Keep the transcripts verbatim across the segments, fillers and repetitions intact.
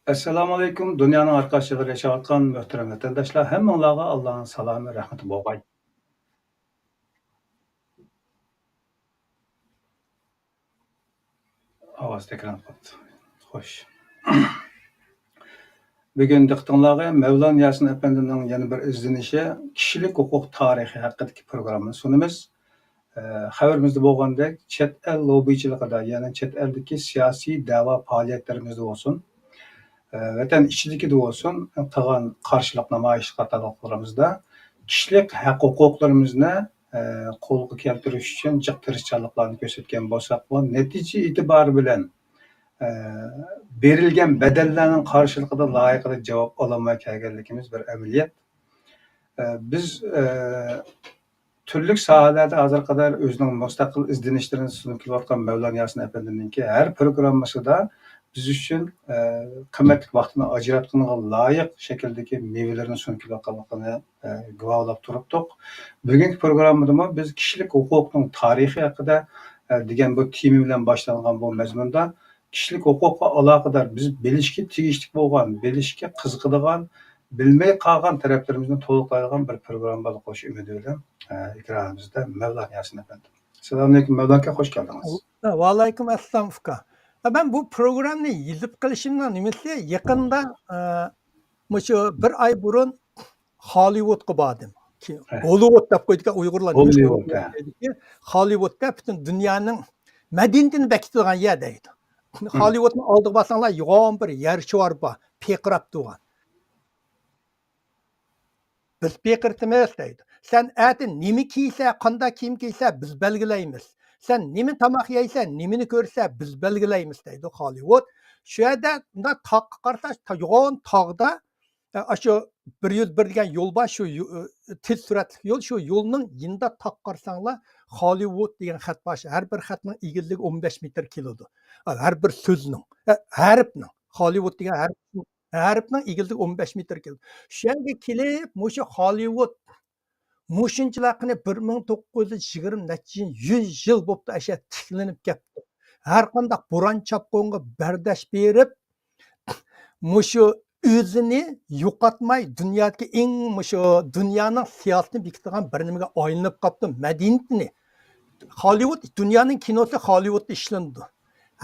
ئەسسالامۇئەلەيكۇم، دۇنيانىڭ ھەر قايسى جايلىرىدا ياشاۋاتقان مۆھتەرەم ۋەتەنداشلار، ھەممىڭلارغا ئاللانىڭ سالامى، رەھمىتى بولغاي. ئاۋاز تەكرارلىنىپ قاپتۇ. خوش. بۈگۈن دىققىتىڭلارغا مەۋلان ياسىن ئەپەندىمنىڭ يەنە بىر ئىزدىنىشى، كىشىلىك ھوقۇق تارىخى ھەققىدىكى پروگراممىنى سۇنىمىز. ئە، خەۋىرىمىزدە بولغاندەك، چەت ئەل لوببىچىلىقىدا، يەنى چەت ئەلدىكى سىياسىي دەۋا پائالىيەتلىرىمىزدە بولسۇن، ئە، ۋەتەن ئىچىدىكىدە بولسۇن، قىلغان قارشىلىق نامايىش قاتارلىقلىرىمىزدا كىشىلىك ھەق ھوقۇقلىرىمىزنى، ئە، قولغا كەلتۈرۈش ئۈچۈن جىق تىرىشچانلىقلارنى كۆرسەتكەن بولساقمۇ، نەتىجە ئېتىبارى بىلەن، ئە، بېرىلگەن بەدەللەرنىڭ قارشىلىقىدا لايىقىدا جاۋاب ئالالماي كەلگەنلىكىمىز بىر ئەمەلىيەت. ئە، بىز، ئە، تۈرلۈك ساھەلەردە ھازىرغا قەدەر ئۆزىنىڭ مۇستەقىل ئىزدىنىشلىرىنى سۇنۇپ كېلىۋاتقان مەۋلان ياسىن ئەپەندىمنىڭكى ھەر پروگراممىسىدا بىز ئۈچۈن، ئە، قىممەتلىك ۋاقتىنى ئاجراتقىنىغا لايىق شەكىلدىكى مېۋىلىرىنى سۇنۇپ كېلىۋاتقانلىقىنى، ئە، گۇۋاھلاپ تۇرۇپتۇق. بۈگۈنكى پروگراممىدىمۇ بىز كىشىلىك ھوقۇقنىڭ تارىخى ھەققىدە، ئە، دېگەن بۇ تېما بىلەن باشلانغان بۇ مەزمۇندا كىشىلىك ھوقۇققا ئالاقىدار بىز بىلىشكە تېگىشلىك بولغان، بىلىشكە قىزىقىدىغان، بىلمەي قالغان تەرەپلىرىمىزنى تولۇقلايدىغان بىر پروگرامما بولۇشى ئۈمىدى بىلەن، ئە، ئېكرانىمىزدا مەۋلان ياسىن ئەپەندىم. ئەسسالامۇئەلەيكۇم، مەۋلان ئاكا، خوش كەلدىڭىز. ۋەئەلەيكۇم ئەسسالام، ئۇكا. مەن بۇ پروگراممىنى يېزىپ قېلىشىمنىڭ نېمىسى، يېقىندا، ئە، مۇشۇ بىر ئاي بۇرۇن خالىۋۇدقا باردىم. كېيىن ھە. گولىۋۇد دەپ قويىدىكەن ئۇيغۇرلار. نېمىش گولىۋۇد، گولىۋۇد ھە. دەيدىكى؟ خالىۋۇدتا پۈتۈن دۇنيانىڭ مەدەنىيىتىنى بېكىتىدىغان يەر دەيدۇ. خالىۋۇدنىڭ ئالدىغا بارساڭلار، يوغان بىر يەر شوئار بار، پىرقىراپ تۇرغان. بىز پىرقىرىتىمىز دەيدۇ. سەن ئەتە نېمە كىيسە، قانداق كىيىم كىيسە، بىز بەلگىلەيمىز. سەن نېمە تاماق يەيسەن، نېمىنى كۆرسە، بىز بەلگىلەيمىز دەيدۇ خالىۋۇد. شۇ يەردە مۇنداق تاغقا قارىسا، تا-، يوغان تاغدا، ئە، ئاشۇ بىر يۈز بىر دېگەن يول بار، شۇ يو-، ئە، تېز سۈرئەتلىك يول، شۇ يولنىڭ يېنىدا تاغقا قارىساڭلار، خالىۋۇد دېگەن خەت بار. ھەر بىر خەتنىڭ ئېگىزلىكى ئون بەش مېتىر كېلىدۇ. ئە، ھەر بىر سۆزنىڭ، ئە، ھەرپنىڭ، خالىۋۇد دېگەن ھەرپ ھەرپنىڭ ئېگىزلىكى ئون بەش مېتىر كېلىدۇ. شۇ يەرگە كېلىپ، مۇشۇ خالىۋۇد مۇشۇنچىلا قېنى بىر مىڭ توققۇز يۈز يىگىرمە نەچچە يۈز يىل بوپتۇ، ئەشە تىكلىنىپ كەپتۇ. ھەر قانداق بوران چاپقۇنغا بەرداشلىق بېرىپ، مۇشۇ ئۆزىنى يوقاتماي، دۇنيادىكى ئەڭ، مۇشۇ دۇنيانىڭ سىياسىتىنى بېكىتىدىغان بىر نېمىگە ئايلىنىپ قاپتۇ، مەدەنىيىتىنى. خالىۋۇد دۇنيانىڭ كىنوسى خالىۋۇدتا ئىشلىنىدۇ.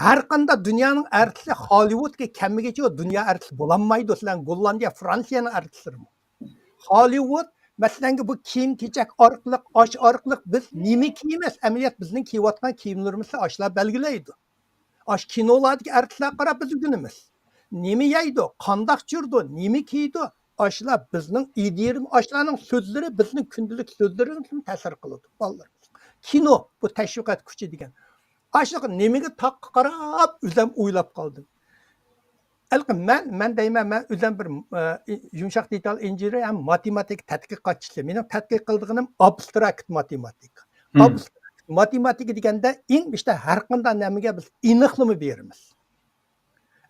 ھەر قانداق دۇنيانىڭ ئەرتىسى خالىۋۇدقا كەلمىگىچە ئۇ دۇنيا ئەرتىسى بولالمايدۇ. سىلەر گوللاندىيە، فرانسىيەنىڭ ئەرتىسلىرىمۇ. خالىۋۇد، مەسىلەنگە، بۇ كىيىم-كېچەك ئارقىلىق، ئاش ئارقىلىق بىز نېمە كىيىمىز، ئەمەلىيەت بىزنىڭ كىيىۋاتقان كىيىملىرىمىزنى ئاشۇلار بەلگىلەيدۇ. ئاشۇ كىنولاردىكى ئەرتىسلەرگە قاراپ بىز ئۆگىنىمىز. نېمە يەيدۇ، قانداق يۈرىدۇ، نېمە كىيىدۇ، ئاشۇلار بىزنىڭ ئىدىيىمىز، ئاشۇلارنىڭ سۆزلىرى بىزنىڭ كۈندىلىك سۆزلىرىمىزگىمۇ تەسىر قىلىدۇ، بالىلىرىمىز. كىنو، بۇ تەشۋىقات كۈچى دېگەن. ئاشۇ نېمىگە تاغقا قاراپ ئۆزۈم ئويلاپ قالدىم. ھېلىقى مەن، مەن دەيمەن، مەن ئۆزۈم بىر، ئە، يۇمشاق دېتال ئىنژېنېرى ھەم ماتېماتىكا تەتقىقاتچىسى. مېنىڭ تەتقىق قىلىدىغىنىم ئابستراكت ماتېماتىكا. مم. ئابستراكت ماتېماتىكا دېگەندە ئەڭ بېشىدا ھەر قانداق نەرسىگە بىز ئېنىقلىما بېرىمىز.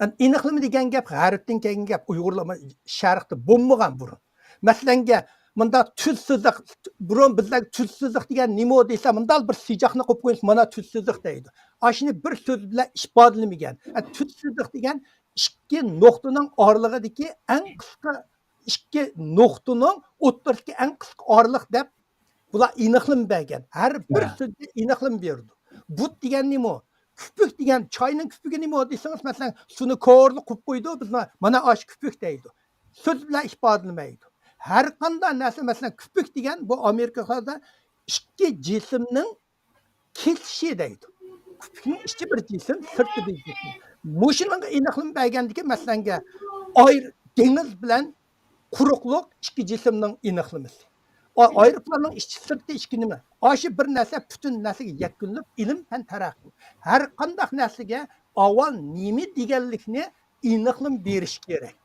ئەمدى ئېنىقلىما دېگەن گەپ غەربتىن كەلگەن گەپ، ئۇيغۇرلار شەرقتە بولمىغان بۇرۇن. مەسىلەنگە، مۇنداق تۈز سىزىق، بۇرۇن بىزلەر تۈز سىزىق دېگەن نېمە دېسە، مۇنداق بىر سىزىقنى قويۇپ قويىمىز، مانا تۈز سىزىق دەيدۇ. ئاشۇنى بىر سۆز بىلەن ئىپادىلىمىگەن. ئە، تۈز سىزىق دېگەن ئىككى نۇقتىنىڭ ئارىلىقىدىكى ئەڭ قىسقا، ئىككى نۇقتىنىڭ ئوتتۇرىسىدىكى ئەڭ قىسقا ئارىلىق دەپ بۇلار ئېنىقلىما بەرگەن. ھەر بىر ھە. سۆزگە ئېنىقلىما بېرىدۇ. بۇت دېگەن نېمە؟ كۆپۈك دېگەن، چاينىڭ كۆپۈكى نېمە دېسىڭىز، مەسىلەن، سۇنى كورلا قۇيۇپ قويىدۇ، بىز مانا ئاشۇ كۆپۈك دەيدۇ. سۆز بىلەن ئىپادىلىمەيدۇ. ھەر قانداق نەرسە، مەسىلەن، كۆپۈك دېگەن بۇ ئامېرىكىلاردا ئىككى جىسىمنىڭ كېسىشى دەيدۇ. كۆپۈكنىڭ ئىچى بىر جىسىم، سىرتى بىر جىسىم. مۇشۇنىڭغا ئېنىقلىما بەرگەندىكىن، مەسىلەنگە، ئاير-، دېڭىز بىلەن قۇرۇقلۇق ئىككى جىسىمنىڭ ئېنىقلىمىسى. ئا-، ئايروپىلاننىڭ ئىچى سىرتى ئىككى نېمە؟ ئاشۇ بىر نەرسە پۈتۈن نەرسىگە يەكۈنلىنىپ، ئىلىم پەن تەرەققىي. ھەر قانداق نەرسىگە ئاۋۋال نېمە دېگەنلىكنى ئېنىقلىما بېرىش كېرەك.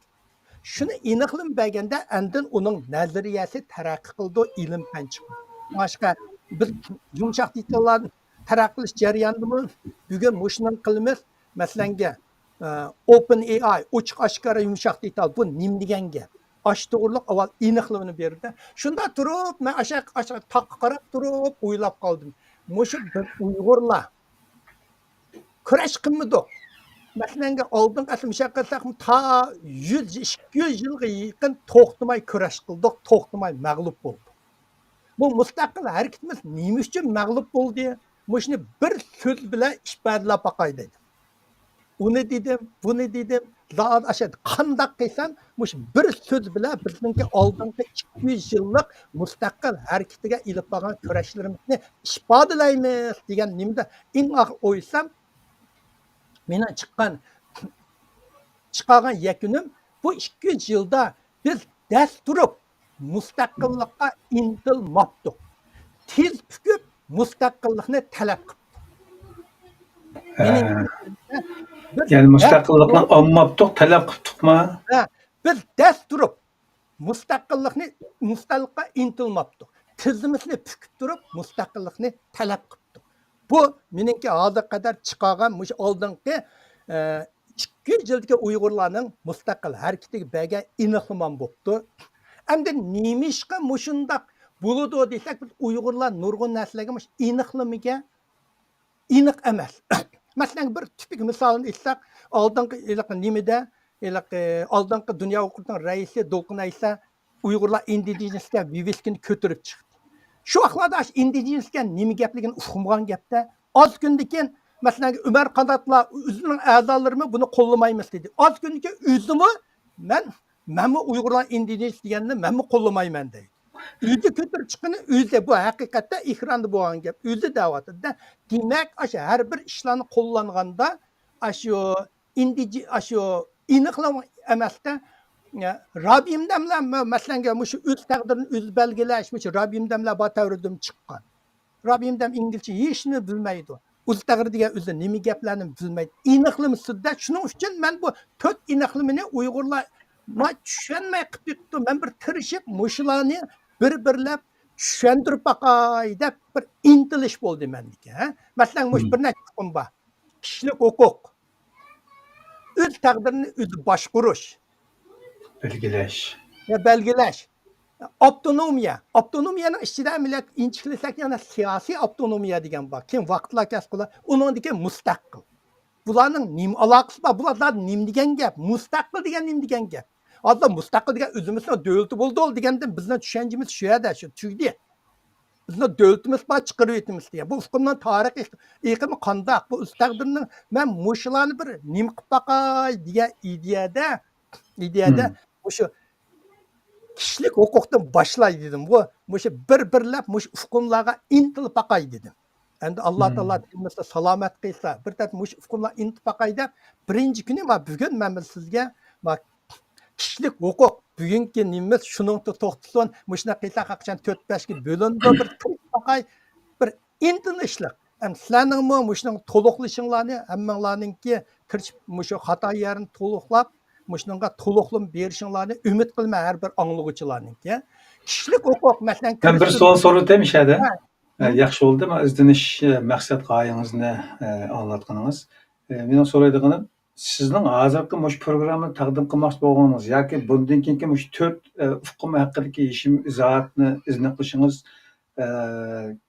شۇنى ئېنىقلىما بەرگەندە، ئاندىن ئۇنىڭ نەزەرىيەسى تەرەققىي قىلىدۇ، ئىلىم پەن چىقىدۇ. شۇڭلاشقا بىز يۇمشاق دېتاللارنى تەرەققىي قىلىش جەريانىدىمۇ بۈگۈن مۇشۇنى قىلىمىز. مەسىلەنگە، ئە، ئوپېن ئېي ئاي، ئوچۇق ئاشكارا يۇمشاق دېتال، بۇ نېمە دېگەن گەپ؟ ئاشۇ توغرىلىق ئاۋۋال ئېنىقلىمىنى بېرىدۇ. شۇنداق تۇرۇپ، مەن ئاشۇ، ئاشۇ تاغقا قاراپ تۇرۇپ ئويلاپ قالدىم. مۇشۇ بىز ئۇيغۇرلار كۈرەش قىلمىدۇق. مەسىلەنگە ئالدىنقى ئەسلى مۇشۇ قىلساقمۇ تا يۈز، ئىككى يۈز يىلغا يېقىن توختىماي كۈرەش قىلدۇق، توختىماي مەغلۇپ بولدۇق. بۇ مۇستەقىل ھەرىكىتىمىز نېمە ئۈچۈن مەغلۇپ بولدى؟ مۇشۇنى بىر سۆز بىلەن ئىپادىلەپ باقاي دېدىم. ئۇنى دېدىم، بۇنى دېدىم، زادى ئاشۇ قانداق قىلسام، مۇشۇ بىر سۆز بىلەن بىزنىڭكى ئالدىنقى ئىككى يۈز يىللىق مۇستەقىل ھەرىكىتىگە ئېلىپ بارغان كۈرەشلىرىمىزنى ئىپادىلەيمىز دېگەن نېمىدە ئەڭ ئاخىر ئويلىسام، مېنىڭ چىققان، چىقارغان يەكۈنۈم، بۇ ئىككى يۈز يىلدا بىز دەس تۇرۇپ مۇستەقىللىققا ئىنتىلماپتۇق. تىز پۈكۈپ مۇستەقىللىقنى تەلەپ قىپتۇق. مېنىڭ ھە. بىز يەنى دەس مۇستەقىللىقنى تۇرۇپ ئالماپتۇق، تەلەپ قىپتۇقما؟ ھە، بىز دەس تۇرۇپ مۇستەقىللىقنى، مۇستەقىللىققا ئىنتىلماپتۇق. تىزىمىزنى پۈكۈپ تۇرۇپ مۇستەقىللىقنى تەلەپ قىپتۇق. بۇ مېنىڭكى ھازىرغا قەدەر چىقارغان مۇشۇ ئالدىنقى، ئە، ئىككى يۈز يىلدىكى ئۇيغۇرلارنىڭ مۇستەقىل ھەرىكىتىگە بەرگەن ئېنىقلىمام بوپتۇ. ئەمدى نېمىشقا مۇشۇنداق بولىدۇ دېسەك، بىز ئۇيغۇرلار نۇرغۇن نەرسىلەرگە مۇشۇ ئېنىقلىمىگە ئېنىق ئەمەس. مەسىلەن، بىر تىپىك مىسالىنى ئېيتساق، ئالدىنقى ھېلىقى نېمىدە، ھېلىقى ئالدىنقى دۇنيا ھوقۇقىنىڭ رەئىسى دولقۇن ئەيسا ئۇيغۇرلار ئىندىجېنىسكە ۋىۋىسكىنى كۆتۈرۈپ چىقتى. شۇ ۋاقىتلاردا ئاشۇ ئىندىجېنىسكە نېمە گەپلىكىنى ئۇقمىغان گەپتە. ئاز كۈندىن كېيىن، مەسىلەن، ئۆمەر قاناتلار ئۆزىنىڭ ئەزالىرىمۇ بۇنى قوللىمايمىز دېدى. ئاز كۈندىن كېيىن ئۆزىمۇ مەن، مەنمۇ ئۇيغۇرلار ئىندىجېنىس دېگەننى مەنمۇ قوللىمايمەن دەيدۇ. ئۆزى كۆتۈرۈپ چىققىنى ئۆزى، بۇ ھەقىقەتتە ئېكراندا بولغان گەپ، ئۆزى دەۋاتىدۇ-دە. دېمەك، ئاشۇ ھەر بىر ئىشلارنى قوللانغاندا، ئاشۇ ئىندىجى-، ئاشۇ ئېنىقلىق ئەمەستە، ئە، رابىيمدەملەر مە-، مەسىلەنگە مۇشۇ ئۆز تەقدىرىنى ئۆزى بەلگىلەش، مۇشۇ رابىيمدەملەر بار تەۋرىدىن چىققان. رابىيمدەم ئىنگلىزچە ھېچنېمە بىلمەيدۇ. ئۆز تەقدىرى دېگەن ئۆزى نېمە گەپلەرنى بىلمەيدۇ. ئېنىقلىمىسىدە، شۇنىڭ ئۈچۈن مەن بۇ تۆت ئېنىقلىمىنى ئۇيغۇرلار ما چۈشەنمەي قىپتۇ. مەن بىر تىرىشىپ مۇشۇلارنى بىر-بىرلەپ چۈشەندۈرۈپ باقاي دەپ بىر ئىنتىلىش بولدى مەندىكى، ھە. مەسىلەن، مۇشۇ مم. بىر نەچچە ئۇقۇم بار. كىشىلىك ھوقۇق، ئۆز تەقدىرىنى ئۆزى باشقۇرۇش، بەلگىلەش. يا بەلگىلەش. ئاپتونومىيە. ئاپتونومىيەنىڭ ئىچىدە مىللەت ئىنچىكىلىسەك يەنە سىياسىي ئاپتونومىيە دېگەن بار. كېيىن ۋاقىتلار كەسكۇلار ئۇنىڭدىكى مۇستەقىل. بۇلارنىڭ نېمە ئالاقىسى بار؟ بۇلار زادى نېمە دېگەن گەپ؟ مۇستەقىل دېگەن نېمە دېگەن گەپ؟ ھازىر مۇستەقىل دېگەن ئۆزىمىزنىڭ دۆلىتى بولدى دېگەندىن بىزنىڭ چۈشەنچىمىز شۇ يەردە، شۇ تۈگىدى. بىزنىڭ دۆلىتىمىز بار، چىقىرىۋېتىمىز دېگەن. بۇ ئۇقۇمنىڭ تارىخىي ئېقىمى قانداق؟ بۇ ئۆز تەقدىرىنىڭ، مەن مۇشۇلارنى بىر نېمە قىلىپ باقاي دېگەن ئىدىيەدە، ئىدىيەدە مم. مۇشۇ كىشىلىك ھوقۇقتىن باشلاي دېدىم. بۇ، مۇشۇ بىر-بىرلەپ مۇشۇ ئۇقۇملارغا ئىنتىلىپ باقاي دېدىم. ئەمدى ئاللا مم. تائالا دىنىمىزدا سالامەت قىلسا، بىر تەرەپ مۇشۇ ئۇقۇملار ئىنتىلىپ باقاي دەپ، بىرىنچى كۈنى ما بۈگۈن مەن بىر سىزگە ما كىشىلىك ھوقۇق، بۈگۈنكى نېمىمىز شۇنىڭدا توختىسۇن، مۇشۇنداق قىلساق ھەرقاچان تۆت بەشكە بۆلۈنىدۇ، بىر تىرىشىپ باقاي، بىر ئىنتىلىشلىق. ھەم سىلەرنىڭمۇ مۇشۇنىڭ تولۇقلىشىڭلارنى، ھەممىڭلارنىڭكى تىرىشىپ مۇشۇ خاتا يەرنى تولۇقلاپ، مۇشۇنىڭغا تولۇقلىما بېرىشىڭلارنى ئۈمىد قىلىمەن ھەر بىر ئاڭلىغۇچىلارنىڭكى. كىشىلىك ھوقۇق، مەسىلەن، مەن بىر كىرىستىيان سوئال سورىتايمۇ شەدە؟ ھە. ھە، ياخشى بولدى، مانا ئىزدىنىش، ئە، مەقسەت غايىڭىزنى، ئە، ئاڭلاتقىنىڭىز. ئە، مېنىڭ سورايدىغىنىم، سىزنىڭ ھازىرقى مۇشۇ پروگراممىنى تەقدىم قىلماقچى بولغىنىڭىز ياكى بۇندىن كېيىنكى مۇشۇ تۆت، ئە، ئۇقۇم ھەققىدىكى ھېچ ئىزاھاتنى ئىزنى قىلىشىڭىز، ئە،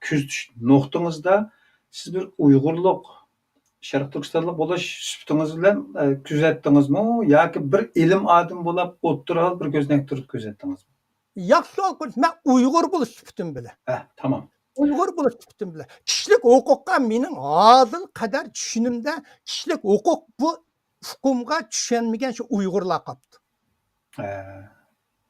كۆزىتىش نۇقتىڭىزدا سىز بىر ئۇيغۇرلۇق، شەرقىي تۈركىستانلىق بولۇش سۈپىتىڭىز بىلەن، ئە، كۆزەتتىڭىزمۇ ياكى بىر ئىلىم ئادىمى بولاپ ئوتتۇرا ھال بىر كۆزنەك تۇرۇپ كۆزەتتىڭىزمۇ؟ ياخشى سوئال قويدىڭىز. مەن ئۇيغۇر بولۇش سۈپىتىم بىلەن. ھە، تامام. ئۇيغۇر بولۇش سۈپىتىم بىلەن. كىشىلىك ھوقۇققا مېنىڭ ھازىر قەدەر چۈشىنىمدە كىشىلىك ھوقۇق بۇ ئۇقۇمغا چۈشەنمىگەن شۇ ئۇيغۇرلار قاپتۇ. ھە.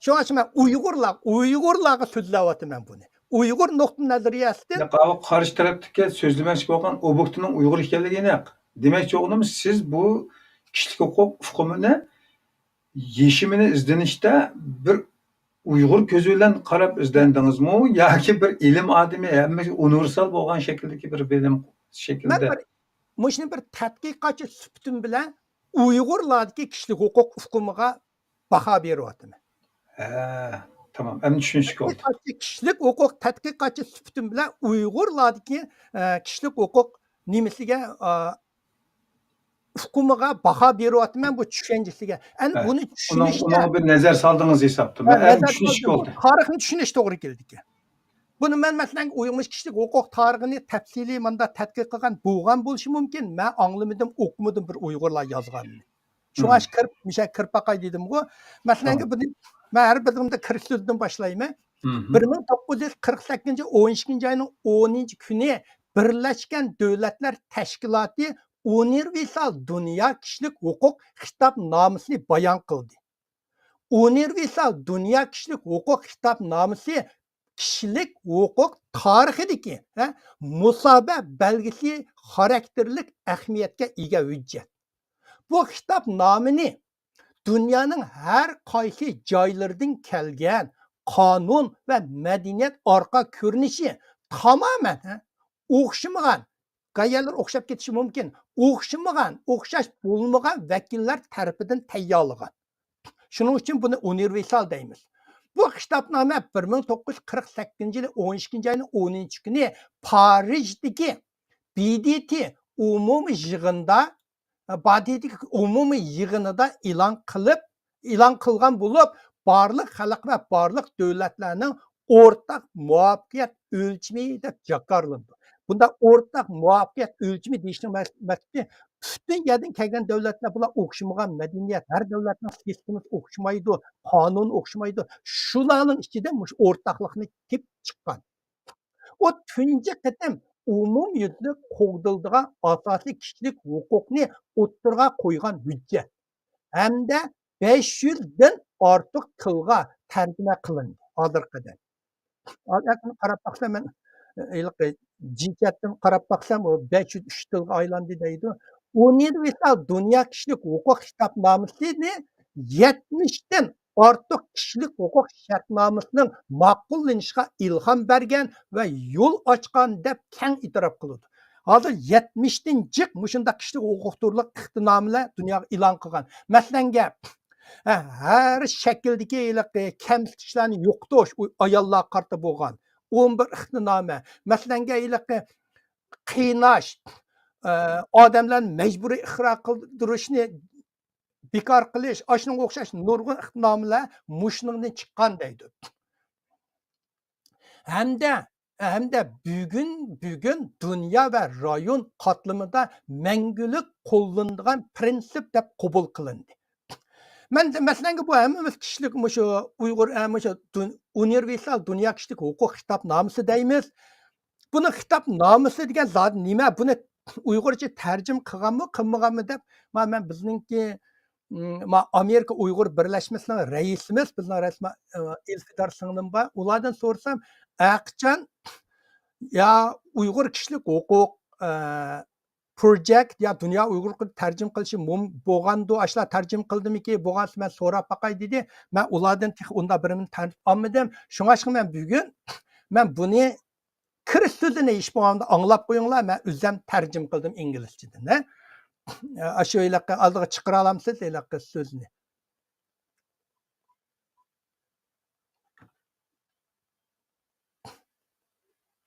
شۇڭا شۇ مەن ئۇيغۇرلار، ئۇيغۇرلارغا سۆزلەۋاتىمەن بۇنى. ئۇيغۇر نۇقتىئى نەزەرىيەسىدىن. ياق، ئاۋۇ قارشى تەرەپتىكى سۆزلىمەكچى بولغان ئوبيېكتنىڭ ئۇيغۇر ئىكەنلىكى ئېنىق. دېمەكچى بولغىنىم، سىز بۇ كىشىلىك ھوقۇق ئۇقۇمىنى يېشىمىنى ئىزدىنىشتە بىر ئۇيغۇر كۆزى بىلەن قاراپ ئىزدەندىڭىزمۇ ياكى بىر ئىلىم ئادىمى، ھەممىگە ئۇنىۋېرسال بولغان شەكىلدىكى بىر بىلىم مەن شەكلىدە؟ بىر، مۇشۇنى بىر تەتقىقاتچى سۈپىتىم بىلەن ئۇيغۇرلاردىكى كىشىلىك ھوقۇق ئۇقۇمىغا باھا بېرىۋاتىمەن. ھە، تامام. ئەمدى چۈشىنىشكە بولدى. تەتقىقاتچى، كىشىلىك ھوقۇق تەتقىقاتچى سۈپىتىم بىلەن ئۇيغۇرلاردىكى، ئە، كىشىلىك ھوقۇق نېمىسىگە، ئا، ئۇقۇمىغا باھا بېرىۋاتىمەن، بۇ چۈشەنچىسىگە. ئەنە ھە. بۇنى ئۇنىڭ، چۈشىنىشتە ئۇنىڭغا بىر نەزەر سالدىڭىز ھېسابتا. ھە، مەن ئەمدى نەزەر چۈشىنىشكە سالدىم. بۇ بولدى. تارىخنى چۈشىنىش توغرا كېلىدىكەن. بۇنى مەن، مەسىلەن، ئۇيغۇر كىشىلىك ھوقۇق تارىخىنى تەپسىلىي مۇنداق تەتقىق قىلغان بولغان بولۇشى مۇمكىن. مەن ئاڭلىمىدىم، ئوقۇمىدىم بىر ئۇيغۇرلار يازغاننى. شۇڭا مم. كىرىپ، مۇشۇ يەرگە كىرىپ باقاي دېدىمغۇ. مەسىلەنگە، تامام. بۇنى مەن ھەر بىرىمدە كىرىش سۆزىدىن باشلايمەن. مم. بىر مىڭ توققۇز يۈز قىرىق سەككىزىنچى يىل ئون ئىككىنچى ئاينىڭ ئونىنچى كۈنى بىرلەشكەن دۆلەتلەر تەشكىلاتى ئۇنىۋېرسال دۇنيا كىشىلىك ھوقۇق خىتابنامىسىنى بايان قىلدى. ئۇنىۋېرسال دۇنيا كىشىلىك ھوقۇق خىتابنامىسى كىشىلىك ھوقۇق تارىخىدىكى، ھە، مۇسابە بەلگىسى خاراكتېرلىك ئەھمىيەتكە ئىگە ھۆججەت. بۇ خىتابنامىنى دۇنيانىڭ ھەر قايسى جايلىرىدىن كەلگەن قانۇن ۋە مەدەنىيەت ئارقا كۆرۈنۈشى تامامەن، ھە، ئوخشىمىغان، گايەلىرى ئوخشاپ كېتىشى مۇمكىن، ئوخشىمىغان، ئوخشاش بولمىغان ۋەكىللەر تەرىپىدىن تەييارلىغان. شۇنىڭ ئۈچۈن بۇنى ئۇنىۋېرسال دەيمىز. بۇ خىتابنامە بىر مىڭ توققۇز يۈز قىرىق سەككىزىنچى يىلى ئون ئىككىنچى ئاينىڭ ئونىنچى كۈنى پارىژدىكى بى دى تى ئومۇمىي يىغىندا، بى دى تى ئومۇمىي يىغىنىدا ئېلان قىلىپ، ئېلان قىلغان بولۇپ، بارلىق خەلق ۋە بارلىق دۆلەتلەرنىڭ ئورتاق مۇۋەپپەقىيەت ئۆلچىمى دەپ جاكارلىنىدۇ. بۇنداق ئورتاق مۇۋەپپەقىيەت ئۆلچىمى دېيىشنىڭ مەس-، مەقسىتى، پۈتۈن يەردىن كەلگەن دۆلەتلەر بۇلار ئوخشىمىغان مەدەنىيەت، ھەر دۆلەتنىڭ سىستېمىسى ئوخشىمايدۇ، قانۇن ئوخشىمايدۇ. شۇلارنىڭ ئىچىدە مۇشۇ ئورتاقلىقنى تېپىپ چىققان. ئۇ تۇنجى قېتىم ئومۇميۈزلۈك قوغدىلىدىغان ئاساسىي كىشىلىك ھوقۇقنى ئوتتۇرىغا قويغان ھۆججەت ھەمدە بەش يۈزدىن ئارتۇق تىلغا تەرجىمە قىلىندى ھازىرغا قەدەر. ھازىر قاراپ باقسام، مەن ھېلىقى جىنسىيەتتىن قاراپ باقسام، ئۇ بەش يۈز ئۈچ تىلغا ئايلاندى دەيدۇ. ئۇنىۋېرسال دۇنيا كىشىلىك ھوقۇق خىتابنامىسىنى يەتمىشتىن ئارتۇق كىشىلىك ھوقۇق شەرتنامىسىنىڭ ماقۇللىنىشىغا ئىلھام بەرگەن ۋە يول ئاچقان دەپ كەڭ ئېتىراپ قىلىدۇ. ھازىر يەتمىشتىن جىق مۇشۇنداق كىشىلىك ھوقۇق توغرىلىق ئىقتىنامىلەر دۇنياغا ئېلان قىلغان. مەسىلەنگە، ھە، ھەر شەكىلدىكى ھېلىقى كەمسىتىشلەرنى يوقىتىش، ئۇ ئاياللارغا قارىتا بولغان ئون بىر ئىقتىنامە. مەسىلەنگە، ھېلىقى قىيناش، ئە، ئادەملەرنى مەجبۇرىي ئىقرار قىلدۇرۇشنى بىكار قىلىش، ئاشۇنىڭغا ئوخشاش نۇرغۇن ئىقتىنامىلەر مۇشۇنىڭدىن چىققان دەيدۇ. ھەمدە، ھەمدە بۈگۈن، بۈگۈن دۇنيا ۋە رايون قاتلىمىدا مەڭگۈلۈك قوللىنىدىغان پىرىنسىپ دەپ قوبۇل قىلىندى. مەن، مەسىلەنگە، بۇ ھەممىمىز كىشىلىك مۇشۇ ئۇيغۇر، ئە، مۇشۇ دۇن-، ئۇنىۋېرسال دۇنيا كىشىلىك ھوقۇق خىتابنامىسى دەيمىز. بۇنىڭ خىتابنامىسى دېگەن زادى نېمە؟ بۇنى ئۇيغۇرچە تەرجىمە قىلغانمۇ، قىلمىغانمۇ دەپ، ما، مەن بىزنىڭكى، م، ما، ئامېرىكا ئۇيغۇر بىرلەشمىسىنىڭ رەئىسىمىز، بىزنىڭ رەئىس، ما، ئە، ئىلفىدار سىڭلىم بار. ئۇلاردىن سورىسام، ئەقىچان يا ئۇيغۇر كىشىلىك ھوقۇق، ئە، پروجېكت يا دۇنيا ئۇيغۇر تەرجىمە قىلىشى مۇم-، بولغاندۇ، ئاشۇلار تەرجىمە قىلدىمىكى، بولغانسا مەن سوراپ باقاي دېدى. مەن ئۇلاردىن تېخى ئۇنداق بىرىنى تانىتىپ ئالمىدىم. شۇڭلاشقا مەن بۈگۈن، مەن بۇنى كىرىش سۆزىنى ھېچ بولمىغاندا ئاڭلاپ قويۇڭلار، مەن ئۆزۈم تەرجىمە قىلدىم ئىنگلىزچىدىن، ھە. ئاشۇ ھېلىقى ئالدىغا چىقىرالامسىز ھېلىقى سۆزنى؟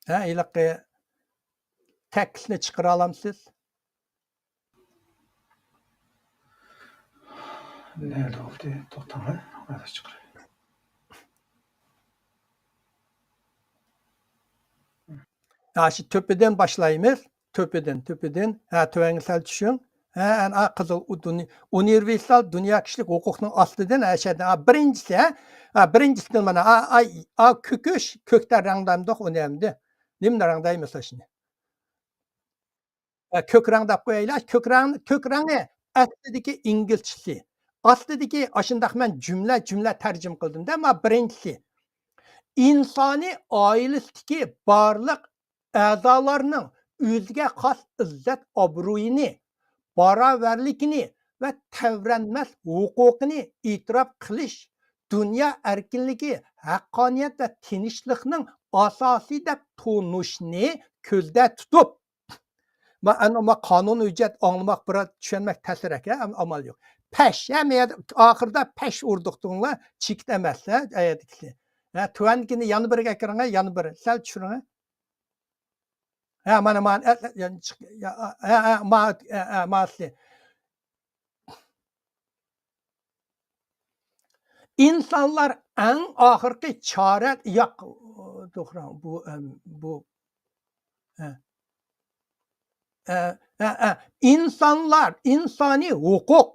ھە، ھېلىقى تېكىستنى چىقىرالامسىز؟ نەدە بولدى؟ توختاڭ، ھە؟ ھازىر چىقىراي. ھە، شۇ تۆپىدىن باشلايمىز. تۆپىدىن، تۆپىدىن. ھە، تۆۋەنگە سەل چۈشۈڭ. ھە، ئەنە، ئا، قىزىل ئۇ دۇني-، ئۇنىۋېرسال دۇنيا كىشىلىك ھوقۇقنىڭ ئاستىدىن، ھە، شەدە، ئا، بىرىنچىسى، ھە. ھە، بىرىنچىسىدىن مانا، ئا، ئا، ئا، كۆكۈش، كۆكتە رەڭدەمدۇق، ئۇنى ئەمدى. نېمىنى رەڭدەيمىز شۇنى؟ ھە، كۆك رەڭ دەپ قويايلى. كۆك رەڭ، كۆك رەڭنى ئەسلىدىكى ئىنگلىزچىسى. ئاستىدىكى ئاشۇنداق مەن جۈملە، جۈملە تەرجىمە قىلدىم-دە، ما بىرىنچىسى. ئىنسانىي ئائىلىسىدىكى بارلىق ئەزالارنىڭ ئۆزىگە خاس ئىززەت ئابرۇيىنى، باراۋەرلىكىنى ۋە تەۋرەنمەس ھوقۇقىنى ئېتىراپ قىلىش، دۇنيا ئەركىنلىكى، ھەققانىيەت ۋە تىنچلىقنىڭ ئاساسى دەپ تونۇشنى كۆزدە تۇتۇپ، ما، ئەنە، ما، قانۇن ھۆججەت ئاڭلىماق بىر چۈشەنمەك تەسرەك، ھە، ئەم-، ئامال يوق. پەش، ھەممە يەردە ئاخىرىدا پەش ئۇردۇق دېگەنلەر چېكىت ئەمەس، ھە، ئەيەردىكىسى. ھە، تۆۋەندىكىنى يەنە بىرگە كىرىڭ، يەنە بىر، سەل چۈشۈرۈڭ. ھە، مانا، مانا، ئە، ئە، يەنە چىق-، يا، ھە، ھە، ما، ھە، ھە، ماسلى. ئىنسانلار ئەڭ ئاخىرقى چارە، ياق، توغرا، بۇ، ئەم، بۇ، ئە، ئە، ئە، ئە، ئىنسانلار، ئىنسانىي ھوقۇق،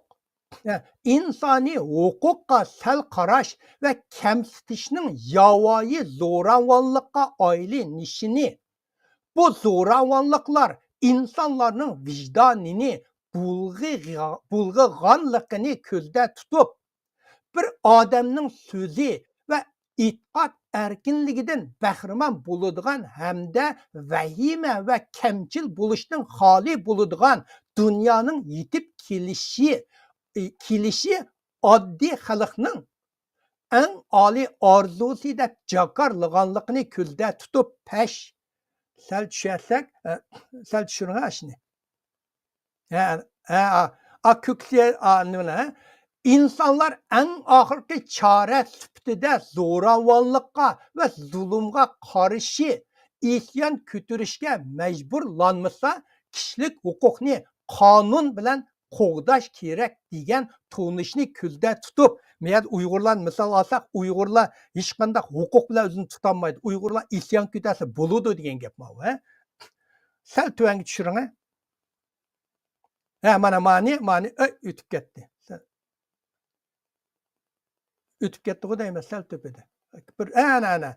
ئە، ئىنسانىي ھوقۇققا سەل قاراش ۋە كەمسىتىشنىڭ ياۋايى زوراۋانلىققا ئايلىنىشىنى، بۇ زوراۋانلىقلار ئىنسانلارنىڭ ۋىجدانىنى بۇلغىغا-، بۇلغىغانلىقىنى كۆزدە تۇتۇپ، بىر ئادەمنىڭ سۆزى ۋە ئېتىقاد ئەركىنلىكىدىن بەھرىمەن بولىدىغان ھەمدە ۋەھىمە ۋە كەمچىل بولۇشتىن خالىي بولىدىغان دۇنيانىڭ يېتىپ كېلىشى، كېلىشى ئاددىي خەلقنىڭ ئەڭ ئالىي ئارزۇسى دەپ جاكارلىغانلىقىنى كۆزدە تۇتۇپ، پەش. سەل چۈشەرسەك، ئە، سەل چۈشۈرۈڭ ئاشۇنى. ھە، ھە، ئا، ئا، كۆكسى، ئا، نېمە، ھە؟ ئىنسانلار ئەڭ ئاخىرقى چارە سۈپىتىدە زوراۋانلىققا ۋە زۇلۇمغا قارشى ئىسيان كۆتۈرۈشكە مەجبۇرلانمىسا، كىشىلىك ھوقۇقنى قانۇن بىلەن قوغداش كېرەك دېگەن تونۇشنى كۆزدە تۇتۇپ، مەيەردە ئۇيغۇرلارنى مىسال ئالساق، ئۇيغۇرلار ھېچقانداق ھوقۇق بىلەن ئۆزىنى تۇتالمايدۇ. ئۇيغۇرلار ئىسيان كۆتەرسە بولىدۇ دېگەن گەپ ماۋۇ، ھە؟ سەل تۆۋەنگە چۈشۈرۈڭ، ھە؟ ھە، مانا مانى، مانى، ئۆي، ئۆتۈپ كەتتى. ئۆتۈپ كەتتىغۇ دەيمەن، سەل تۆپىدە. بىر، ئەنە، ئەنە.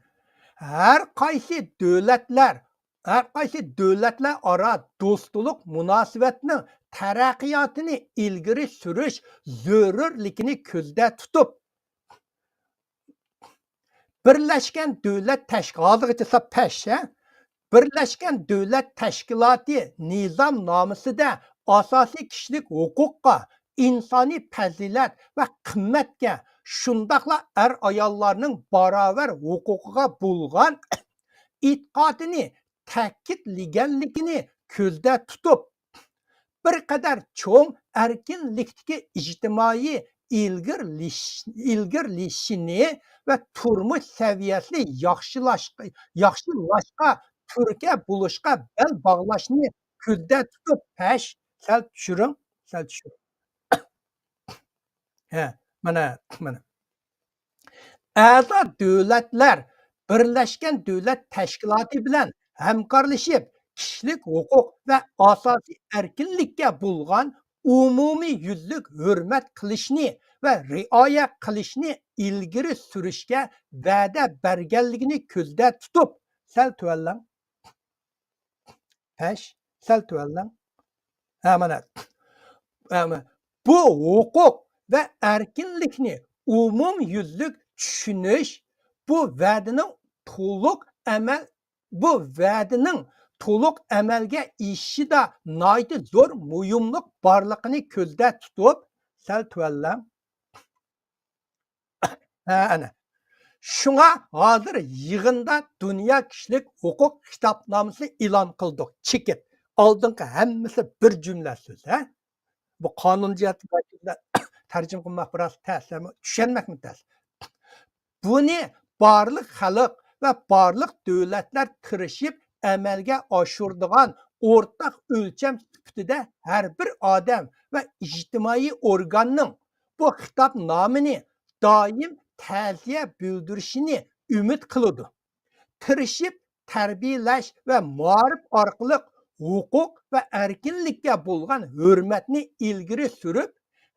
ھەر قايسى دۆلەتلەر، ھەر قايسى دۆلەتلەر ئارا دوستلۇق مۇناسىۋەتنىڭ تەرەققىياتىنى ئىلگىرى سۈرۈش زۆرۈرلۈكىنى كۆزدە تۇتۇپ، بىرلەشكەن دۆلەت تەشكىلاتىغىچە پەش، ھە؟ بىرلەشكەن دۆلەت تەشكىلاتى نىزامنامىسىدە ئاساسىي كىشىلىك ھوقۇققا، ئىنسانىي پەزىلەت ۋە قىممەتكە، شۇنداقلا ئەر-ئاياللارنىڭ باراۋەر ھوقۇقىغا بولغان ئېتىقادىنى تەكىتلىگەنلىكىنى كۆزدە تۇتۇپ، بىر قەدەر چوڭ ئەركىنلىكتىكى ئىجتىمائىي ئىلگىرىلىش-، ئىلگىرىلىشىنى ۋە تۇرمۇش سەۋىيەسىنى ياخشىلاشقا، ياخشىلاشقا تۈرتكە بولۇشقا بەل باغلاشنى كۆزدە تۇتۇپ، پەش، سەل چۈشۈرۈڭ، سەل چۈشۈرۈڭ. ھە، مانا، مانا. ئەزا دۆلەتلەر بىرلەشكەن دۆلەت تەشكىلاتى بىلەن ھەمكارلىشىپ، كىشىلىك ھوقۇق ۋە ئاساسىي ئەركىنلىككە بولغان ئومۇميۈزلۈك ھۆرمەت قىلىشنى ۋە رىئايە قىلىشنى ئىلگىرى سۈرۈشكە ۋەدە بەرگەنلىكىنى كۆزدە تۇتۇپ، سەل تۆۋەنلەڭ. پەش، سەل تۆۋەنلەڭ. ھە، مانا. ھە، مانا. بۇ ھوقۇق ۋە ئەركىنلىكنى ئومۇميۈزلۈك چۈشىنىش، بۇ ۋەدىنىڭ تولۇق ئەمەل، بۇ ۋەدىنىڭ تولۇق ئەمەلگە ئېشىشىدا ناھايىتى زور مۇھىملىق بارلىقىنى كۆزدە تۇتۇپ، سەل تۆۋەنلەڭ. ھە، ئەنە. شۇڭا ھازىر يىغىندا دۇنيا كىشىلىك ھوقۇق خىتابنامىسىنى ئېلان قىلدۇق. چېكىت. ئالدىنقى ھەممىسى بىر جۈملە سۆز، ھە؟ بۇ قانۇن جەھەتتىن تەرجىمە قىلماق بىراز تەس، چۈشەنمەكمۇ تەس. بۇنى بارلىق خەلق ۋە بارلىق دۆلەتلەر تىرىشىپ ئەمەلگە ئاشۇرىدىغان ئورتاق ئۆلچەم سۈپىتىدە ھەر بىر ئادەم ۋە ئىجتىمائىي ئورگاننىڭ بۇ خىتابنامىنى دائىم تەزىيە بىلدۈرۈشىنى ئۈمىد قىلىدۇ. تىرىشىپ تەربىيەلەش ۋە مائارىپ ئارقىلىق ھوقۇق ۋە ئەركىنلىككە بولغان ھۆرمەتنى ئىلگىرى سۈرۈپ،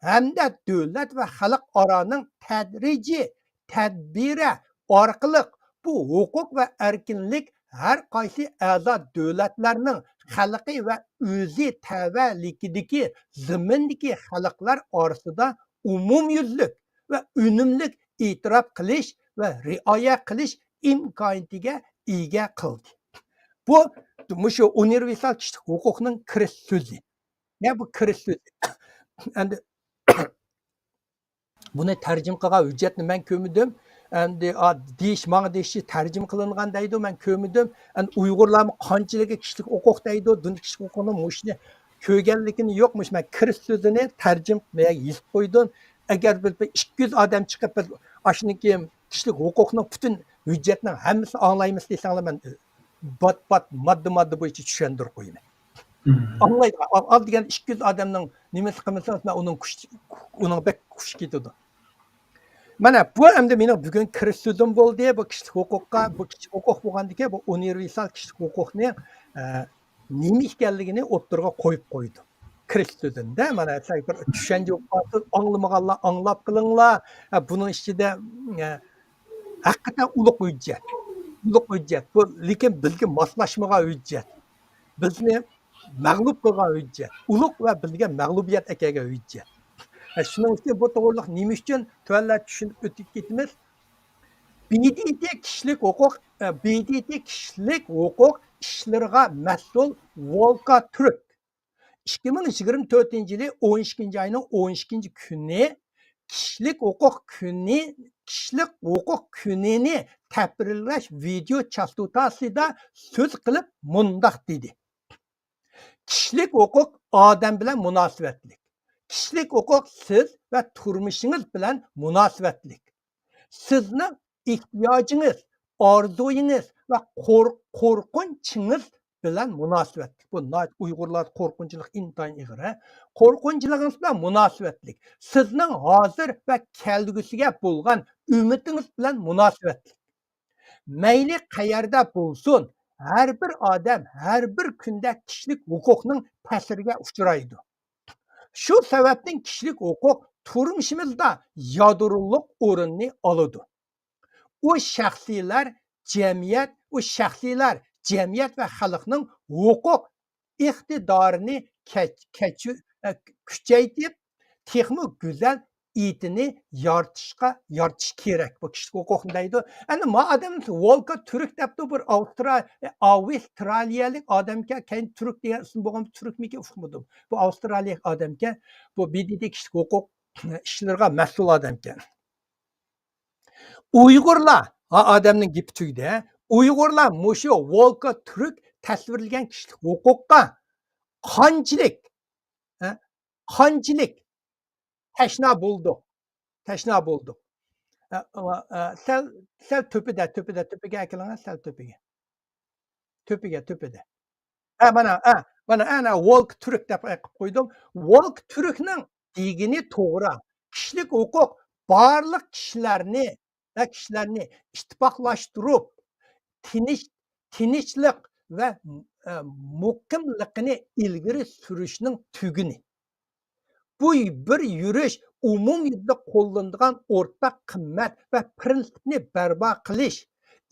ھەمدە دۆلەت ۋە خەلق ئارانىڭ تەدرىجىي تەدبىرى ئارقىلىق بۇ ھوقۇق ۋە ئەركىنلىك ھەر قايسى ئەزا دۆلەتلەرنىڭ خەلقى ۋە ئۆزى تەۋەلىكىدىكى زېمىندىكى خەلقلەر ئارىسىدا ئومۇميۈزلۈك ۋە ئۈنۈملۈك ئېتىراپ قىلىش ۋە رىئايە قىلىش ئىمكانىيىتىگە ئىگە قىلدى. بۇ، مۇشۇ ئۇنىۋېرسال كىشىلىك ھوقۇقنىڭ كىرىش سۆزى. يا بۇ كىرىش سۆزى. ئەمدى بۇنى تەرجىمە قىلغان ھۆججەتنى مەن كۆرمىدىم. ئەمدى، ئا، دېيىش، ماڭا دېيىشى تەرجىمە قىلىنغان دەيدۇ، مەن كۆرمىدىم. ئەمدى ئۇيغۇرلارمۇ قانچىلىكى كىشىلىك ھوقۇق دەيدۇ، دۇنيا كىشىلىك ھوقۇقىنىڭ مۇشۇنى كۆرگەنلىكىنى يوق، مۇشۇ مەن كىرىش سۆزىنى تەرجىمە قىلىپ يېزىپ قويدۇم. ئەگەر بىر، بىر ئىككى يۈز ئادەم چىقىپ، بىز ئاشۇنىڭكى كىشىلىك ھوقۇقنىڭ پۈتۈن ھۆججەتنىڭ ھەممىسىنى ئاڭلايمىز دېسەڭلار، مەن بات-بات، ماددا-ماددا بويىچە چۈشەندۈرۈپ قويىمەن. مم. ئاڭلايدىغان، ئا-، ئا دېگەن ئىككى يۈز ئادەمنىڭ نېمىسى قىلمىسىڭىز، مەن ئۇنىڭ كۈچ-، ئۇنىڭ بەك كۈچى كېتىدۇ. مانا بۇ ئەمدى مېنىڭ بۈگۈن كىرىش سۆزۈم بولدى. بۇ كىشىلىك ھوقۇققا، بۇ كىشىلىك ھوقۇق بولغاندىكىن، بۇ ئۇنىۋېرسال كىشىلىك ھوقۇقنى، ئە، نېمە ئىكەنلىكىنى ئوتتۇرىغا قويۇپ قويدۇم. كىرىش سۆزۈمدە، مانا سىلەر بىر چۈشەنچە بولۇپ قالسۇن، ئاڭلىمىغانلار ئاڭلاپ قېلىڭلار. ئە، بۇنىڭ ئىچىدە، ئە، ھەقىقەتەن ئۇلۇق ھۆججەت. ئۇلۇق ھۆججەت. بۇ، لېكىن بىزگە ماسلاشمىغان ھۆججەت. بىزنى مەغلۇپ قىلغان ھۆججەت، ئۇلۇق ۋە بىزگە مەغلۇبىيەت ئەكەلگەن ھۆججەت. ھە، شۇنىڭ ئۈچۈن بۇ توغرىلىق نېمە ئۈچۈن تۆۋەنلەپ چۈشىنىپ ئۆتۈپ كېتىمىز. ب د ت كىشىلىك ھوقۇق، ئە، ب د ت كىشىلىك ھوقۇق ئىشلىرىغا مەسئۇل ۋولكا تۈرك ئىككى مىڭ يىگىرمە تۆتىنچى يىلى ئون ئىككىنچى ئاينىڭ ئون ئىككىنچى كۈنى كىشىلىك ھوقۇق كۈنى، كىشىلىك ھوقۇق كۈنىنى تەبرىكلەش ۋىدېو چاستوتاسىدا سۆز قىلىپ مۇنداق دېدى: كىشىلىك ھوقۇق ئادەم بىلەن مۇناسىۋەتلىك. كىشىلىك ھوقۇق سىز ۋە تۇرمۇشىڭىز بىلەن مۇناسىۋەتلىك. سىزنىڭ ئېھتىياجىڭىز، ئارزۇيىڭىز ۋە قور-، قورقۇنچىڭىز بىلەن مۇناسىۋەتلىك. بۇ ناھايىتى ئۇيغۇرلاردا قورقۇنچىلىق ئىنتايىن ئېغىر، ھە. قورقۇنچىلىقىڭىز بىلەن مۇناسىۋەتلىك. سىزنىڭ ھازىر ۋە كەلگۈسىگە بولغان ئۈمىدىڭىز بىلەن مۇناسىۋەتلىك. مەيلى قەيەردە بولسۇن، ھەر بىر ئادەم ھەر بىر كۈندە كىشىلىك ھوقۇقنىڭ تەسىرىگە ئۇچرايدۇ. شۇ سەۋەبتىن كىشىلىك ھوقۇق تۇرمۇشىمىزدا يادرولۇق ئورۇننى ئالىدۇ. ئۇ شەخسلەر، جەمئىيەت، ئۇ شەخسلەر، جەمئىيەت ۋە خەلقنىڭ ھوقۇق ئىقتىدارىنى كەچ-، كەچۈ-، ئە، كۈچەيتىپ، تېخىمۇ گۈزەل ئېتىنى يارىتىشقا، يارىتىش كېرەك. بۇ كىشىلىك ھوقۇقنى دەيدۇ. ئەنە ما ئادەم ۋولكا تۈرك دەپتۇ، بىر ئاۋسترا-، ئاۋسترالىيەلىك ئادەمكەن، كەينى تۈرك دېگەن ئىسىم بولغان، تۈركمىكىن ئۇقمىدىم. بۇ ئاۋسترالىيەلىك ئادەمكەن، بۇ ب د ت كىشىلىك ھوقۇق ئىشلىرىغا مەسئۇل ئادەمكەن. ئۇيغۇرلار، ھا، ئادەمنىڭ گېپى تۈگىدى، ھە؟ ئۇيغۇرلار مۇشۇ ۋولكا تۈرك تەسۋىرلىگەن كىشىلىك ھوقۇققا قانچىلىك، ھە؟ قانچىلىك تەشنا بولدۇق؟ تەشنا بولدۇق. ھە، ھە، ھە، سەل، سەل تۆپىدە، تۆپىدە، تۆپىگە ئەكېلىڭە، سەل تۆپىگە. تۆپىگە، تۆپىدە. ھە، مانا، ھە، مانا، ئەنە ۋولكا تۈرك دەپ قىلىپ قويدۇم. ۋولكا تۈركنىڭ دېگىنى توغرا. كىشىلىك ھوقۇق بارلىق كىشىلەرنى ۋە كىشىلەرنى ئىتتىپاقلاشتۇرۇپ، تىنچ-، تىنچلىق ۋە، ئە، مۇقىملىقىنى ئىلگىرى سۈرۈشنىڭ تۈگۈنى. بۇ بىر يۈرۈش ئومۇميۈزلۈك قوللىنىدىغان ئورتاق قىممەت ۋە پىرىنسىپنى بەرپا قىلىش،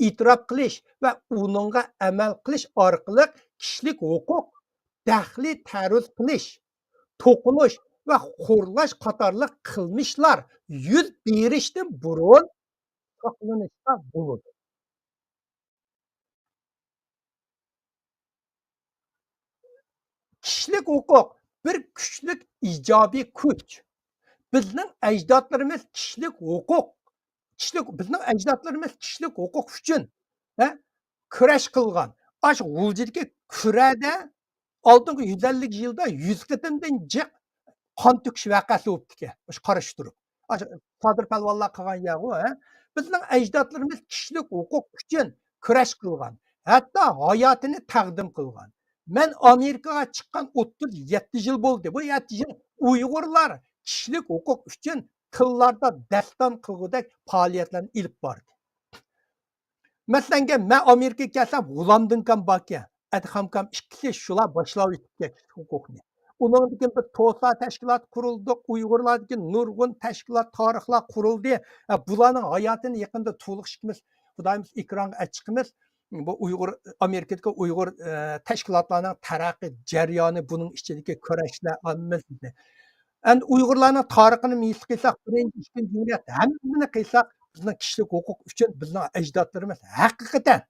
ئېتىراپ قىلىش ۋە ئۇنىڭغا ئەمەل قىلىش ئارقىلىق كىشىلىك ھوقۇق دەخلى تەرۇز قىلىش، توقۇنۇش ۋە خورلاش قاتارلىق قىلمىشلار يۈز بېرىشتىن بۇرۇن ساقلىنىشقا بولىدۇ. كىشىلىك ھوقۇق بىر كۈچلۈك ئىجابىي كۈچ. بىزنىڭ ئەجدادلىرىمىز كىشىلىك ھوقۇق، كىشىلىك، بىزنىڭ ئەجدادلىرىمىز كىشىلىك ھوقۇق ئۈچۈن، ھە، كۈرەش قىلغان. ئاشۇ غۇلجىدىكى كۈرەدە ئالدىنقى يۈز ئەللىك يىلدا يۈز قېتىمدىن جىق قان تۆكۈش ۋەقەسى بوپتىكەن، مۇشۇ قارشى تۇرۇپ. ئاشۇ سادىر پەلۋانلار قىلغان يەرغۇ، ھە؟ بىزنىڭ ئەجدادلىرىمىز كىشىلىك ھوقۇق ئۈچۈن كۈرەش قىلغان، ھەتتا ھاياتىنى تەقدىم قىلغان. مەن ئامېرىكىغا چىققان ئوتتۇز يەتتە يىل بولدى. بۇ يەتتە يىل ئۇيغۇرلار كىشىلىك ھوقۇق ئۈچۈن تىللاردا دەستان قىلغۇدەك پائالىيەتلەرنى ئېلىپ باردى. مەسىلەن، مەن ئامېرىكىغا كەلسەم، غۇلام دىڭكام باركەن، ئەدھامكام ئىككىسى شۇلار باشلاۋېتىپتىكەن كىشىلىك ھوقۇقنى. ئۇنىڭدىن كېيىن بىر توسا تەشكىلاتى قۇرۇلدى، ئۇيغۇرلاردىكى نۇرغۇن تەشكىلات، تارىخلار قۇرۇلدى. ھە، بۇلارنىڭ ھاياتىنى يېقىندا تولۇق ئىككىمىز، خۇدايىمىز ئېكرانغا ئەچىقىمىز. بۇ ئۇيغۇر، ئامېرىكىدىكى ئۇيغۇر، ئە، تەشكىلاتلارنىڭ تەرەققىي جەريانى، بۇنىڭ ئىچىدىكى كۈرەشلەر، ھەممىسى. ئەمدى ئۇيغۇرلارنىڭ تارىخىنى مۇنداق قىلساق، بىرىنچى، ئىككىنچى جۇمھۇرىيەت، ھەممىنى قىلساق، بىزنىڭ كىشىلىك ھوقۇق ئۈچۈن بىزنىڭ ئەجدادلىرىمىز ھەقىقەتەن،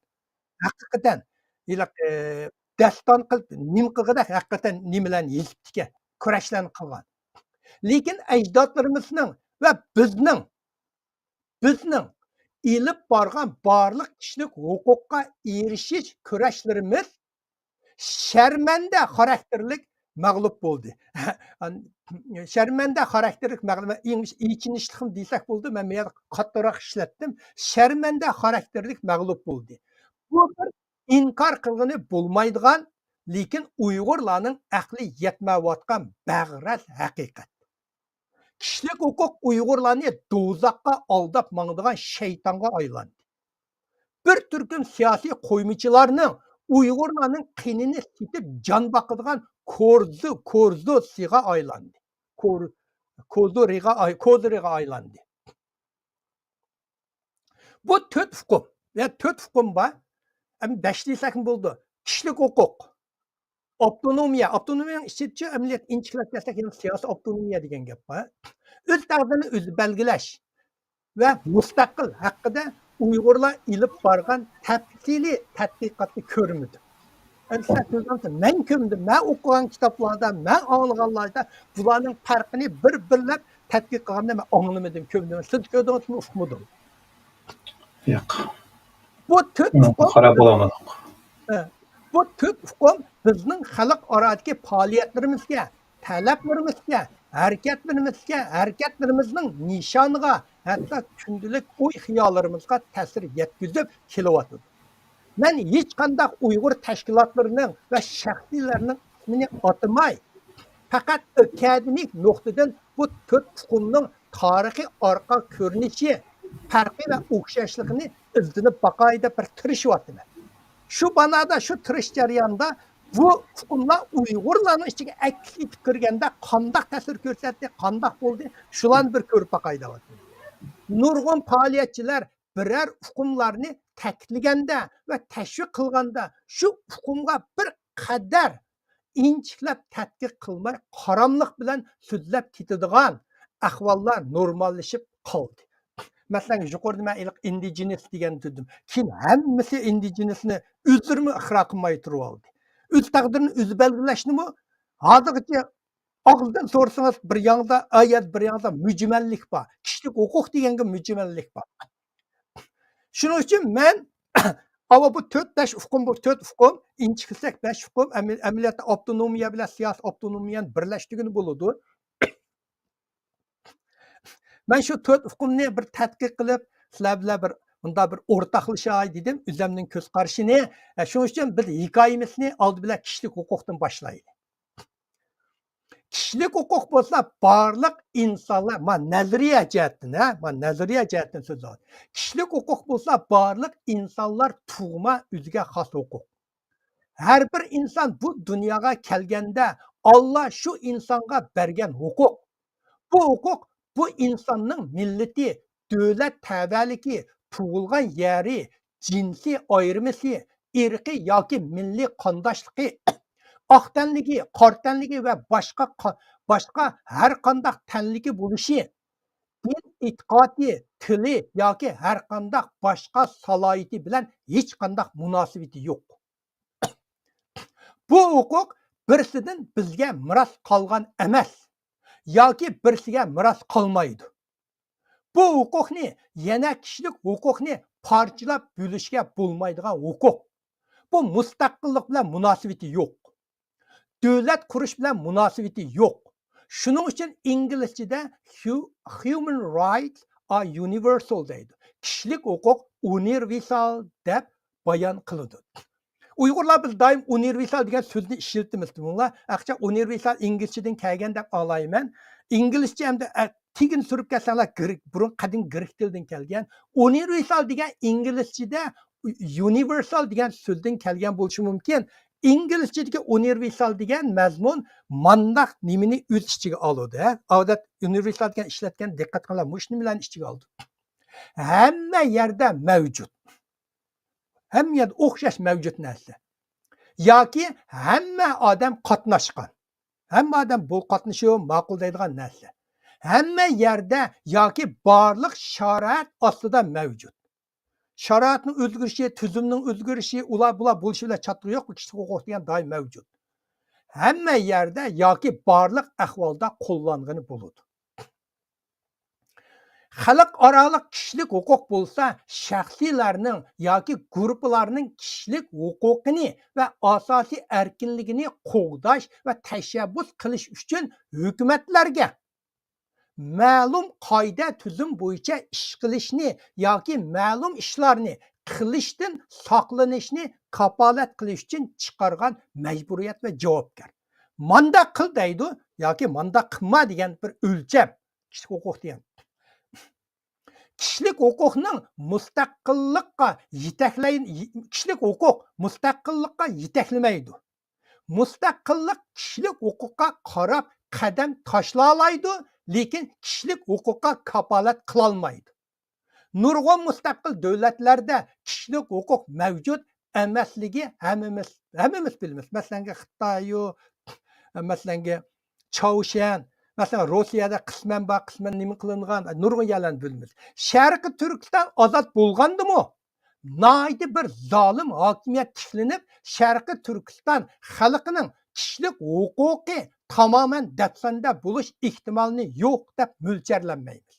ھەقىقەتەن، ھېلىقى، دەستان قىلىپ، نېمە قىلغۇدەك، ھەقىقەتەن نېمىلەرنى يېزىپتىكەن، كۈرەشلەرنى قىلغان. لېكىن ئەجدادلىرىمىزنىڭ ۋە بىزنىڭ، بىزنىڭ ئېلىپ بارغان بارلىق كىشىلىك ھوقۇققا ئېرىشىش كۈرەشلىرىمىز شەرمەندە خاراكتېرلىك مەغلۇپ بولدى. شەرمەندە خاراكتېرلىك مەغلۇپ، ئېچىنىشلىقمۇ دېسەك بولىدۇ، مەن بۇ يەردە قاتتىقراق ئىشلەتتىم. شەرمەندە خاراكتېرلىك مەغلۇپ بولدى. بۇ بىر ئىنكار قىلغىلى بولمايدىغان، لېكىن ئۇيغۇرلارنىڭ ئەقلى يەتمەيۋاتقان بەغرەز ھەقىقەت. كىشىلىك ھوقۇق ئۇيغۇرلارنى دوزاخقا ئالداپ ماڭىدىغان شەيتانغا ئايلاندى. بىر تۈركۈم سىياسىي قويمىچىلارنىڭ ئۇيغۇرلارنىڭ قېنىنى سېتىپ جان باقىدىغان كورزۇ، كورزۇسىغا ئايلاندى. كور-، كوزۇرىغا ئاي-، كوزۇرىغا ئايلاندى. بۇ تۆت ئۇقۇم. يا تۆت ئۇقۇم بار. ئەمدى بەش دېسەكمۇ بولىدۇ. كىشىلىك ھوقۇق، ئاپتونومىيە، ئاپتونومىيەنىڭ ئىچىدىچۇ ئەمەلىيەت ئىنچىكىلەپ كەلسەك، يەنە سىياسىي ئاپتونومىيە دېگەن گەپ بار. ئۆز تەقدىرىنى ئۆزى بەلگىلەش ۋە مۇستەقىل ھەققىدە ئۇيغۇرلار ئېلىپ بارغان تەپسىلىي تەتقىقاتنى كۆرمىدىم. ئەمدى سىلەر كۆرگەنسىز، مەن كۆمدۈم، مەن ئوقۇغان كىتابلاردا، مەن ئاڭلىغانلاردا بۇلارنىڭ پەرقىنى بىر-بىرلەپ تەتقىق قىلغاننى مەن ئاڭلىمىدىم، كۆمدۈم. سىز كۆردىڭىزمۇ، ئۇقمىدىم. ياق. بۇ تۆت ئۇنىڭغا ئۇقۇم قاراپ بولالمىدۇق. ھە، بۇ تۆت ئۇقۇم بىزنىڭ خەلق ئارادىكى پائالىيەتلىرىمىزگە، تەلەپلىرىمىزگە، ھەرىكەتلىرىمىزگە، ھەرىكەتلىرىمىزنىڭ نىشانىغا، ھەتتا كۈندىلىك ئوي-خىياللىرىمىزغا تەسىر يەتكۈزۈپ كېلىۋاتىدۇ. مەن ھېچقانداق ئۇيغۇر تەشكىلاتلىرىنىڭ ۋە شەخسلەرنىڭ ئىسمىنى ئاتىماي، پەقەت ئاكادېمىك نۇقتىدىن بۇ تۆت ئۇقۇمنىڭ تارىخىي ئارقا كۆرۈنۈشى، پەرقى ۋە ئوخشاشلىقىنى ئىزدىنىپ باقاي دەپ بىر تىرىشىۋاتىمەن. شۇ بانادا، شۇ تىرىش جەريانىدا بۇ ئۇقۇملار ئۇيغۇرلارنىڭ ئىچىگە ئەكس ئېتىپ كىرگەندە قانداق تەسىر كۆرسەتتى، قانداق بولدى، شۇلارنى بىر كۆرۈپ باقاي دەۋاتىمەن. نۇرغۇن پائالىيەتچىلەر بىرەر ئۇقۇملارنى تەكىتلىگەندە ۋە تەشۋىق قىلغاندا، شۇ ئۇقۇمغا بىر قەدەر ئىنچىكىلەپ تەتقىق قىلماي، قاراملىق بىلەن سۆزلەپ كېتىدىغان ئەھۋاللار نورماللىشىپ قالدى. مەسىلەن، يۇقىرىدا مەن ھېلىقى ئىندىجېنىس دېگەننى دېدىم. كېيىن ھەممىسى ئىندىجېنىسنى ئۆزلىرىمۇ ئىقرار قىلماي تۇرۇۋالدى. ئۆز تەقدىرىنى ئۆزى بەلگىلەشنىمۇ ھازىرغىچە ئاغزىدىن سورىسىڭىز، بىر ياڭزا، ئا، يەردە بىر ياڭزا مۈجمەللىك بار. كىشىلىك ھوقۇق دېگەنگە مۈجمەللىك بار. شۇنىڭ ئۈچۈن مەن، ئاۋۇ بۇ تۆت، بەش ئۇقۇم، بۇ تۆت ئۇقۇم، ئىنچىكىلىسەك بەش ئۇقۇم، ئەمەل-، ئەمەلىيەتتە ئاپتونومىيە بىلەن سىياسىي ئاپتونومىيەنى بىرلەشتۈرگىلى بولىدۇ. مەن شۇ تۆت ئۇقۇمنى بىر تەتقىق قىلىپ، سىلەر بىلەن بىر، مۇنداق بىر ئورتاقلىشاي دېدىم، ئۆزۈمنىڭ كۆز قارىشىنى. ئە، شۇنىڭ ئۈچۈن بىز ھېكايىمىزنى ئالدى بىلەن كىشىلىك ھوقۇقتىن باشلايلى. كىشىلىك ھوقۇق بولسا بارلىق ئىنسانلار، ما نەزەرىيە جەھەتتىن، ھە، ما نەزەرىيە جەھەتتىن سۆزلەۋاتىمەن. كىشىلىك ھوقۇق بولسا بارلىق ئىنسانلار تۇغما ئۆزىگە خاس ھوقۇق. ھەر بىر ئىنسان بۇ دۇنياغا كەلگەندە ئاللا شۇ ئىنسانغا بەرگەن ھوقۇق. بۇ ھوقۇق بۇ ئىنساننىڭ مىللىتى، دۆلەت تەۋەلىكى، تۇغۇلغان يەرى، جىنسىي ئايرىمىسى، ئىرقىي ياكى مىللىي قانداشلىقى، ئاق تەنلىكى، قارا تەنلىكى ۋە باشقا قا-، باشقا ھەر قانداق تەنلىكى بولۇشى، دىن ئېتىقادى، تىلى ياكى ھەر قانداق باشقا سالاھىيىتى بىلەن ھېچقانداق مۇناسىۋىتى يوق. بۇ ھوقۇق بىرسىدىن بىزگە مىراس قالغان ئەمەس ياكى بىرسىگە مىراس قالمايدۇ. بۇ ھوقۇقنى يەنە كىشىلىك ھوقۇقنى پارچىلاپ بۆلۈشكە بولمايدىغان ھوقۇق. بۇ مۇستەقىللىق بىلەن مۇناسىۋىتى يوق. دۆلەت قۇرۇش بىلەن مۇناسىۋىتى يوق. شۇنىڭ ئۈچۈن ئىنگلىزچىدە hu-، human rights are universal دەيدۇ. كىشىلىك ھوقۇق ئۇنىۋېرسال دەپ بايان قىلىدۇ. ئۇيغۇرلار بىز دائىم ئۇنىۋېرسال دېگەن سۆزنى ئىشلىتىمىز. بۇنىڭلار ئەخچە ئۇنىۋېرسال ئىنگلىزچىدىن كەلگەن دەپ ئالايمەن. ئىنگلىزچە ئەمدى، ئە، تېگىن سۈرۈپ كەلسەڭلار گرېك، بۇرۇن قەدىم گرېك تىلىدىن كەلگەن. ئۇنىۋېرسال دېگەن ئىنگلىزچىدە يۇنىۋېرسال دېگەن سۆزدىن كەلگەن بولۇشى مۇمكىن. ئىنگلىزچىدىكى ئۇنىۋېرسال دېگەن مەزمۇن مانداق نېمىنى ئۆز ئىچىگە ئالىدۇ، ھە؟ ئادەت ئۇنىۋېرسال دېگەن ئىشلەتكەن، دىققەت قىلىڭلار، مۇشۇ نېمىلەرنى ئىچىگە ئالىدۇ. ھەممە يەردە مەۋجۇت. ھەممە يەردە ئوخشاش مەۋجۇت نەرسە. ياكى ھەممە ئادەم قاتناشقان. ھەممە ئادەم بۇ قاتنىشىشى ماقۇل دەيدىغان نەرسە. ھەممە يەردە ياكى بارلىق شارائىت ئاستىدا مەۋجۇت. شارائىتنىڭ ئۆزگىرىشى، تۈزۈمنىڭ ئۆزگىرىشى، ئۇلار بۇلار بولۇشى بىلەن چاتىقى يوق، بۇ كىشىلىك ھوقۇق دېگەن دائىم مەۋجۇت. ھەممە يەردە ياكى بارلىق ئەھۋالدا قوللانغىلى بولىدۇ. خەلق ئارالىق كىشىلىك ھوقۇق بولسا شەخسلەرنىڭ ياكى گۇرۇپپىلارنىڭ كىشىلىك ھوقۇقىنى ۋە ئاساسىي ئەركىنلىكىنى قوغداش ۋە تەشەببۇس قىلىش ئۈچۈن ھۆكۈمەتلەرگە مەلۇم قائىدە تۈزۈم بويىچە ئىش قىلىشنى ياكى مەلۇم ئىشلارنى قىلىشتىن ساقلىنىشنى كاپالەت قىلىش ئۈچۈن چىقارغان مەجبۇرىيەت ۋە جاۋابكار. مانداق قىل دەيدۇ ياكى مانداق قىلما دېگەن بىر ئۆلچەم. كىشىلىك ھوقۇق دېگەن. كىشىلىك ھوقۇقنىڭ مۇستەقىللىققا يېتەكلەي-، كىشىلىك ھوقۇق مۇستەقىللىققا يېتەكلىمەيدۇ. مۇستەقىللىق كىشىلىك ھوقۇققا قاراپ قەدەم تاشلالايدۇ، لېكىن كىشىلىك ھوقۇققا كاپالەت قىلالمايدۇ. نۇرغۇن مۇستەقىل دۆلەتلەردە كىشىلىك ھوقۇق مەۋجۇت ئەمەسلىكى ھەممىمىز، ھەممىمىز بىلىمىز. مەسىلەنگە، خىتايۇ، مەسىلەنگە، چاۋشيەن، مەسىلەن، روسىيەدە قىسمەن بار، قىسمەن نېمە قىلىنغان، نۇرغۇن يەرلەرنى بىلىمىز. شەرقىي تۈركىستان ئازاد بولغاندىمۇ، ناھايىتى بىر زالىم ھاكىمىيەت تىكلىنىپ، شەرقىي تۈركىستان خەلقىنىڭ كىشىلىك ھوقۇقى تامامەن دەپسەندە بولۇش ئېھتىمالى يوق دەپ مۆلچەرلەنمەيمىز.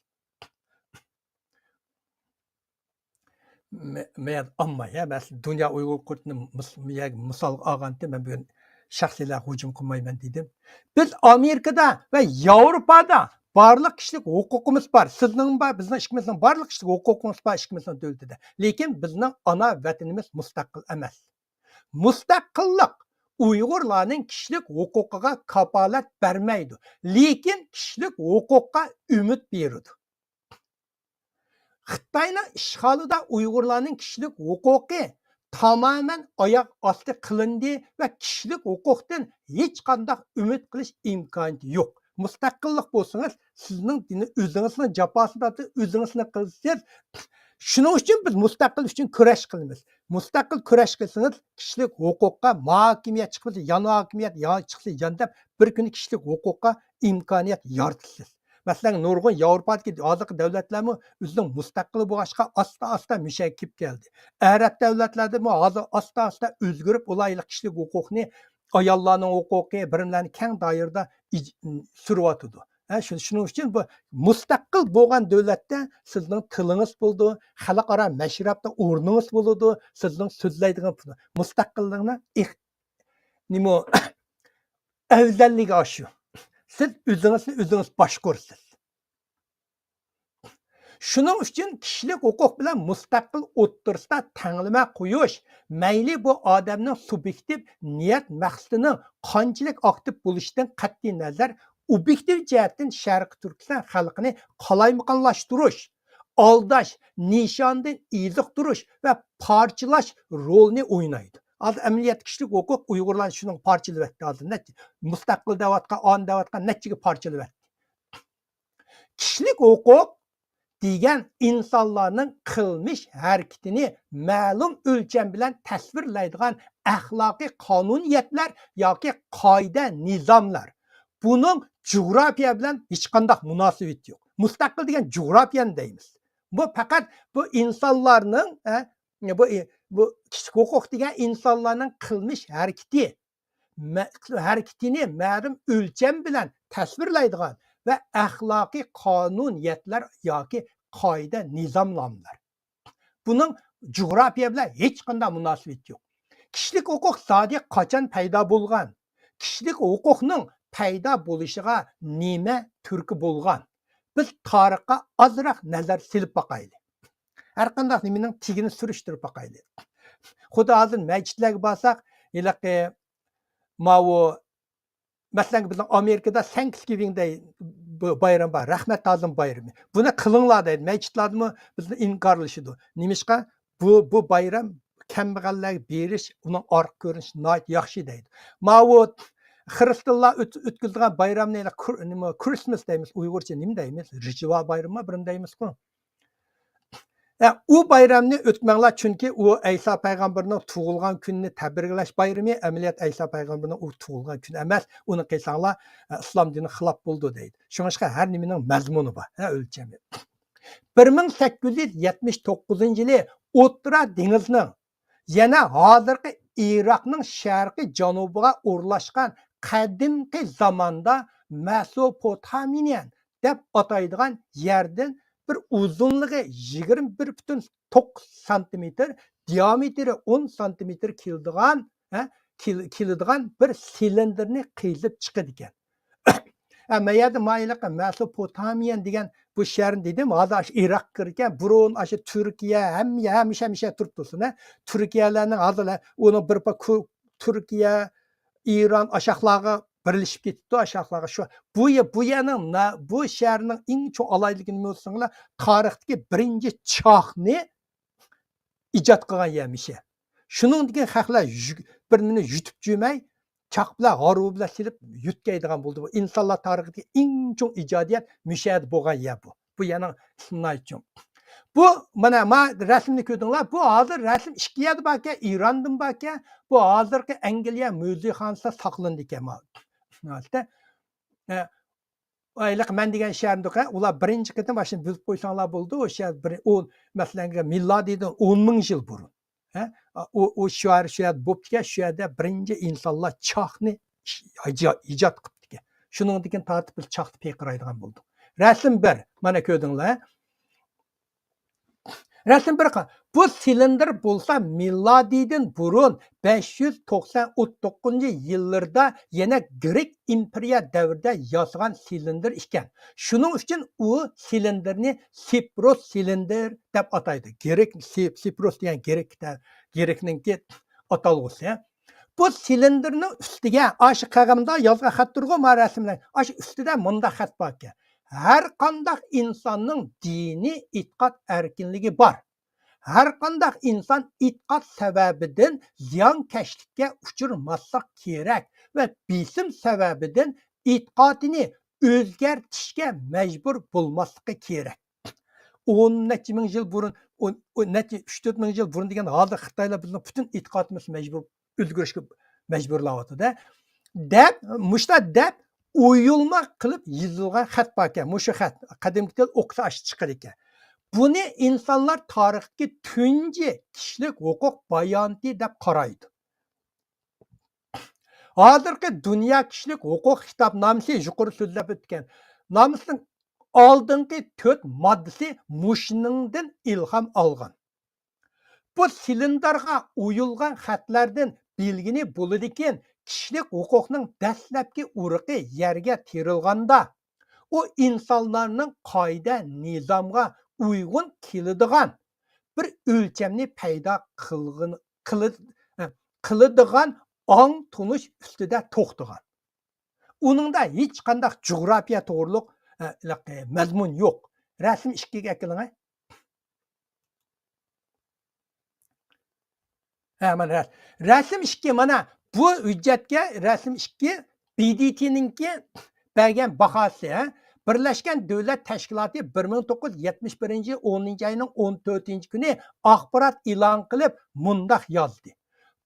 مە-، مەن ئامما، يا، مەسىلەن، دۇنيا ئۇيغۇر قۇرۇلتىيىنى مىس-، يا، مىسالغا ئالغانتىم، مەن بۈگۈن شەخسىيلەرگە ھۇجۇم قىلمايمەن دېدىم. بىز ئامېرىكىدا ۋە ياۋروپادا بارلىق كىشىلىك ھوقۇقىمىز بار. سىزنىڭ بار، بىزنىڭ ئىككىمىزنىڭ بارلىق كىشىلىك ھوقۇقىمىز بار، ئىككىمىزنىڭ دۆلىتىدە. لېكىن بىزنىڭ ئانا ۋەتىنىمىز مۇستەقىل ئەمەس. مۇستەقىللىق ئۇيغۇرلارنىڭ كىشىلىك ھوقۇقىغا كاپالەت بەرمەيدۇ، لېكىن كىشىلىك ھوقۇققا ئۈمىد بېرىدۇ. خىتاينىڭ ئىشغالىدا ئۇيغۇرلارنىڭ كىشىلىك ھوقۇقى تامامەن ئاياغ ئاستى قىلىندى ۋە كىشىلىك ھوقۇقتىن ھېچقانداق ئۈمىد قىلىش ئىمكانىيىتى يوق. مۇستەقىللىق بولسىڭىز، سىزنىڭ دىنى ئۆزىڭىزنىڭ جاپاسىنى تارتىپ، ئۆزىڭىزنى قىلىسىز. شۇنىڭ ئۈچۈن بىز مۇستەقىل ئۈچۈن كۈرەش قىلىمىز. مۇستەقىل كۈرەش قىلسىڭىز، كىشىلىك ھوقۇققا، مۇھاكىمىگە چىقمىسا، يان ھاكىمىيەت، يا چىقسا يان دەپ، بىر كۈنى كىشىلىك ھوقۇققا ئىمكانىيەت يارىتىسىز. مەسىلەن، نۇرغۇن ياۋروپادىكى ھازىرقى دەۋلەتلەرمۇ ئۆزىنىڭ مۇستەقىلى بولغاچقا، ئاستا-ئاستا مۇشەگە كېلىپ كەلدى. ئەرەب دەۋلەتلەردىمۇ ھازىر ئاستا-ئاستا ئۆزگىرىپ، ئۇلار ھېلىقى كىشىلىك ھوقۇقنى، ئاياللارنىڭ ھوقۇقى، بىر نېمىلەرنى كەڭ دائىرىدە ئىج-، سۈرۈۋاتىدۇ. ھە، شۇ-، شۇنىڭ ئۈچۈن بۇ مۇستەقىل بولغان دۆلەتتە سىزنىڭ تىلىڭىز بولىدۇ، خەلقئارا مەشرەپتە ئورنىڭىز بولىدۇ، سىزنىڭ سۆزلەيدىغان پۇل-، مۇستەقىللىقنىڭ ئىق-، نېمە، ئەۋزەللىكى ئاشۇ. سىز ئۆزىڭىزنى ئۆزىڭىز باشقۇرىسىز. شۇنىڭ ئۈچۈن كىشىلىك ھوقۇق بىلەن مۇستەقىل ئوتتۇرىسىدا تەڭلىمە قويۇش، مەيلى بۇ ئادەمنىڭ سۇبيېكتىپ نىيەت مەقسىتىنىڭ قانچىلىك ئاكتىپ بولۇشىدىن قەتئىينەزەر، ئوبيېكتىپ جەھەتتىن شەرقىي تۈركىستان خەلقىنى قالايمىقانلاشتۇرۇش، ئالداش، نىشاندىن ئېزىقتۇرۇش ۋە پارچىلاش رولىنى ئوينايدۇ. ھازىر ئەمەلىيەتتە كىشىلىك ھوقۇق ئۇيغۇرلارنى شۇنىڭغا پارچىلىۋەتتى. ھازىر نەچچە، مۇستەقىل دەۋاتقان، ئانى دەۋاتقان نەچچىگە پارچىلىۋەتتى. كىشىلىك ھوقۇق دېگەن ئىنسانلارنىڭ قىلمىش ھەرىكىتىنى مەلۇم ئۆلچەم بىلەن تەسۋىرلەيدىغان ئەخلاقىي قانۇنىيەتلەر ياكى قائىدە نىزاملار. بۇنىڭ جۇغراپىيە بىلەن ھېچقانداق مۇناسىۋىتى يوق. مۇستەقىل دېگەن جۇغراپىيەنى دەيمىز. بۇ پەقەت بۇ ئىنسانلارنىڭ، ئە، بۇ، بۇ كىشىلىك ھوقۇق دېگەن ئىنسانلارنىڭ قىلمىش ھەرىكىتى، مە-، ھەرىكىتىنى مەلۇم ئۆلچەم بىلەن تەسۋىرلەيدىغان ۋە ئەخلاقىي قانۇنىيەتلەر ياكى قائىدە نىزاملامىلار. بۇنىڭ جۇغراپىيە بىلەن ھېچقانداق مۇناسىۋىتى يوق. كىشىلىك ھوقۇق زادى قاچان پەيدا بولغان؟ كىشىلىك ھوقۇقنىڭ پەيدا بولۇشىغا نېمە تۈرتكە بولغان؟ بىز تارىخقا ئازراق نەزەر سېلىپ باقايلى. ھەر قانداق نېمىنىڭ تېگىنى سۈرۈشتۈرۈپ باقايلى. خۇددى ھازىر مەسچىتلەرگە بارساق، ھېلىقى ماۋۇ، مەسىلەن، بىزنىڭ ئامېرىكىدا سەنكسگىۋىڭ دەي، بۇ بايرام بار، رەھمەت تازىم بايرىمى. بۇنى قىلىڭلار دەيدۇ. مەسچىتلەردىمۇ بىزنى ئىنكارلىشىدۇ. نېمىشقا؟ بۇ، بۇ بايرام كەمبەغەللەرگە بېرىش، ئۇنىڭ ئارقا كۆرۈنۈشى ناھايىتى ياخشى دەيدۇ. ماۋۇ خىرىستىيانلار ئۆت-، ئۆتكۈزىدىغان بايرامنى، كر-، نېمە، كرىسماس دەيمىز، ئۇيغۇرچە نېمە دەيمىز؟ رىجۋا بايرىمى بىرنى دەيمىزغۇ. ئە، ئۇ بايرامنى ئۆتمەڭلار، چۈنكى ئۇ ئەيسا پەيغەمبەرنىڭ تۇغۇلغان كۈنىنى تەبرىكلەش بايرىمى، ئەمەلىيەت ئەيسا پەيغەمبەرنىڭ ئۇ تۇغۇلغان كۈنى ئەمەس، ئۇنى قىلساڭلار، ئە، ئىسلام دىنىغا خىلاپ بولىدۇ دەيدۇ. شۇڭلاشقا ھەر نېمىنىڭ مەزمۇنى بار، ھە، ئۆلچىمى. بىر مىڭ سەككىز يۈز يەتمىش توققۇزىنچى يىلى ئوتتۇرا دېڭىزنىڭ، يەنە ھازىرقى ئىراقنىڭ شەرقىي جەنۇبىغا ئورۇنلاشقان قەدىمكى زاماندا مەسوپوتامىيەن دەپ ئاتايدىغان يەردىن بىر ئۇزۇنلۇقى يىگىرمە بىر پۈتۈن توققۇز سانتىمېتىر، دىئامېتىرى ئون سانتىمېتىر كېلىدىغان، ھە، كېل-، كېلىدىغان بىر سىلىندىرنى قېزىپ چىقىدىكەن. ھە، مەن يەردە مايىلىقى مەسوپوتامىيەن دېگەن بۇ شەھەرنى دېدىم، ھازىر ئاشۇ ئىراق كىرىدىكەن، بۇرۇن ئاشۇ تۈركىيە، ھەممە، ھەممە، ھەممە تۇرۇپ تۇرسۇن، ھە. تۈركىيەلەرنىڭ ھازىر، ھە، ئۇنىڭ بىر پا-، كۇ-، تۈركىيە، ئىران ئاشاقلارغا بىرلىشىپ كېتىپتۇ ئاشۇ ھەقلەرگە. شۇ، بۇ يە-، بۇ يەرنىڭ نە-، بۇ شەھەرنىڭ ئىڭ چوڭ ئالاھىدىلىكى نېمە بولسا، تارىختىكى بىرىنچى چاقنى ئىجاد قىلغان يەر مۇشۇ يەر. شۇنىڭدىن كېيىن خەقلەر يۈ-، بىر نېمىنى يۇتۇپ جۈمەي، چاق بىلەن ھارۋا بىلەن سېلىپ يۆتكەيدىغان بولدى. بۇ ئىنسانلار تارىخىدىكى ئەڭ چوڭ ئىجادىيەت مۇشۇ يەردە بولغان يەر بۇ. بۇ يەرنىڭ ئىسمى ناھايىتى چوڭ. بۇ، مانا، ما رەسىمنى كۆردۈڭلار. بۇ ھازىر رەسىم ئىككى يەردە باركەن، ئىراندىمۇ باركەن. بۇ ھازىرقى ئەنگلىيە مۇزېيخانىسىدا ساقلىنىدىكەن، ما. ھالىتى. ئە، ھېلىقى مەن دېگەن شەھەرنى، ئۇلار بىرىنچى قېتىم ئاشۇنى بۇزۇپ قويساڭلار بولىدۇ. ئۇ شەھەر بىر، ئۇ، مەسىلەن، مىلادىدىن ئون مىڭ يىل بۇرۇن. ھە؟ ئۇ، ئۇ شۇ يەر، شۇ يەردە بوپتىكەن، شۇ يەردە بىرىنچى ئىنسانلار چاقنى ئىجا-، ئىجاد قىپتىكەن. شۇنىڭدىن كېيىن تارتىپ بىز چاقنى پىرقىرايدىغان بولدۇق. رەسىم بىر، مانا كۆردۈڭلار. رەسىم بىر قا-، بۇ سىلىندىر بولسا مىلادىدىن بۇرۇن بەش يۈز توقسان توققۇزىنچى يىللىرىدا يەنە گرېك ئىمپېرىيە دەۋرىدە ياسىغان سىلىندىر ئىكەن. شۇنىڭ ئۈچۈن ئۇ سىلىندىرنى سىپرۇس سىلىندىر دەپ ئاتايدۇ. گرېك، سىپ-، سىپرۇس دېگەن گرېك كىتاب، گرېكنىڭكى ئاتالغۇسى. بۇ سىلىندىرنىڭ ئۈستىگە، ئاشۇ قەغەمدە يازغان خەت تۇرغۇ، ما رەسىملەر. ئاشۇ ئۈستىدە مۇنداق خەت باركەن. ھەر قانداق ئىنساننىڭ دىنىي ئېتىقاد ئەركىنلىكى بار. ھەر قانداق ئىنسان ئېتىقاد سەۋەبىدىن زىيانكەشلىككە ئۇچرىماسلىق كېرەك ۋە بېسىم سەۋەبىدىن ئېتىقادىنى ئۆزگەرتىشكە مەجبۇر بولماسلىقى كېرەك. ئون نەچچە مىڭ يىل بۇرۇن، ئون، ئون نەچچە، ئۈچ تۆت مىڭ يىل بۇرۇن دېگەن، ھازىر خىتايلار بىزنىڭ پۈتۈن ئېتىقادىمىزنى مەجبۇر ئۆزگىرىشكە مەجبۇرلاۋاتىدۇ. دەپ، مۇشۇنداق دەپ، ئويۇلما قىلىپ يېزىلغان خەت باركەن. مۇشۇ خەت، قەدىمكى تىل ئوقۇسا ئاشۇ چىقىدىكەن. بۇنى ئىنسانلار تارىخىدىكى تۇنجى كىشىلىك ھوقۇق بايانىتى دەپ قارايدۇ. ھازىرقى دۇنيا كىشىلىك ھوقۇق خىتابنامىسى، يۇقىرى سۆزلەپ ئۆتكەن نامىسىنىڭ ئالدىنقى تۆت ماددىسى مۇشۇنىڭدىن ئىلھام ئالغان. بۇ سىلىندىرغا ئويۇلغان خەتلەردىن بىلگىلى بولىدىكەن، كىشىلىك ھوقۇقنىڭ دەسلەپكى ئۇرۇقى يەرگە تېرىلغاندا، ئۇ ئىنسانلارنىڭ قائىدە نىزامغا ئۇيغۇن كېلىدىغان بىر ئۆلچەمنى پەيدا قىلغىن-، قىلىد-، قىلىدىغان ئاڭ تونۇش ئۈستىدە توختىغان. ئۇنىڭدا ھېچقانداق جۇغراپىيە توغرۇلۇق، ئە، مەزمۇن يوق. رەسىم ئىككىگە ئەكېلىڭە. ھە، مانا رەس-، رەسىم ئىككى، مانا بۇ ھۆججەتكە رەسىم ئىككى، بى دى تىنىڭكى بەرگەن باھاسى، ھە؟ بىرلەشكەن دۆلەت تەشكىلاتى بىر مىڭ توققۇز يۈز يەتمىش بىرىنچى يىل ئونىنچى ئاينىڭ ئون تۆتىنچى كۈنى ئاخبارات ئېلان قىلىپ مۇنداق يازدى: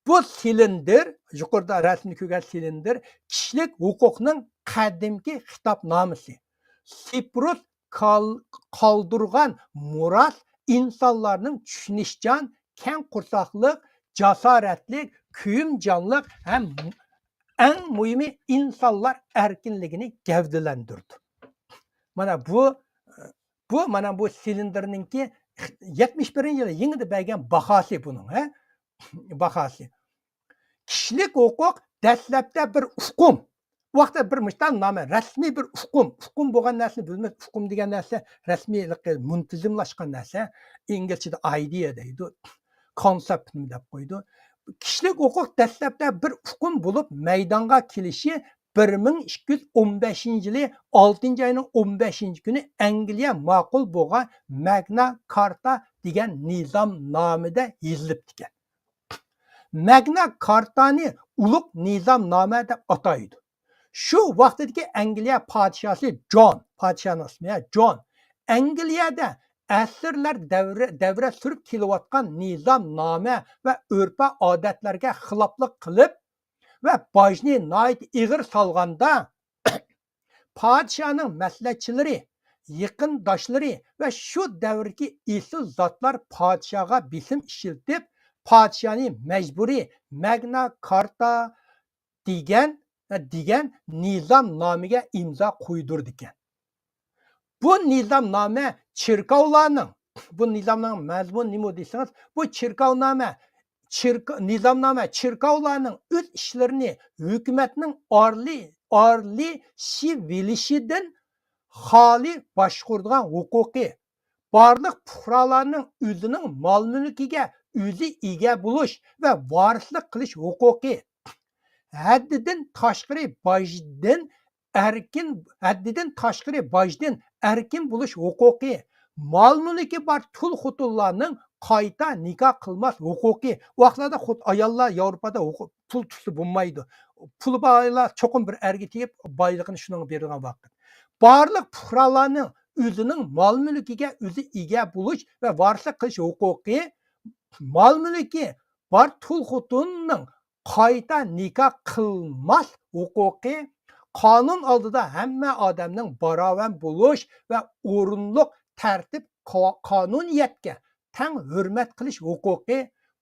بۇ سىلىندىر، يۇقىرىدا رەسىمدە كۆرگەن سىلىندىر، كىشىلىك ھوقۇقنىڭ قەدىمكى خىتابنامىسى. سىپرۇس قال-، قالدۇرغان مىراس ئىنسانلارنىڭ چۈشىنىشچان، كەڭ قورساقلىق، جاسارەتلىك، كۆيۈمچانلىق ھەم ئەڭ مۇھىمى ئىنسانلار ئەركىنلىكىنى گەۋدىلەندۈردى. مانا بۇ، بۇ، مانا بۇ سىلىندىرنىڭكى يەتمىش بىرىنچى يىلى يېڭىدا بەرگەن باھاسى بۇنىڭ، ھە؟ باھاسى. كىشىلىك ھوقۇق دەسلەپتە بىر ئۇقۇم. ئۇ ۋاقىتتا بىر مۇشتان نامە، رەسمىي بىر ئۇقۇم. ئۇقۇم بولغان نەرسىنى بىلمەس. ئۇقۇم دېگەن نەرسە رەسمىيلىقى مۇنتىزىملاشقان نەرسە. ئىنگلىزچىدە ئايدىيە دەيدۇ. كونسېپتنى دەپ قويىدۇ. كىشىلىك ھوقۇق دەسلەپتە بىر ئۇقۇم بولۇپ مەيدانغا كېلىشى بىر مىڭ ئىككى يۈز ئون بەشىنچى يىلى ئالتىنچى ئاينىڭ ئون بەشىنچى كۈنى ئەنگلىيە ماقۇل بولغان مەگنا كارتا دېگەن نىزامنامىدە يېزىلىپتىكەن. مەگنا كارتانى ئۇلۇغ نىزامنامە دەپ ئاتايدۇ. شۇ ۋاقتىدىكى ئەنگلىيە پادىشاھى جون، پادىشاھنىڭ ئىسمى جون، ئەنگلىيەدە ئەسىرلەر دەۋرە، دەۋرە سۈرۈپ كېلىۋاتقان نىزامنامە ۋە ئۆرپە ئادەتلەرگە خىلاپلىق قىلىپ ۋە باجنى ناھايىتى ئېغىر سالغاندا، پادىشاھنىڭ مەسلىھەتچىلىرى، يېقىنداشلىرى ۋە شۇ دەۋردىكى ئېسىل زاتلار پادىشاھقا بېسىم ئىشلىتىپ، پادىشاھنى مەجبۇرىي مەگنا كارتا دېگەن، دېگەن نىزامنامىگە ئىمزا قويدۇرىدىكەن. بۇ نىزامنامە چېركاۋلارنىڭ، بۇ نىزامنىڭ مەزمۇنى نېمە دېسىڭىز، بۇ چېركاۋنامە، چېرك-، نىزامنامە چېركاۋلارنىڭ ئۆز ئىشلىرىنى ھۆكۈمەتنىڭ ئارىلى-، ئارىلىشىۋېلىشىدىن خالىي باشقۇرىدىغان ھوقۇقى، بارلىق پۇقرالارنىڭ ئۆزىنىڭ مال-مۈلكىگە ئۆزى ئىگە بولۇش ۋە ۋارىسلىق قىلىش ھوقۇقى، ھەددىدىن تاشقىرى باجدىن ئەركىن، ھەددىدىن تاشقىرى باجدىن ئەركىن بولۇش ھوقۇقى، مال مۈلكى بار تۇل خوتۇنلارنىڭ قايتا نىكاھ قىلماس ھوقۇقى. ئۇ ۋاقىتلاردا خوت-، ئاياللار ياۋروپادا ھوقۇق، پۇل تۇتسا بولمايدۇ. پۇلى بارلار چوقۇم بىر ئەرگە تېگىپ، بايلىقىنى شۇنىڭغا بېرىدىغان ۋاقىت. بارلىق پۇقرالارنىڭ ئۆزىنىڭ مال مۈلكىگە ئۆزى ئىگە بولۇش ۋە ۋارىسلىق قىلىش ھوقۇقى، مال مۈلكى بار تۇل خوتۇننىڭ قايتا نىكاھ قىلماس ھوقۇقى، قانۇن ئالدىدا ھەممە ئادەمنىڭ باراۋەر بولۇش ۋە ئورۇنلۇق تەرتىپ قا-، قانۇنىيەتكە تەڭ ھۆرمەت قىلىش ھوقۇقى،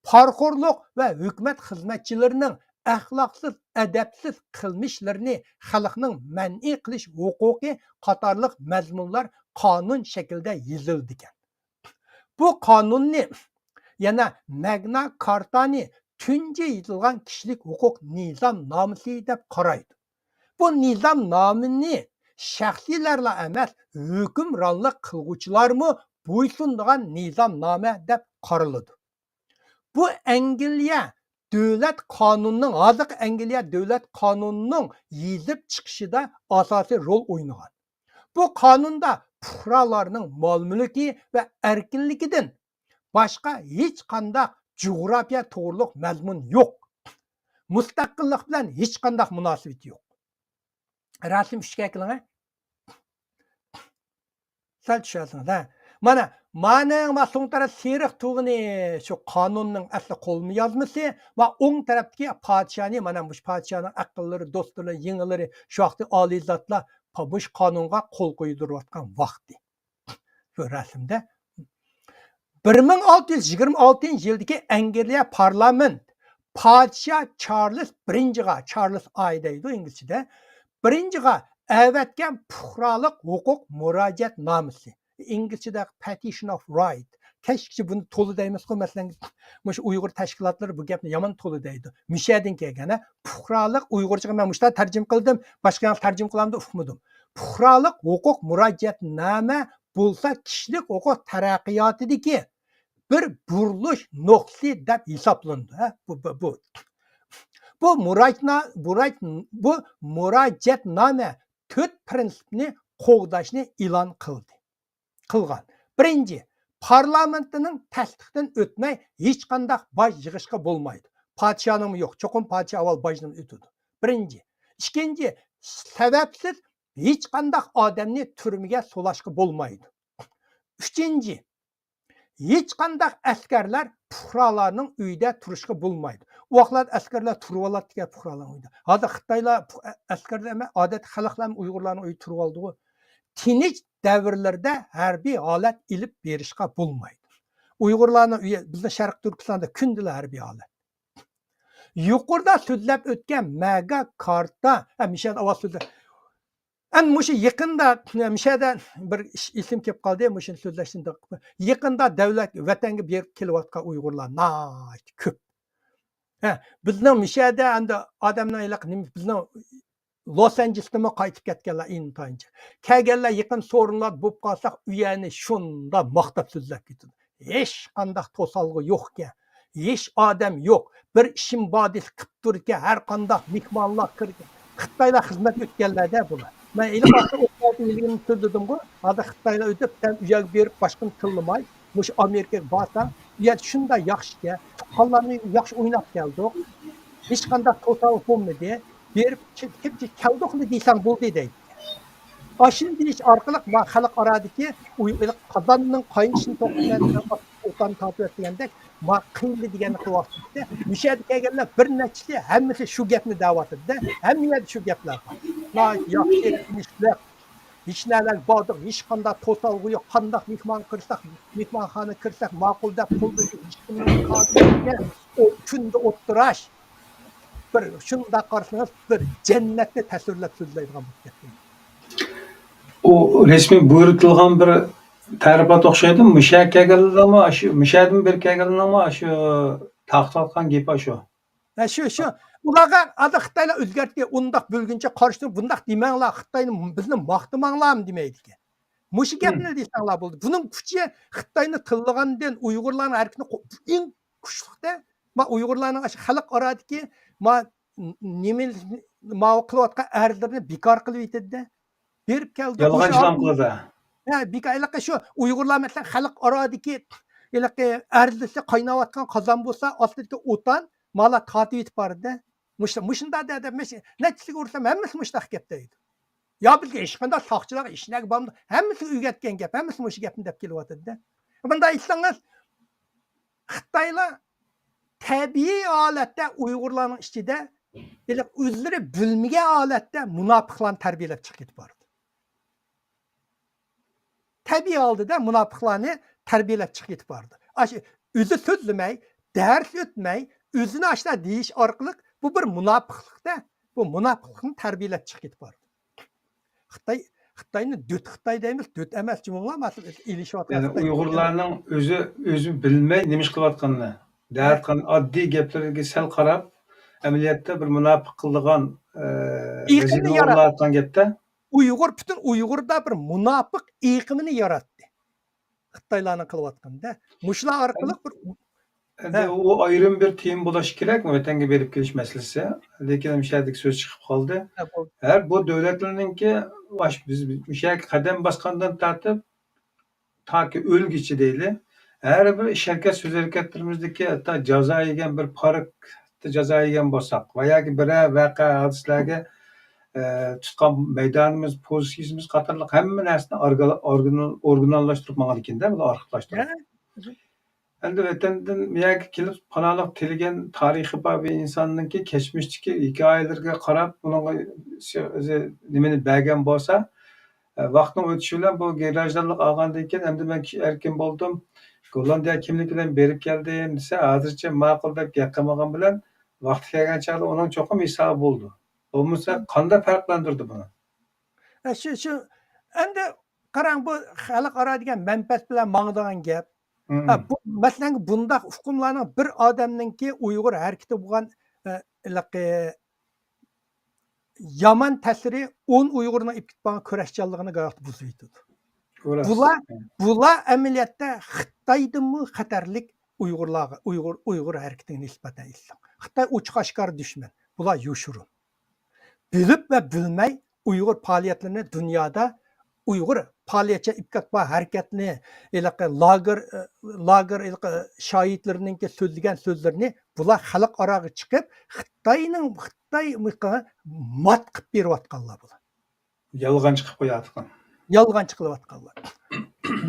پارىخورلۇق ۋە ھۆكۈمەت خىزمەتچىلىرىنىڭ ئەخلاقسىز، ئەدەپسىز قىلمىشلىرىنى خەلقنىڭ مەنئى قىلىش ھوقۇقى قاتارلىق مەزمۇنلار قانۇن شەكلىدە يېزىلىدىكەن. بۇ قانۇننى، يەنە مەگنا كارتانى تۇنجى يېزىلغان كىشىلىك ھوقۇق نىزامنامىسى دەپ قارايدۇ. بۇ نىزامنامىنى شەخسلەرلا ئەمەس، ھۆكۈمرانلىق قىلغۇچىلارمۇ بويسۇنىدىغان نىزامنامە دەپ قارىلىدۇ. بۇ ئەنگلىيە دۆلەت قانۇنىنىڭ، ھازىرقى ئەنگلىيە دۆلەت قانۇنىنىڭ يېزىپ چىقىشىدا ئاساسىي رول ئوينىغان. بۇ قانۇندا پۇقرالارنىڭ مال مۈلكى ۋە ئەركىنلىكىدىن باشقا ھېچقانداق جۇغراپىيە توغرۇلۇق مەزمۇن يوق. مۇستەقىللىق بىلەن ھېچقانداق مۇناسىۋىتى يوق. رەسىم ئۈچكە كېلىڭە. سەل چۈشەرسىڭىز، ھە. مانا، مانىڭ ما سوڭ تەرەپ سېرىق تۇغىنى شۇ قانۇننىڭ ئەسلى قوللىما يازمىسى، ما ئوڭ تەرەپتىكى پادىشانى، مانا مۇشۇ پادىشانىڭ ئەقىللىرى، دوستلىرى، يېڭىلىرى، شۇ ۋاقىتتا ئالىيزاتلار پا-، مۇشۇ قانۇنغا قول قويدۇرۇۋاتقان ۋاقتى. شۇ رەسىمدە بىر مىڭ ئالتە يۈز يىگىرمە ئالتىنچى يىلدىكى ئەنگلىيە پارلامېنت پادىشاھ چارلىز بىرىنچىغا، چارلىز ئاي دەيدۇ ئىنگلىزچىدە، بىرىنچىغا ئەۋەتكەن پۇقرالىق ھوقۇق مۇراجىئەتنامىسى. ئىنگلىزچىدە Petition of Right. كەچكىچە بۇنى تولا دەيمىزغۇ، مەسىلەن، مۇشۇ ئۇيغۇر تەشكىلاتلىرى بۇ گەپنى يامان تولا دەيدۇ. مۇشۇ يەردىن كەلگەن، ھە، پۇقرالىق، ئۇيغۇرچىغا مەن مۇشۇنداق تەرجىمە قىلدىم، باشقا يەرگە تەرجىمە قىلامدۇ ئۇقمىدىم. پۇقرالىق ھوقۇق مۇراجىئەتنامە بولسا كىشىلىك ھوقۇق تەرەققىياتىدىكى بىر بۇرۇلۇش نۇقتىسى دەپ ھېسابلىنىدۇ. ھە؟ بۇ، بۇ، بۇ. بۇ مۇراجنا-، مۇراج-، بۇ مۇراجىئەتنامە تۆت پىرىنسىپنى قوغداشنى ئېلان قىلدى. قىلغان. بىرىنچى، پارلامېنتنىڭ تەستىقىدىن ئۆتمەي ھېچقانداق باج يىغىشقا بولمايدۇ. پادىشانىڭمۇ يوق. چوقۇم پادىشاھ ئاۋۋال باجدىن ئۆتىدۇ. بىرىنچى. ئىككىنچى، سەۋەبسىز ھېچقانداق ئادەمنى تۈرمىگە سولاشقا بولمايدۇ. ئۈچىنچى، ھېچقانداق ئەسكەرلەر پۇقرالارنىڭ ئۆيىدە تۇرۇشقا بولمايدۇ. ئۇ ۋاقىتلاردا ئەسكەرلەر تۇرۇۋالاتتىكەن پۇقرالارنىڭ ئۆيىدە. ھازىر خىتايلار پۇ-، ئە-، ئەسكەرلەر ئەمەس، ئادەتتە خەلقلەرمۇ ئۇيغۇرلارنىڭ ئۆيىدە تۇرۇۋالىدىغۇ. تىنچ دەۋرلەردە ھەربىي ھالەت ئېلىپ بېرىشقا بولمايدۇ. ئۇيغۇرلارنىڭ ئۆيى، بىزنىڭ شەرقىي تۈركىستاندا كۈندىلا ھەربىي ھالەت. يۇقىرىدا سۆزلەپ ئۆتكەن مەگا كارتا، ھە، مىشەل ئاۋاز سۆزلەپ، ئەمدى مۇشۇ يېقىندا، مۇشۇ يەردە بىر ئىش ئېسىمگە كېلىپ قالدى، مۇشۇنى سۆزلەشتىن دىققەت قىلىپ. يېقىندا دەۋلەت، ۋەتەنگە بېرىپ كېلىۋاتقان ئۇيغۇرلار ناھايىتى كۆپ. ھە، بىزنىڭ مۇشۇ يەردە ئەمدى ئادەمنىڭ ھېلىقى نېمە، بىزنىڭ لوس ئانژېلېستىنمۇ قايتىپ كەتكەنلەر ئىنتايىنچە. كەلگەنلەر يېقىن سورۇنلاردا بولۇپ قالساق، ئۇ يەرنى شۇنداق ماختاپ سۆزلەپ كېتىدۇ. ھېچقانداق توسالغۇ يوقكەن. ھېچ ئادەم يوق. بىر ئىشىم بار دېسە قىپ تۇرىدىكەن، ھەر قانداق مېھمانلار كىرگەن. خىتايلار خىزمەت ئۆتكەنلەردە بۇلار. مەن ھېلىقى ۋاقىتتا ئوتتۇز ئالتە يىللىقىنى سۆزلىدىمغۇ. ھازىر خىتايلار ئۆتۈپ، سەن ئۇ يەرگە بېرىپ باشقىنى تىللىماي، مۇشۇ ئامېرىكىغا بارساڭ، ئۇ يەردە شۇنداق ياخشىكەن، تۇغقانلارنى ياخشى ئويناپ كەلدۇق. ھېچقانداق توسالغۇ بولمىدى. بېرىپ كېلىپ كەلدۇقلا دېسەڭ بولدى دەيدۇ. ئاشۇنى دېيىش ئارقىلىق ما خەلق ئارادىكى ئۇي-، قازاننىڭ قاينىشىنى توختىتىۋەتكەن، ئوتلارنى تارتىۋەتكەندەك ما قىلدى دېگەننى قىلىۋاتىدۇ. مۇشۇ يەرگە كەلگەنلەر بىر نەچچىسى ھەممىسى شۇ گەپنى دەۋاتىدۇ-دە، ھەممە يەردە شۇ گەپلەر بار. ناھايىتى ياخشى، تىنچلىق، ھېچ نەلەرگە باردۇق، ھېچقانداق توسالغۇ يوق، قانداق مېھمان كىرسەك، مېھمانخانا كىرسەك ماقۇل دەپ قولىدا ھېچكىمنىڭ ئۇ كۈندە ئولتۇراش. بىر شۇنداق قارىسىڭىز، بىر جەننەتنى تەسۋىرلەپ سۆزلەيدىغان بولۇپ كەتتى. ئۇ رەسمىي بۇيرۇتۇلغان بىر تەرىپات ئوخشايدۇ. مۇشۇ يەرگە كەلگەنلەرمۇ، ئاشۇ، مۇشۇ يەردىن بېرىپ كەلگەنلەرمۇ، ئاشۇ تارقىتىۋاتقان گېپى ئاشۇ. ھە، شۇ، شۇ. ئۇلارغا ھازىر خىتايلار ئۆزگەرتتى، ئۇنداق بۆلگۈنچە قارشى تۇرۇپ، بۇنداق دېمەڭلار، خىتاينى، بىزنى ماختىماڭلارمۇ دېمەيدىكەن. مۇشۇ گەپنى دېسەڭلار بولدى. بۇنىڭ كۈچى خىتاينى تىللىغاندىن ئۇيغۇرلارنىڭ ھەرىكىتىنى قو-، ئەڭ كۈچلۈكتە، ما ئۇيغۇرلارنىڭ ئاشۇ خەلق ئارادىكى، ما نېمە، ماۋۇ قىلىۋاتقان ئەرزلىرىنى بىكار قىلىۋېتىدىدە. بېرىپ كەلدى. يالغانچىلام قىلىدۇ. ھە، بىكار. ھېلىقى شۇ ئۇيغۇرلار، مەسىلەن، خەلقئارادىكى ھېلىقى ئەرزلىسى قايناۋاتقان قازان بولسا، ئاستىدىكى ئوتان مالا تارتىۋېتىپ بارىدۇ. مۇشۇ-، مۇشۇنداق دە-، دە-، مەش-، نەچچىسىگە ئۇرسام، ھەممىسى مۇشۇنداق گەپ دەيدۇ. يا بىزگە ھېچقانداق ساقچىلارغا ئىشنەك بارمىدى. ھەممىسى ئۆگەتكەن گەپ، ھەممىسى مۇشۇ گەپنى دەپ كېلىۋاتىدۇ. بۇنداق ئېيتسىڭىز، خىتايلار تەبىئىي ھالەتتە ئۇيغۇرلارنىڭ ئىچىدە ھېلىقى ئۆزلىرى بىلمىگەن ھالەتتە مۇناپىقلارنى تەربىيەلەپ چىقىپ كېتىپ بارىدۇ. تەبىئىي ھالدىدا مۇناپىقلارنى تەربىيەلەپ چىقىپ كېتىپ بارىدۇ. ئاشۇ ئۆزى سۆزلىمەي، دەرس ئۆتمەي، ئۆزىنى ئاشۇنداق دېيىش ئارقىلىق بۇ بىر مۇناپىقلىقتا، بۇ مۇناپىقلىقنى تەربىيەلەپ چىقىپ كېتىپ بارىدۇ. خىتاي، خىتاينى دۆت خىتاي دەيمىز، دۆت ئەمەس جۇمۇ، ماسىلەر ئېلىشىۋاتقان يەنى خىتاي. ئۇيغۇرلارنىڭ ئۆزى، ئۆزى بىلمەي نېمە ئىش قىلىۋاتقىنىنى، دەۋاتقان ئاددىي گەپلىرىگە سەل قاراپ، ئەمەلىيەتتە بىر مۇناپىق قىلىدىغان، ئە، ئېقىمنى ۋەزىيەتنى ياراتتى. ئورۇنلاۋاتقان گەپتە. ئۇيغۇر، پۈتۈن ئۇيغۇردا بىر مۇناپىق ئېقىمىنى ياراتتى. خىتايلارنىڭ قىلىۋاتقىنىدا. مۇشۇلار ئارقىلىق بىر ئەمدى ھە. ئۇ ئايرىم بىر تېما بولۇشى كېرەك، ۋەتەنگە بېرىپ كېلىش مەسىلىسى. لېكىن مۇشۇ يەردىكى سۆز چىقىپ قالدى. ھە، بولدى. ھەر بۇ دۆلەتلەرنىڭكى، باش-، بىز مۇشۇ يەرگە قەدەم باسقاندىن تارتىپ، تاكى ئۆلگۈچە دەيلى، ھەر بىر ئىش ھەرىكەت، سۆز ھەرىكەتلىرىمىزدىكى ھەتتا جازا يېگەن بىر پارك جازا يېگەن بولساق ۋە ياكى بىرەر ۋەقە، ھادىسىلەرگە، ئە، تۇتقان مەيدانىمىز، پوزىتسىيىمىز قاتارلىق ھەممە نەرسىنى ئارگا-، ئورگىنال-، ئورگىناللاشتۇرۇپ ماڭىدىكەندە، بۇلار ئارخىپلاشتۇرۇپ. ھە. ئەمدى ۋەتەندىن بۇ يەرگە كېلىپ پاناھلىق تىلىگەن تارىخى بار بىر ئىنساننىڭكى كەچمىشتىكى ھېكايىلىرىگە قاراپ، ئۇنىڭغا شۇ ئۆزى نېمىنى بەرگەن بولسا، ئە، ۋاقىتنىڭ ئۆتۈشى بىلەن بۇ گراژدانلىق ئالغاندىن كېيىن، ئەمدى مەن كىشى ئەركىن بولدۇم، گوللاندىيە كىملىكى بىلەن بېرىپ كەلدىم دېسە، ھازىرچە ماقۇل دەپ گەپ قىلمىغان بىلەن، ۋاقتى كەلگەن چاغدا ئۇنىڭ چوقۇم ھېسابى بولىدۇ. بولمىسا، قانداق پەرقلەندۈردى بۇنى؟ ئە، شۇ، شۇ، ئەمدى قاراڭ، بۇ خەلقئارا دېگەن مەنپەئەت بىلەن ماڭىدىغان گەپ. ھە، بۇ، مەسىلەن، بۇنداق ئۇقۇملارنىڭ بىر ئادەمنىڭكى ئۇيغۇر ھەرىكىتى بولغان، ئە، ھېلىقى يامان تەسىرى ئون ئۇيغۇرنىڭ ئېلىپ كېتىپ بارغان كۈرەشچانلىقىنى گاھىدا بۇزۇۋېتىدۇ. بۇلار، بۇلار ئەمەلىيەتتە خىتايدىنمۇ خەتەرلىك ئۇيغۇرلارغا، ئۇيغۇر، ئۇيغۇر ھەرىكىتىگە نىسبەتەن ئېيتساق. خىتاي ئوچۇق ئاشكارا دۈشمەن. بۇلار يوشۇرۇن. بىلىپ ۋە بىلمەي ئۇيغۇر پائالىيەتلىرىنى دۇنيادا ئۇيغۇر پائالىيەتچى ئېلىپ كېتىپ بارغان ھەرىكەتنى، ھېلىقى لاگېر، ئە، لاگېر ھېلىقى شاھىتلىرىنىڭكى سۆزلىگەن سۆزلىرىنى بۇلار خەلقئاراغا چىقىپ، خىتاينىڭ، خىتاي مات قىلىپ بېرىۋاتقانلار بۇلار. يالغانچى قىلىپ قويۇۋاتقان. يالغانچى قىلىۋاتقانلار.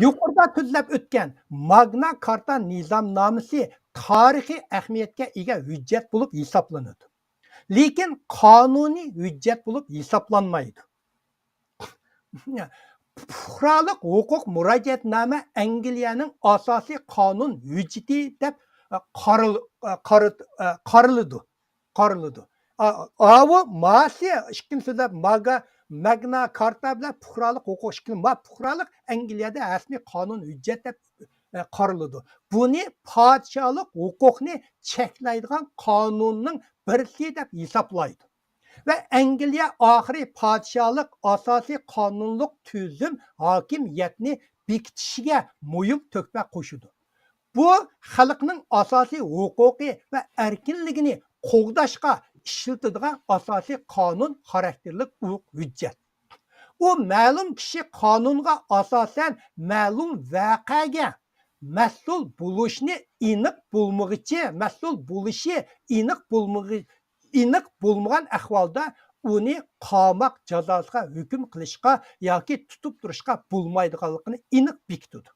يۇقىرىدا سۆزلەپ ئۆتكەن ماگنا كارتا نىزامنامىسى تارىخىي ئەھمىيەتكە ئىگە ھۆججەت بولۇپ ھېسابلىنىدۇ. لېكىن قانۇنىي ھۆججەت بولۇپ ھېسابلانمايدۇ. پۇقرالىق ھوقۇق مۇراجىئەتنامە ئەنگلىيەنىڭ ئاساسىي قانۇن ھۆججىتى دەپ، ئە، قارىل-، ئە، قارىت-، ئە، قارىلىدۇ. قارىلىدۇ. ئا-، ئاۋۇ ماسى ئىككىنچى سۆزلەپ ماگا-، ماگنا كارتا بىلەن پۇقرالىق ھوقۇق ئىككىنچى، ما پۇقرالىق ئەنگلىيەدە رەسمىي قانۇن ھۆججەت دەپ، ئە، قارىلىدۇ. بۇنى پادىشاھلىق ھوقۇقنى چەكلەيدىغان قانۇننىڭ بىرسى دەپ ھېسابلايدۇ. ۋە ئەنگلىيە ئاخىرى پادىشاھلىق ئاساسىي قانۇنلۇق تۈزۈم ھاكىمىيەتنى بېكىتىشىگە مۇھىم تۆھپە قوشىدۇ. بۇ خەلقنىڭ ئاساسىي ھوقۇقى ۋە ئەركىنلىكىنى قوغداشقا ئىشلىتىدىغان ئاساسىي قانۇن خاراكتېرلىك ھوقۇق ھۆججەت. ئۇ مەلۇم كىشى قانۇنغا ئاساسەن مەلۇم ۋەقەگە مەسئۇل بولۇشنى ئېنىق بولمىغىچە، مەسئۇل بولۇشى ئېنىق بولمىغى-، ئېنىق بولمىغان ئەھۋالدا ئۇنى قاماق جازاسىغا ھۆكۈم قىلىشقا ياكى تۇتۇپ تۇرۇشقا بولمايدىغانلىقىنى ئېنىق بېكىتىدۇ.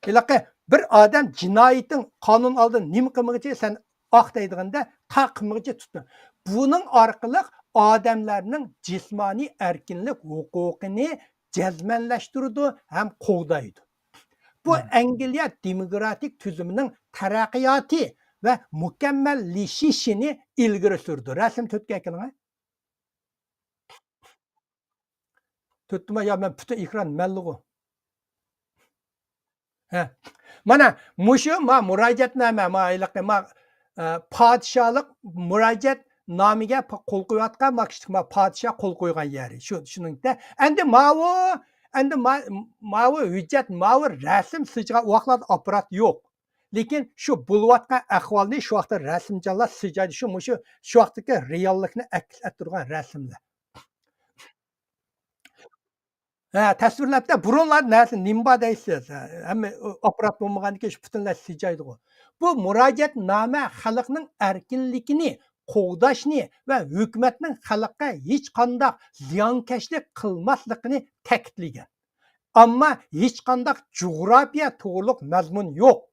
ھېلىقى بىر ئادەم جىنايىتىڭ قانۇن ئالدىدا نېمە قىلمىغىچە سەن ئاق دەيدىغاندا، تا قىلمىغىچە تۇتتۇ. بۇنىڭ ئارقىلىق ئادەملەرنىڭ جىسمانىي ئەركىنلىك ھوقۇقىنى جەزمەنلەشتۈرىدۇ ھەم قوغدايدۇ. بۇ ئەنگلىيە دېموكراتىك تۈزۈمىنىڭ تەرەققىياتى ۋە مۇكەممەللىشىشىنى ئىلگىرى سۈرىدۇ. رەسىم تۆتكە كېلىڭە. تۆتتىما يا مەن پۈتۈن ئېكران مەنلىغۇ. ھە. مانا مۇشۇ ما مۇراجىئەتنامە، ما ھېلىقى ما، ئە، پادىشاھلىق مۇراجىئەتنامىگە پ-، قول قويۇۋاتقان ما كىشىلىك ما پادىشاھ قول قويغان يېرى. شۇ، شۇنىڭدە. ئەمدى ماۋۇ، ئەمدى ما-، ماۋۇ ھۆججەت، ماۋۇ رەسىم سىلجىغان ۋاقىتلاردا ئاپپارات يوق. لېكىن شۇ بولۇۋاتقان ئەھۋالنى شۇ ۋاقىتتا رەسىمجانلار سىجايدى. شۇ، مۇشۇ، شۇ ۋاقىتتىكى رېئاللىقنى ئەكس ئەتتۈرگەن رەسىملەر. ھە، تەسۋىرلەپتە بۇرۇنلار نەرسە نېمە بار دەيسىز؟ ھە، ھەممە ئاپپارات بولمىغاندىكىن شۇ پۈتۈنلەي سىجايدىغۇ. بۇ مۇراجىئەتنامە خەلقنىڭ ئەركىنلىكىنى قوغداشنى ۋە ھۆكۈمەتنىڭ خەلققە ھېچقانداق زىيانكەشلىك قىلماسلىقىنى تەكىتلىگەن. ئەمما ھېچقانداق جۇغراپىيە توغرۇلۇق مەزمۇن يوق.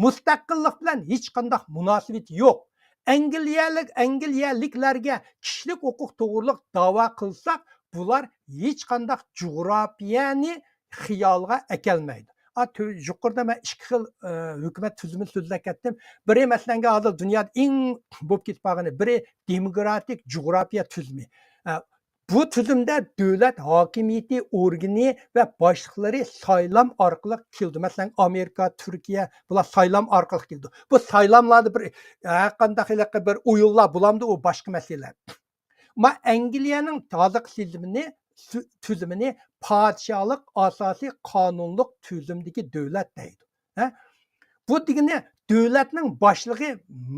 مۇستەقىللىق بىلەن ھېچقانداق مۇناسىۋىتى يوق. ئەنگلىيەلىك، ئەنگلىيەلىكلەرگە كىشىلىك ھوقۇق توغرۇلۇق داۋا قىلساق، بۇلار ھېچقانداق جۇغراپىيەنى خىيالغا ئەكەلمەيدۇ. ئا، تۆ-، يۇقىرىدا مەن ئىككى خىل، ئە، ھۆكۈمەت تۈزۈمىنى سۆزلەپ كەتتىم. بىرى، مەسىلەن، ھازىر دۇنيادا ئەڭ بولۇپ كېتىپ قالغىنى، بىرى دېموكراتىك جۇغراپىيە تۈزۈمى. ئە، بۇ تۈزۈمدە دۆلەت ھاكىمىيىتى ئورگىنى ۋە باشلىقلىرى سايلام ئارقىلىق كېلىدۇ. مەسىلەن، ئامېرىكا، تۈركىيە، بۇلار سايلام ئارقىلىق كېلىدۇ. بۇ سايلاملاردا بىر، ھەرقانداق ھېلىقى بىر ئويۇنلار بولامدۇ، ئۇ باشقا مەسىلە. ئەمما ئەنگلىيەنىڭ ھازىرقى تۈزۈمىنى، تۈ-، تۈزۈمىنى پادىشاھلىق ئاساسىي قانۇنلۇق تۈزۈمدىكى دۆلەت دەيدۇ. ھە؟ بۇ دېگىنى دۆلەتنىڭ باشلىقى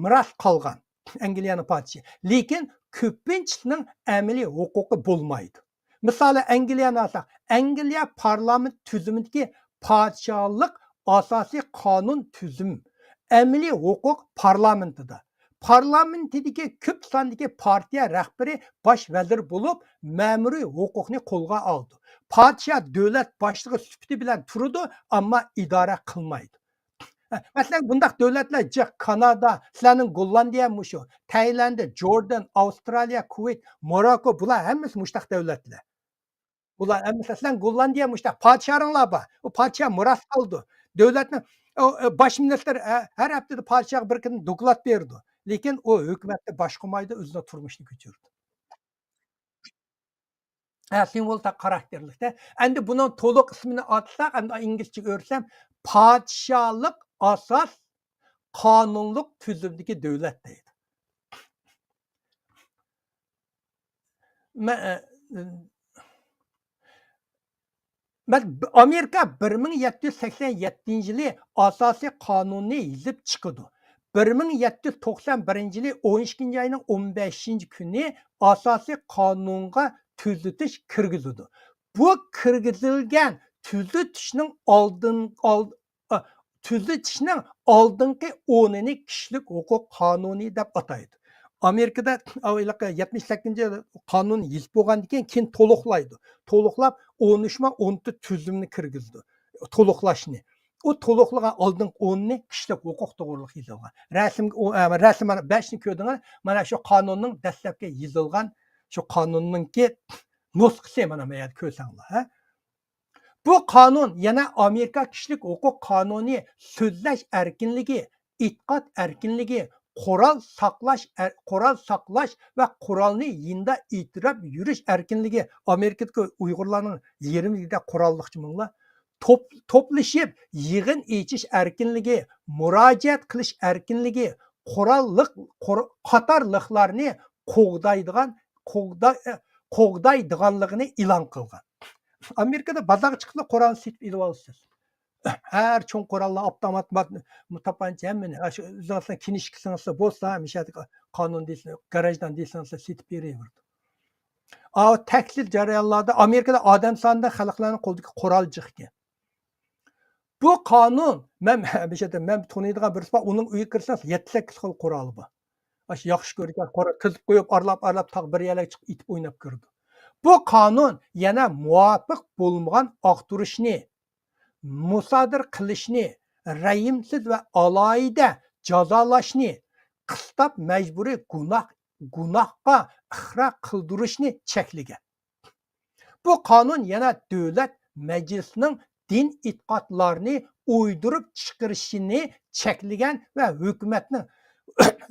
مىراس قالغان. ئەنگلىيەنىڭ پادىشاھى. لېكىن كۆپىنچىسىنىڭ ئەمەلىي ھوقۇقى بولمايدۇ. مىسالى، ئەنگلىيەنى ئالساق، ئەنگلىيە پارلامېنت تۈزۈمىدىكى پادىشاھلىق ئاساسىي قانۇن تۈزۈم، ئەمەلىي ھوقۇق پارلامېنتىدا. پارلامېنتىدىكى كۆپ ساندىكى پارتىيە رەھبىرى باش ۋەزىر بولۇپ، مەمۇرىي ھوقۇقنى قولغا ئالىدۇ. پادىشاھ دۆلەت باشلىقى سۈپىتى بىلەن تۇرىدۇ، ئەمما ئىدارە قىلمايدۇ. ھە، مەسىلەن، بۇنداق دۆلەتلەر جىق، كانادا، سىلەرنىڭ گوللاندىيە مۇشۇ، تايلاند، جوردان، ئاۋسترالىيە، كۇۋەيت، موراكو، بۇلار ھەممىسى مۇشتاق دۆلەتلەر. بۇلار ھەممىسى، مەسىلەن، گوللاندىيە مۇشتاق، پادىشاھلار بار. ئۇ پادىشاھ مىراس قالىدۇ. دۆلەتنىڭ، ئۇ، ئۇ، باش مىنىستىر ھە-، ھەر ھەپتىدە پادىشاھقا بىر قېتىم دوكلات بېرىدۇ. لېكىن ئۇ ھۆكۈمەتنى باشقۇرمايدۇ، ئۆزىنىڭ تۇرمۇشىنى كۆچۈرىدۇ. ھە، سىمۋول تا-، خاراكتېرلىكتە. ئەمدى بۇنىڭ تولۇق ئىسمىنى ئاتىساق، ئەمدى ئىنگلىزچىگە ئۆرسەم، پادىشاھلىق ئاساس قانۇنلۇق تۈزۈمدىكى دۆلەت دەيدۇ. مە-، ئە، مە-، ئامېرىكا بىر مىڭ يەتتە يۈز سەكسەن يەتتىنچى يىلى ئاساسىي قانۇننى يېزىپ چىقىدۇ. بىر مىڭ يەتتە يۈز توقسان بىرىنچى يىلى ئون ئىككىنچى ئاينىڭ ئون بەشىنچى كۈنى ئاساسىي قانۇنغا تۈزىتىش كىرگۈزىدۇ. بۇ كىرگۈزۈلگەن تۈزىتىشنىڭ ئالدىن، ئال-، ئا، تۈزىتىشنىڭ ئالدىنقى ئورنىنى كىشىلىك ھوقۇق قانۇنى دەپ ئاتايدۇ. ئامېرىكىدا ئاۋۋال يەتمىش سەككىزىنچى يىل قانۇن يېزىپ بولغاندىن كېيىن، كېيىن تولۇقلايدۇ. تولۇقلاپ، ئون ئۈچ ما ئون تۆت تۈزۈمنى كىرگۈزىدۇ. تولۇقلاشنى. ئۇ تولۇقلىغان ئالدىنقى ئورنىنى كىشىلىك ھوقۇق توغرىلىق يېزىلغان. رەسىمگە ئۇ، ئە، رەسىم مانا بەشنى كۆردۈڭىز. مانا شۇ قانۇننىڭ دەسلەپكى يېزىلغان شۇ قانۇننىڭكى نۇسخىسى مانا بۇ يەردە كۆرسەڭلار، ھە. بۇ قانۇن يەنە ئامېرىكا كىشىلىك ھوقۇق قانۇنى سۆزلەش ئەركىنلىكى، ئېتىقاد ئەركىنلىكى، قورال ساقلاش ئەر-، قورال ساقلاش ۋە قورالنى يېنىدا ئېتىراپ يۈرۈش ئەركىنلىكى، ئامېرىكىدىكى ئۇيغۇرلارنىڭ يېرىمىدە قوراللىقچى مىڭلار، توپ-، توپلىشىپ يىغىن ئېچىش ئەركىنلىكى، مۇراجىئەت قىلىش ئەركىنلىكى، قوراللىق، قور-، قاتارلىقلارنى قوغدايدىغان، قوغدا-، قوغدايدىغانلىقىنى ئېلان قىلغان. ئامېرىكىدا بازارغا چىقىپلا قورالنى سېتىپ ئېلىۋالىسىز. ھەر چوڭ قوراللار، ئاپتومات، مات-، تاپانچا، ھەممىنى، ھە، شۇ ئۆزىڭىزنىڭ كىنىشكىسىڭىزلا بولسا، مۇشۇ يەردە قانۇن دېسىڭىز، گاراژدان دېسىڭىزلا سېتىپ بېرىۋېرىدۇ. ئاۋۇ تەكلىپ جەريانلاردا ئامېرىكىدا ئادەم سانىدا خەلقلەرنىڭ قولىدىكى قورال جىق ئىكەن. بۇ قانۇن، مەن، مۇشۇ يەردە مەن تونۇيدىغان بىرسى بار، ئۇنىڭ ئۆيىگە كىرسەڭ، يەتتە سەككىز خىل قورالى بار. ئاشۇ ياخشى كۆرىدىغان قورال تىزىپ قويۇپ، ئارىلاپ، ئارىلاپ، تاغ بىر يەرلەرگە چىقىپ ئېتىپ ئويناپ كىرىدۇ. بۇ قانۇن يەنە مۇۋاپىق بولمىغان ئاختۇرۇشنى، مۇسادىرە قىلىشنى، رەھىمسىز ۋە ئالاھىدە جازالاشنى، قىستاپ مەجبۇرىي گۇناھ، گۇناھقا ئىقرار قىلدۇرۇشنى چەكلىگەن. بۇ قانۇن يەنە دۆلەت مەجلىسىنىڭ دىن ئېتىقادلارنى ئويدۇرۇپ چىقىرىشىنى چەكلىگەن ۋە ھۆكۈمەتنىڭ،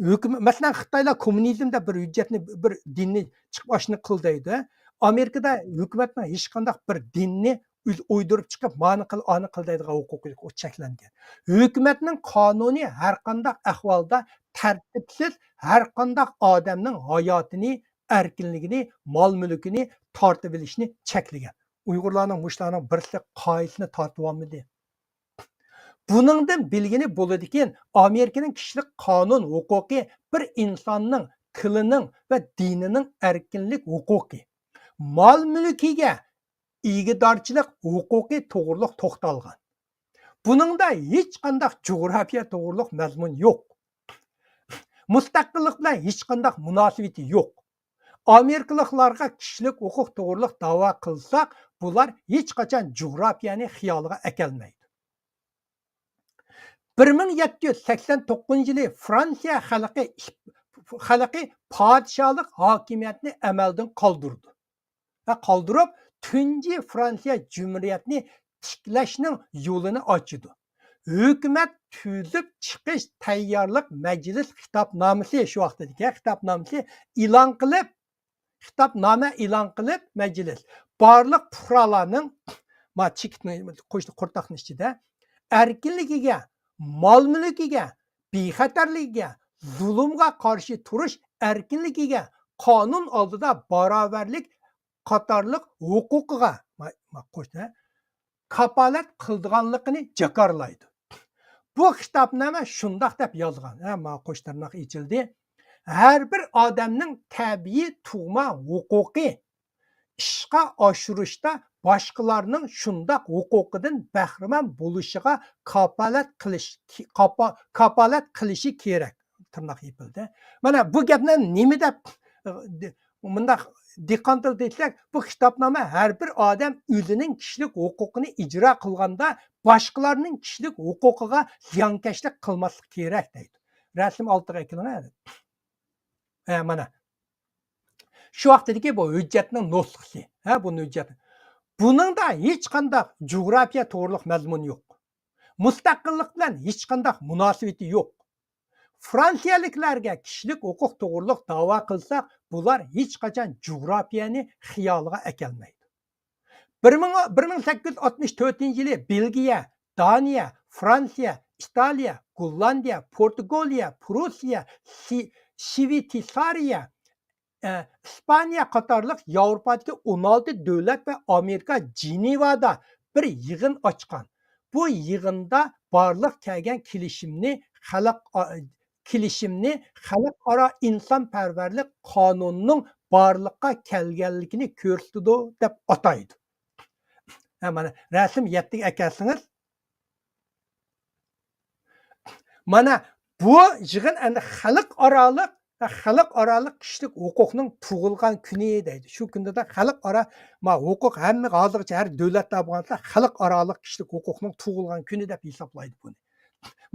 ھۆكۈم-، مەسىلەن، خىتايلار كوممۇنىزم دەپ بىر ھۆججەتنى، بىر دىننى چىقىپ ئاشۇنى قىل دەيدۇ. ئامېرىكىدا ھۆكۈمەتنىڭ ھېچقانداق بىر دىننى ئۆز-، ئويدۇرۇپ چىقىپ، مانى قىل، ئانى قىل دەيدىغان ھوقۇقى چەكلەنگەن. ھۆكۈمەتنىڭ قانۇنى ھەرقانداق ئەھۋالدا تەرتىپسىز، ھەرقانداق ئادەمنىڭ ھاياتىنى، ئەركىنلىكىنى، مال-مۈلكىنى تارتىۋېلىشنى چەكلىگەن. ئۇيغۇرلارنىڭ مۇشۇلارنىڭ بىرسى قايسىنى تارتىۋالمىدى؟ بۇنىڭدىن بىلگىلى بولىدىكى، ئامېرىكىنىڭ كىشىلىك قانۇن ھوقۇقى بىر ئىنساننىڭ تىلىنىڭ ۋە دىنىنىڭ ئەركىنلىك ھوقۇقى، مال مۈلكىگە ئىگىدارچىلىق ھوقۇقى توغرۇلۇق توختالغان. بۇنىڭدا ھېچقانداق جۇغراپىيە توغرۇلۇق مەزمۇن يوق. مۇستەقىللىق بىلەن ھېچقانداق مۇناسىۋىتى يوق. ئامېرىكىلىقلارغا كىشىلىك ھوقۇق توغرۇلۇق داۋا قىلساق، بۇلار ھېچقاچان جۇغراپىيەنى خىيالىغا ئەكەلمەيدۇ. بىر مىڭ يەتتە يۈز سەكسەن توققۇزىنچى يىلى فرانسىيە خەلقى، خەلقى پادىشاھلىق ھاكىمىيەتنى ئەمەلدىن قالدۇرىدۇ ۋە قالدۇرۇپ، تۇنجى فرانسىيە جۇمھۇرىيەتنى تىكلەشنىڭ يولىنى ئاچىدۇ. ھۆكۈمەت تۈزۈپ چىقىش تەييارلىق مەجلىس خىتابنامىسى، شۇ ۋاقىتتىكى خىتابنامىسى ئېلان قىلىپ، خىتابنامە ئېلان قىلىپ، مەجلىس بارلىق پۇقرالارنىڭ، ما، چېكىتنى، قوشنا قورتاقنىڭ ئىچىدە ئەركىنلىكىگە، مال مۈلكىگە، بىخەتەرلىكىگە، زۇلۇمغا قارشى تۇرۇش ئەركىنلىكىگە، قانۇن ئالدىدا باراۋەرلىك قاتارلىق ھوقۇقىغا، ما، ما، قوشنا، كاپالەت قىلىدىغانلىقىنى جاكارلايدۇ. بۇ خىتابنامە شۇنداق دەپ يازغان، ھە، ما، قوش تىرناق ئېچىلدى. ھەر بىر ئادەمنىڭ تەبىئىي تۇغما ھوقۇقى ئىشقا ئاشۇرۇشتا باشقىلارنىڭ شۇنداق ھوقۇقىدىن بەھرىمەن بولۇشىغا كاپالەت قىلىش، كاپا-، كاپالەت قىلىشى كېرەك. تىرناق يېپىلدى. مانا بۇ گەپنى نېمە دەپ، ئى، مۇنداق دىققەت قىلدى دېسەك، بۇ خىتابنامە ھەر بىر ئادەم ئۆزىنىڭ كىشىلىك ھوقۇقىنى ئىجرا قىلغاندا باشقىلارنىڭ كىشىلىك ھوقۇقىغا زىيانكەشلىك قىلماسلىق كېرەك دەيدۇ. رەسىم ئالدىغا ئەكېلىڭ. ھە، مانا. شۇ ۋاقتىدىكى بۇ ھۆججەتنىڭ نۇسخىسى. ھە، بۇ ھۆججەت. بۇنىڭدا ھېچقانداق جۇغراپىيە توغرۇلۇق مەزمۇن يوق. مۇستەقىللىق بىلەن ھېچقانداق مۇناسىۋىتى يوق. فرانسىيەلىكلەرگە كىشىلىك ھوقۇق توغرۇلۇق داۋا قىلساق، بۇلار ھېچقاچان جۇغراپىيەنى خىيالىغا ئەكەلمەيدۇ. بىر مىڭ، بىر مىڭ سەككىز يۈز ئاتمىش تۆتىنچى يىلى بېلگىيە، دانىيە، فرانسىيە، ئىتالىيە، گوللاندىيە، پورتۇگالىيە، پروسىيە، شى-، شۋېتسارىيە، ئە، ئىسپانىيە قاتارلىق ياۋروپادىكى ئون ئالتە دۆلەت ۋە ئامېرىكا جېنېۋادا بىر يىغىن ئاچقان. بۇ يىغىندا بارلىق كەلگەن كېلىشىمنى خەلق، ئا، كېلىشىمنى خەلقئارا ئىنسانپەرۋەرلىك قانۇنىنىڭ بارلىققا كەلگەنلىكىنى كۆرسىتىدۇ دەپ ئاتايدۇ. ھە، مانا رەسىم يەتتىگە ئەكەلسىڭىز، مانا بۇ يىغىن ئەمدى خەلقئارالىق، خەلقئارالىق كىشىلىك ھوقۇقنىڭ تۇغۇلغان كۈنى دەيدۇ. شۇ كۈندە خەلقئارا، ما، ھوقۇق ھەممە ھازىرغىچە ھەر دۆلەتتە بولغاندا خەلقئارالىق كىشىلىك ھوقۇقنىڭ تۇغۇلغان كۈنى دەپ ھېسابلايدۇ بۇنى.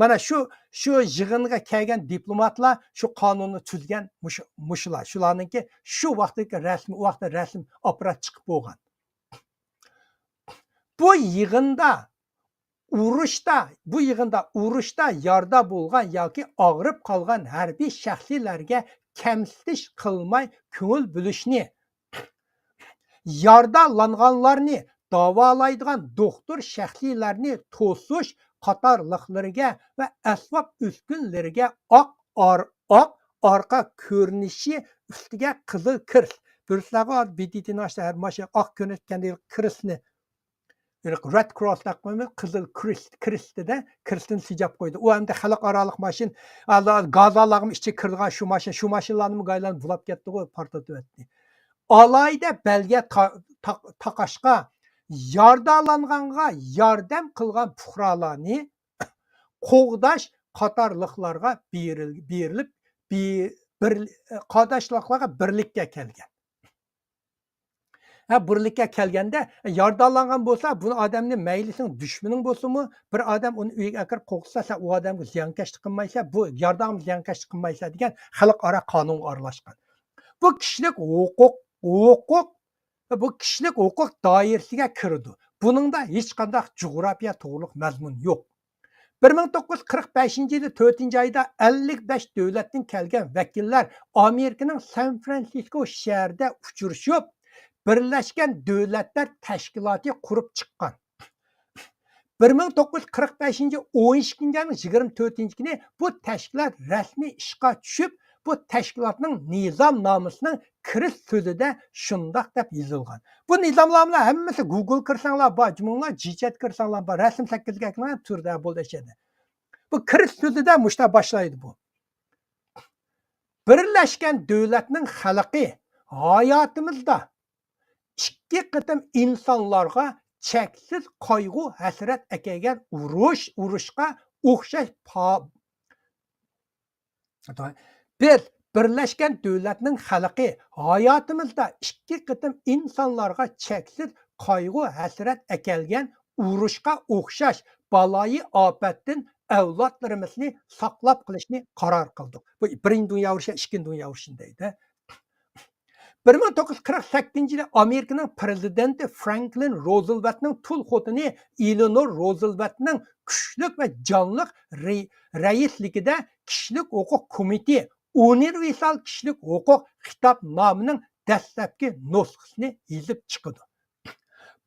مانا شۇ، شۇ يىغىنغا كەلگەن دىپلوماتلار شۇ قانۇننى تۈزگەن مۇشۇ، مۇشۇلار. شۇلارنىڭكى شۇ ۋاقىتتىكى رەسمى، ئۇ ۋاقىتتا رەسمىي ئاپپارات چىقىپ بولغان. بۇ يىغىندا ئۇرۇشتا، بۇ يىغىندا ئۇرۇشتا يارىدار بولغان ياكى ئاغرىپ قالغان ھەربىي شەخسلەرگە كەمسىتىش قىلماي كۆڭۈل بۆلۈشنى، يارىدارلانغانلارنى داۋالايدىغان دوختۇر شەخسلەرنى توسۇش قاتارلىقلىرىگە ۋە ئەسۋاب ئۈسكۈنىلىرىگە ئاق ئار-، ئاق ئارقا كۆرۈنۈشى ئۈستىگە قىزىل كىرېست. بىرسىلەرگە بې دې تېنىڭ ئاشتا ھەر ماشىنا ئاق كۆرۈنەتكەندەك كىرېستنى، رېد كروس دەپ قويىمىز، قىزىل كىرېست، كىرېستىدە كىرېستنى سىجاپ قويدى. ئۇ ئەمدى خەلقئارالىق ماشىنا، ھازىر گاز ئالارغىمۇ ئىچىگە كىرىدىغان شۇ ماشىنا، شۇ ماشىنىلارنىمۇ گايلاندا بۇلاپ كەتتىغۇ، پارتلىتىۋەتتى. ئالاھىدە بەلگە تا-، تا-، تاقاشقا، يارىدارلانغانغا ياردەم قىلغان پۇقرالارنى قوغداش قاتارلىقلارغا بېرىل-، بېرىلىپ، بى-، بىر-، قاتارلىقلارغا بىرلىككە كەلگەن. ھە، بىرلىككە كەلگەندە، يارىدارلانغان بولسا، بۇ ئادەمنى مەيلى سېنىڭ دۈشمىنىڭ بولسىمۇ، بىر ئادەم ئۇنى ئۆيىگە ئەكىرىپ قوغدىسا، سەن ئۇ ئادەمگە زىيانكەشلىك قىلمايسەن، بۇ يارىدارغىمۇ زىيانكەشلىك قىلمايسەن دېگەن خەلقئارا قانۇنغا ئارىلاشقان. بۇ كىشىلىك ھوقۇق، ھوقۇق، بۇ كىشىلىك ھوقۇق دائىرىسىگە كىرىدۇ. بۇنىڭدا ھېچقانداق جۇغراپىيە توغرۇلۇق مەزمۇن يوق. بىر مىڭ توققۇز يۈز قىرىق بەشىنچى يىلى تۆتىنچى ئايدا ئەللىك بەش دۆلەتتىن كەلگەن ۋەكىللەر ئامېرىكىنىڭ سان فرانسىسكو شەھىرىدە ئۇچرىشىپ، بىرلەشكەن دۆلەتلەر تەشكىلاتى قۇرۇپ چىققان. بىر مىڭ توققۇز يۈز قىرىق بەشىنچى يىل ئون ئىككىنچى ئاينىڭ يىگىرمە تۆتىنچى كۈنى بۇ تەشكىلات رەسمىي ئىشقا چۈشۈپ، بۇ تەشكىلاتنىڭ نىزامنامىسىنىڭ كىرىس سۆزىدە شۇنداق دەپ يېزىلغان. بۇ نىزامنامىلار ھەممىسى گۇگل كىرسەڭلار بار، جۇمۇڭلار جىچەتكە كىرسەڭلار بار، رەسىم سەككىزگە ئەكىلىڭلار تۈردە بولدى ئەشەدە. بۇ كىرىس سۆزىدە مۇشتا باشلايدۇ بۇ. بىرلەشكەن دۆلەتنىڭ خەلقى ھاياتىمىزدا ئىككى قېتىم ئىنسانلارغا چەكسىز قايغۇ-ھەسرەت ئەكەلگەن ئۇرۇش، ئۇرۇشقا ئوخشاش پا-، بىز بىرلەشكەن دۆلەتنىڭ خەلقى ھاياتىمىزدا ئىككى قېتىم ئىنسانلارغا چەكسىز قايغۇ-ھەسرەت ئەكەلگەن ئۇرۇشقا ئوخشاش بالايىئاپەتتىن ئەۋلادلىرىمىزنى ساقلاپ قېلىشنى قارار قىلدۇق. بۇ بىرىنچى دۇنيا ئۇرۇشى، ئىككىنچى دۇنيا ئۇرۇشىنى دەيدۇ. بىر مىڭ توققۇز يۈز قىرىق سەككىزىنچى يىلى ئامېرىكىنىڭ پرېزىدېنتى فرانكلىن روزۋېلتنىڭ تۇل خوتۇنى ئېلېنور روزۋېلتنىڭ كۈچلۈك ۋە جانلىق رەي-، رەئىسلىكىدە كىشىلىك ھوقۇق كومىتېتى ئۇنىۋېرسال كىشىلىك ھوقۇق خىتابنامىنىڭ دەسلەپكى نۇسخىسىنى يېزىپ چىقىدۇ.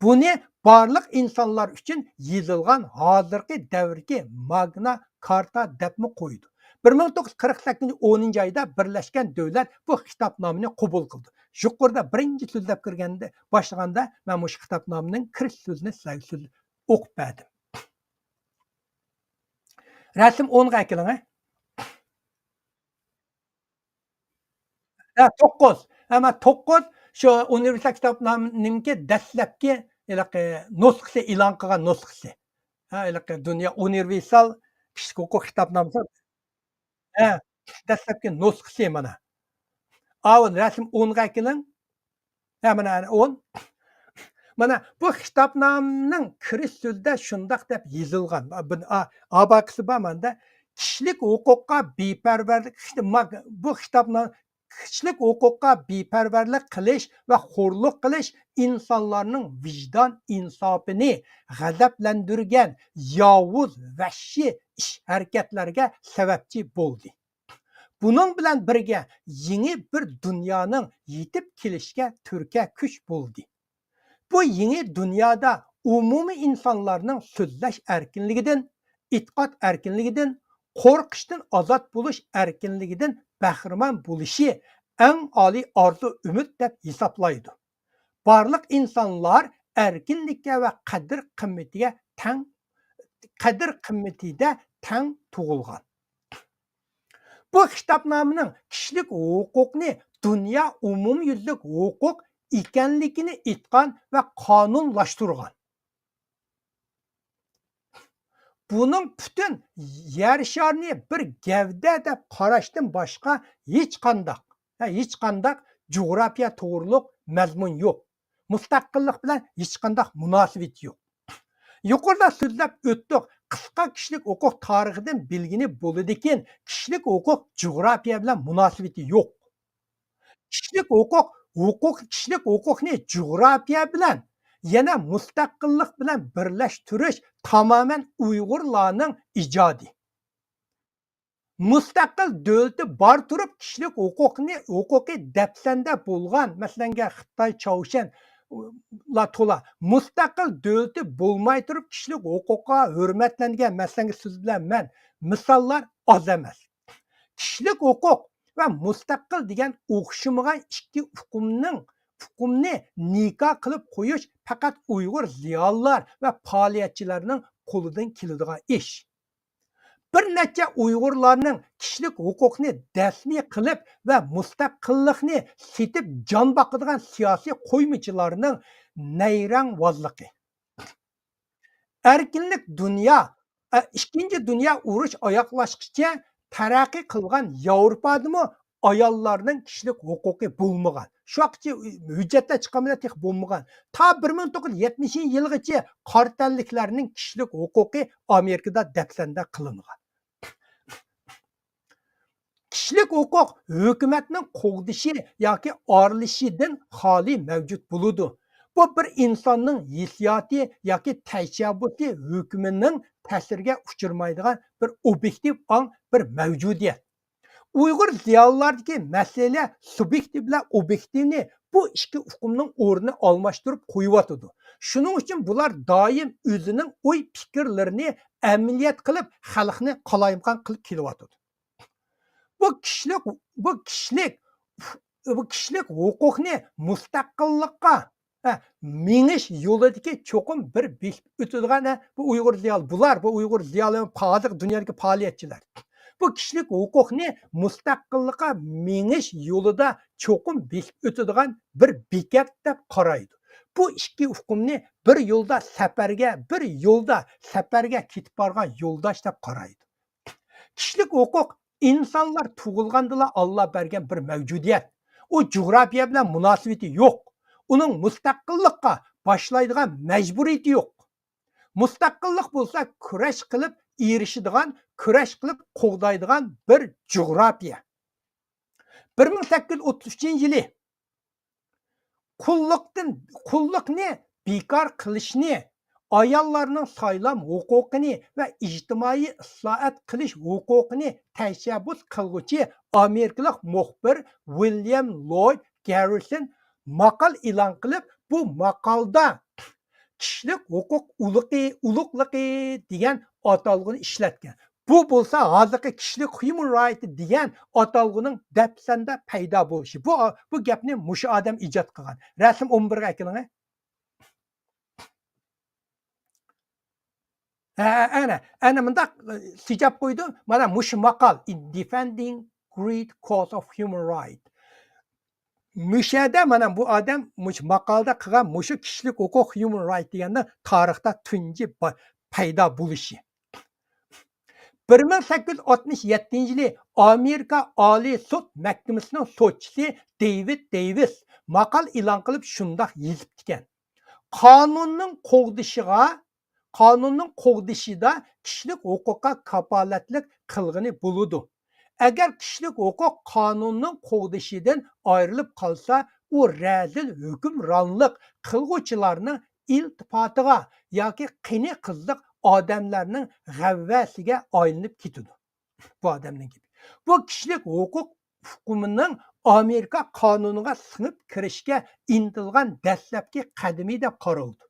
بۇنى بارلىق ئىنسانلار ئۈچۈن يېزىلغان ھازىرقى دەۋردىكى ماگنا كارتا دەپمۇ قويىدۇ. بىر مىڭ توققۇز يۈز قىرىق سەككىزىنچى ئونىنچى ئايدا بىرلەشكەن دۆلەت بۇ خىتابنامىنى قوبۇل قىلدى. يۇقىرىدا بىرىنچى سۆزلەپ كىرگەندە، باشلىغاندا مەن مۇشۇ خىتابنامىنىڭ كىرىش سۆزىنى سىلەرگە سۆز-، ئوقۇپ بەردىم. رەسىم ئونغا ئەكېلىڭ، ھە. ھە، توققۇز. ھە، مانا توققۇز شۇ ئۇنىۋېرسال كىتابنامىنىڭكى دەسلەپكى ھېلىقى نۇسخىسى، ئېلان قىلغان نۇسخىسى. ھە، ھېلىقى دۇنيا ئۇنىۋېرسال كىشىلىك ھوقۇق كىتابنامىسى. ھە، دەسلەپكى نۇسخىسى مانا. ئاۋۇ رەسىم ئونغا ئەكېلىڭ. ھە، مانا ئون. مانا بۇ خىتابنامىنىڭ كىرىش سۆزىدە شۇنداق دەپ يېزىلغان. بۇ، ئا-، ئاباكىسى بار ماندا. كىشىلىك ھوقۇققا بىپەرۋەرلىك، بۇ خىتابنامە كىشىلىك ھوقۇققا بىپەرۋەرلىك قىلىش ۋە خورلۇق قىلىش ئىنسانلارنىڭ ۋىجدان ئىنساپىنى غەزەپلەندۈرگەن ياۋۇز، ۋەھشىي ئىش ھەرىكەتلەرگە سەۋەبچى بولدى. بۇنىڭ بىلەن بىرگە يېڭى بىر دۇنيانىڭ يېتىپ كېلىشىگە تۈرتكە كۈچ بولدى. بۇ يېڭى دۇنيادا ئومۇمىي ئىنسانلارنىڭ سۆزلەش ئەركىنلىكىدىن، ئېتىقاد ئەركىنلىكىدىن، قورقۇشتىن ئازاد بولۇش ئەركىنلىكىدىن بەھرىمەن بولۇشى ئەڭ ئالىي ئارزۇ ئۈمىد دەپ ھېسابلايدۇ. بارلىق ئىنسانلار ئەركىنلىككە ۋە قەدىر قىممىتىگە تەڭ، قەدىر قىممىتىدە تەڭ تۇغۇلغان. بۇ خىتابنامىنىڭ كىشىلىك ھوقۇقنى دۇنيا ئومۇميۈزلۈك ھوقۇق ئىكەنلىكىنى ئېيتقان ۋە قانۇنلاشتۇرغان. بۇنىڭ پۈتۈن يەر شارىنى بىر گەۋدە دەپ قاراشتىن باشقا ھېچقانداق، ھە، ھېچقانداق جۇغراپىيە توغرۇلۇق مەزمۇن يوق. مۇستەقىللىق بىلەن ھېچقانداق مۇناسىۋىتى يوق. يۇقىرىدا سۆزلەپ ئۆتتۇق، قىسقا كىشىلىك ھوقۇق تارىخىدىن بىلگىلى بولىدىكىن، كىشىلىك ھوقۇق جۇغراپىيە بىلەن مۇناسىۋىتى يوق. كىشىلىك ھوقۇق، ھوقۇق، كىشىلىك ھوقۇقنى جۇغراپىيە بىلەن، يەنە مۇستەقىللىق بىلەن بىرلەشتۈرۈش تامامەن ئۇيغۇرلارنىڭ ئىجادى. مۇستەقىل دۆلىتى بار تۇرۇپ، كىشىلىك ھوقۇقنى، ھوقۇقى دەپسەندە بولغان، مەسىلەنگە خىتاي، چاۋشيەن، لا تولا مۇستەقىل دۆلىتى بولماي تۇرۇپ، كىشىلىك ھوقۇققا ھۆرمەتلەنگەن، مەسىلەنگە سىز بىلەن مەن، مىساللار ئاز ئەمەس. كىشىلىك ھوقۇق ۋە مۇستەقىل دېگەن ئوخشىمىغان ئىككى ئۇقۇمنىڭ، ئۇقۇمنى نىكاھ قىلىپ قويۇش پەقەت ئۇيغۇر زىيالىيلار ۋە پائالىيەتچىلەرنىڭ قولىدىن كېلىدىغان ئىش. بىر نەچچە ئۇيغۇرلارنىڭ كىشىلىك ھوقۇقنى دەسمىي قىلىپ ۋە مۇستەقىللىقنى سېتىپ جان باقىدىغان سىياسىي قويمىچىلارنىڭ نەيرەڭۋازلىقى. ئەركىنلىك دۇنيا، ئە، ئىككىنچى دۇنيا ئۇرۇش ئاياغلاشقىچە تەرەققىي قىلغان ياۋروپادىمۇ ئاياللارنىڭ كىشىلىك ھوقۇقى بولمىغان. شۇ ۋاقىتچە ھۆججەتلەر چىققان بىلەن تېخى بولمىغان. تا بىر مىڭ توققۇز يۈز يەتمىشىنچى يىلغىچە قارا تەنلىكلەرنىڭ كىشىلىك ھوقۇقى ئامېرىكىدا دەپسەندە قىلىنغان. كىشىلىك ھوقۇق ھۆكۈمەتنىڭ قوغدىشى ياكى ئارىلىشىشىدىن خالىي مەۋجۇت بولىدۇ. بۇ بىر ئىنساننىڭ ھېسسىياتى ياكى تەشەببۇسى ھۆكمىنىڭ تەسىرىگە ئۇچرىمايدىغان بىر ئوبيېكتىپ ئاڭ، بىر مەۋجۇدىيەت. ئۇيغۇر زىيالىيلاردىكى مەسىلە سۇبيېكتىپ بىلەن ئوبيېكتىپنى بۇ ئىككى ئۇقۇمنىڭ ئورنىنى ئالماشتۇرۇپ قويۇۋاتىدۇ. شۇنىڭ ئۈچۈن بۇلار دائىم ئۆزىنىڭ ئوي پىكىرلىرىنى ئەمەلىيەت قىلىپ، خەلقنى قالايمىقان قىلىپ كېلىۋاتىدۇ. بۇ كىشىلىك، بۇ كىشىلىك، بۇ كىشىلىك ھوقۇقنى مۇستەقىللىققا، ھە، مېڭىش يولىدىكى چوقۇم بىر بېسىپ ئۆتىدىغان، ھە، بۇ ئۇيغۇر زىيالىي، بۇلار، بۇ ئۇيغۇر زىيالىي، ھازىرقى دۇنيادىكى پائالىيەتچىلەر. بۇ كىشىلىك ھوقۇقنى مۇستەقىللىققا مېڭىش يولىدا چوقۇم بېسىپ ئۆتىدىغان بىر بېكەت دەپ قارايدۇ. بۇ ئىككى ئۇقۇمنى بىر يولدا سەپەرگە، بىر يولدا سەپەرگە كېتىپ بارغان يولداش دەپ قارايدۇ. كىشىلىك ھوقۇق ئىنسانلار تۇغۇلغاندىلا ئاللا بەرگەن بىر مەۋجۇدىيەت. ئۇ جۇغراپىيە بىلەن مۇناسىۋىتى يوق. ئۇنىڭ مۇستەقىللىققا باشلايدىغان مەجبۇرىيىتى يوق. مۇستەقىللىق بولسا كۈرەش قىلىپ ئېرىشىدىغان، كۈرەش قىلىپ قوغدايدىغان بىر جۇغراپىيە. بىر مىڭ سەككىز يۈز ئوتتۇز ئۈچىنچى يىلى قۇللۇقتىن، قۇللۇقنى بىكار قىلىشنى، ئاياللارنىڭ سايلام ھوقۇقىنى ۋە ئىجتىمائىي ئىسلاھات قىلىش ھوقۇقىنى تەشەببۇس قىلغۇچى ئامېرىكىلىق مۇخبىر ۋىليام لويد گاررىسون ماقال ئېلان قىلىپ، بۇ ماقالدا كىشىلىك ھوقۇق ئۇلۇقى، ئۇلۇغلۇقى دېگەن ئاتالغۇنى ئىشلەتكەن. بۇ بولسا ھازىرقى كىشىلىك ھيۇمەن رايت دېگەن ئاتالغۇنىڭ دەپسەندە پەيدا بولۇشى. بۇ، بۇ گەپنى مۇشۇ ئادەم ئىجاد قىلغان. رەسىم ئون بىرگە ئەكېلىڭە. ھە، ئەنە، ئەنە مۇنداق، ئى، سىجاپ قويدۇم. مانا مۇشۇ ماقال، In Defending Great Cause of Human Right. مۇشۇ يەردە مانا بۇ ئادەم مۇشۇ ماقالىدا قىلغان مۇشۇ كىشىلىك ھوقۇق، ھيۇمەن رايت دېگەننىڭ تارىختا تۇنجى با-، پەيدا بولۇشى. بىر مىڭ سەككىز يۈز ئاتمىش يەتتىنچى يىلى ئامېرىكا ئالىي سوت مەھكىمىسىنىڭ سوتچىسى دېۋىد دېيۋىس ماقال ئېلان قىلىپ شۇنداق يېزىپتىكەن. قانۇننىڭ قوغدىشىغا، قانۇننىڭ قوغدىشىدا كىشىلىك ھوقۇققا كاپالەتلىك قىلغىنى بولىدۇ. ئەگەر كىشىلىك ھوقۇق قانۇننىڭ قوغدىشىدىن ئايرىلىپ قالسا، ئۇ رەزىل ھۆكۈمرانلىق قىلغۇچىلارنىڭ ئىلتىپاتىغا ياكى قېنى قىزىق ئادەملەرنىڭ غەۋۋەسىگە ئايلىنىپ كېتىدۇ. بۇ ئادەمنىڭ گېپى. بۇ كىشىلىك ھوقۇق ئۇقۇمىنىڭ ئامېرىكا قانۇنىغا سىڭىپ كىرىشكە ئىنتىلغان دەسلەپكى قەدىمى دەپ قارىلىدۇ.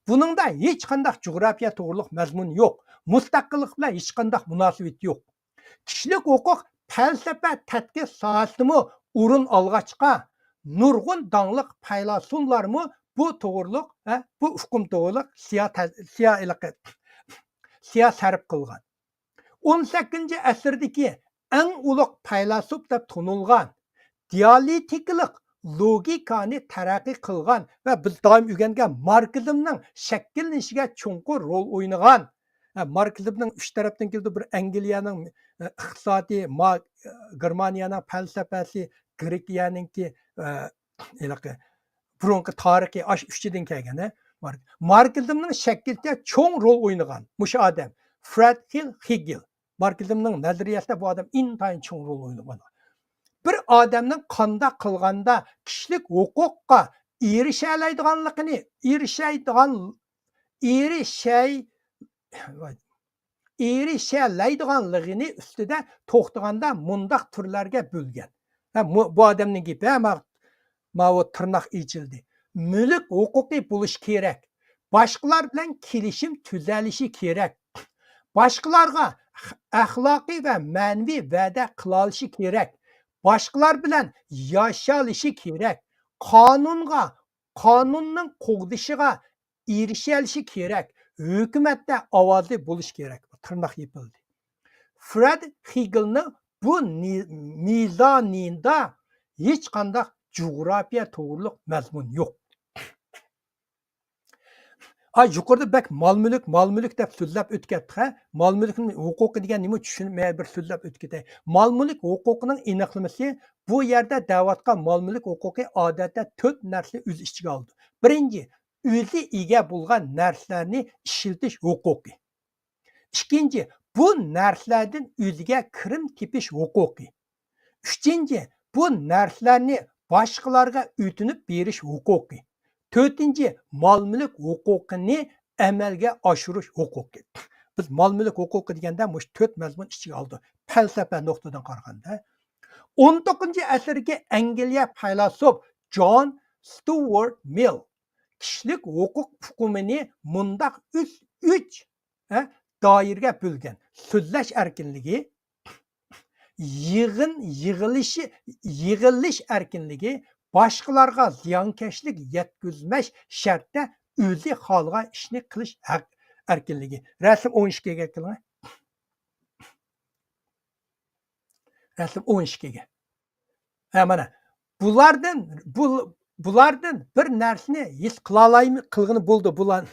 بۇنىڭدا ھېچقانداق جۇغراپىيە توغرۇلۇق مەزمۇن يوق، مۇستەقىللىق بىلەن ھېچقانداق مۇناسىۋىتى يوق. كىشىلىك ھوقۇق پەلسەپە تەتقىق ساھەسىدىمۇ ئورۇن ئالغاچقا، نۇرغۇن داڭلىق پەيلاسوپلارمۇ بۇ توغرۇلۇق، ھە، بۇ ئۇقۇم توغرۇلۇق سىيا تە-، سىيا ھېلىقى، سىيا سەرپ قىلغان. ئون سەككىزىنچى ئەسىردىكى ئەڭ ئۇلۇغ پەيلاسوپ دەپ تونۇلغان، دىيالېكتىكىلىق لوگىكانى تەرەققىي قىلغان ۋە بىز دائىم ئۆگەنگەن ماركسىزمنىڭ شەكىللىنىشىگە چوڭقۇر رول ئوينىغان، ھە، ماركسىزمنىڭ ئۈچ تەرەپتىن كېلىدۇ، بىر ئەنگلىيەنىڭ، ئە، ئىقتىسادى، ما-، گېرمانىيەنىڭ پەلسەپىسى، گرېكىيەنىڭكى، ئە، ھېلىقى بۇرۇنقى تارىخى ئاش ئۈچىدىن كەلگەن، ھە، مارك-، ماركسىزمنىڭ شەكلىدە چوڭ رول ئوينىغان مۇشۇ ئادەم، فرېدرىخ ھېگېل. ماركسىزمنىڭ نەزەرىيەسىدە بۇ ئادەم ئىنتايىن چوڭ رول ئوينىغان. بىر ئادەمنىڭ قانداق قىلغاندا كىشىلىك ھوقۇققا ئېرىشەلەيدىغانلىقىنى، ئېرىشەيدىغان، ئېرىشەي-، ئېرىشەلەيدىغانلىقىنى ئۈستىدە توختىغاندا مۇنداق تۈرلەرگە بۆلگەن. ھە، مۇ-، بۇ ئادەمنىڭ گېپى، ھە، ما-، ماۋۇ تىرناق ئېچىلدى. مۈلۈك ھوقۇقى بولۇشى كېرەك. باشقىلار بىلەن كېلىشىم تۈزەلىشى كېرەك. باشقىلارغا ئەخلاقىي ۋە مەنىۋى ۋەدە قىلالىشى كېرەك. باشقىلار بىلەن ياشالىشى كېرەك. قانۇنغا، قانۇننىڭ قوغدىشىغا ئېرىشەلىشى كېرەك، ھۆكۈمەتتە ئاۋازى بولۇشى كېرەك. تىرناق يېپىلدى. فرېد ھېگېلنىڭ بۇ نى-، مىزانىدا ھېچقانداق جۇغراپىيە توغرۇلۇق مەزمۇن يوق. ئا، يۇقىرىدا بەك مال-مۈلۈك، مال-مۈلۈك دەپ سۆزلەپ ئۆتۈپ كەتتۇق، ھە؟ مال-مۈلۈكنىڭ ھوقۇقى دېگەن نېمە؟ چۈشىنىپ، مەن بىر سۆزلەپ ئۆتۈپ كېتەي. مال-مۈلۈك ھوقۇقىنىڭ ئېنىقلىمىسى، بۇ يەردە دەۋاتقان مال-مۈلۈك ھوقۇقى ئادەتتە تۆت نەرسىنى ئۆز ئىچىگە ئالىدۇ. بىرىنچى، ئۆزى ئىگە بولغان نەرسىلەرنى ئىشلىتىش ھوقۇقى. ئىككىنچى، بۇ نەرسىلەردىن ئۆزىگە كىرىم تېپىش ھوقۇقى. ئۈچىنچى، بۇ نەرسىلەرنى باشقىلارغا ئۆتۈنۈپ بېرىش ھوقۇقى. تۆتىنچى، مال-مۈلۈك ھوقۇقىنى ئەمەلگە ئاشۇرۇش ھوقۇقى. بىز مال-مۈلۈك ھوقۇقى دېگەندە مۇشۇ تۆت مەزمۇن ئىچىگە ئالىدۇ. پەلسەپە نۇقتىدىن قارىغاندا. ئون توققۇزىنچى ئەسىردىكى ئەنگلىيە پەيلاسوپ جون ستۇئارت مىل كىشىلىك ھوقۇق ئۇقۇمىنى مۇنداق ئۈچ، ئۈچ، ھە، دائىرىگە بۆلگەن. سۆزلەش ئەركىنلىكى، يىغىن يىغىلىشى، يىغىلىش ئەركىنلىكى، باشقىلارغا زىيانكەشلىك يەتكۈزمەش شەرتىدە ئۆزى خالىغان ئىشنى قىلىش ھەق ئەركىنلىكى. رەسىم ئون ئىككىگە كېلىڭ. رەسىم ئون ئىككىگە. ھە، مانا، بۇلاردىن، بۇ، بۇلاردىن بىر نەرسىنى ھېس قىلالايمىز، قىلغىلى بولىدۇ. بۇلار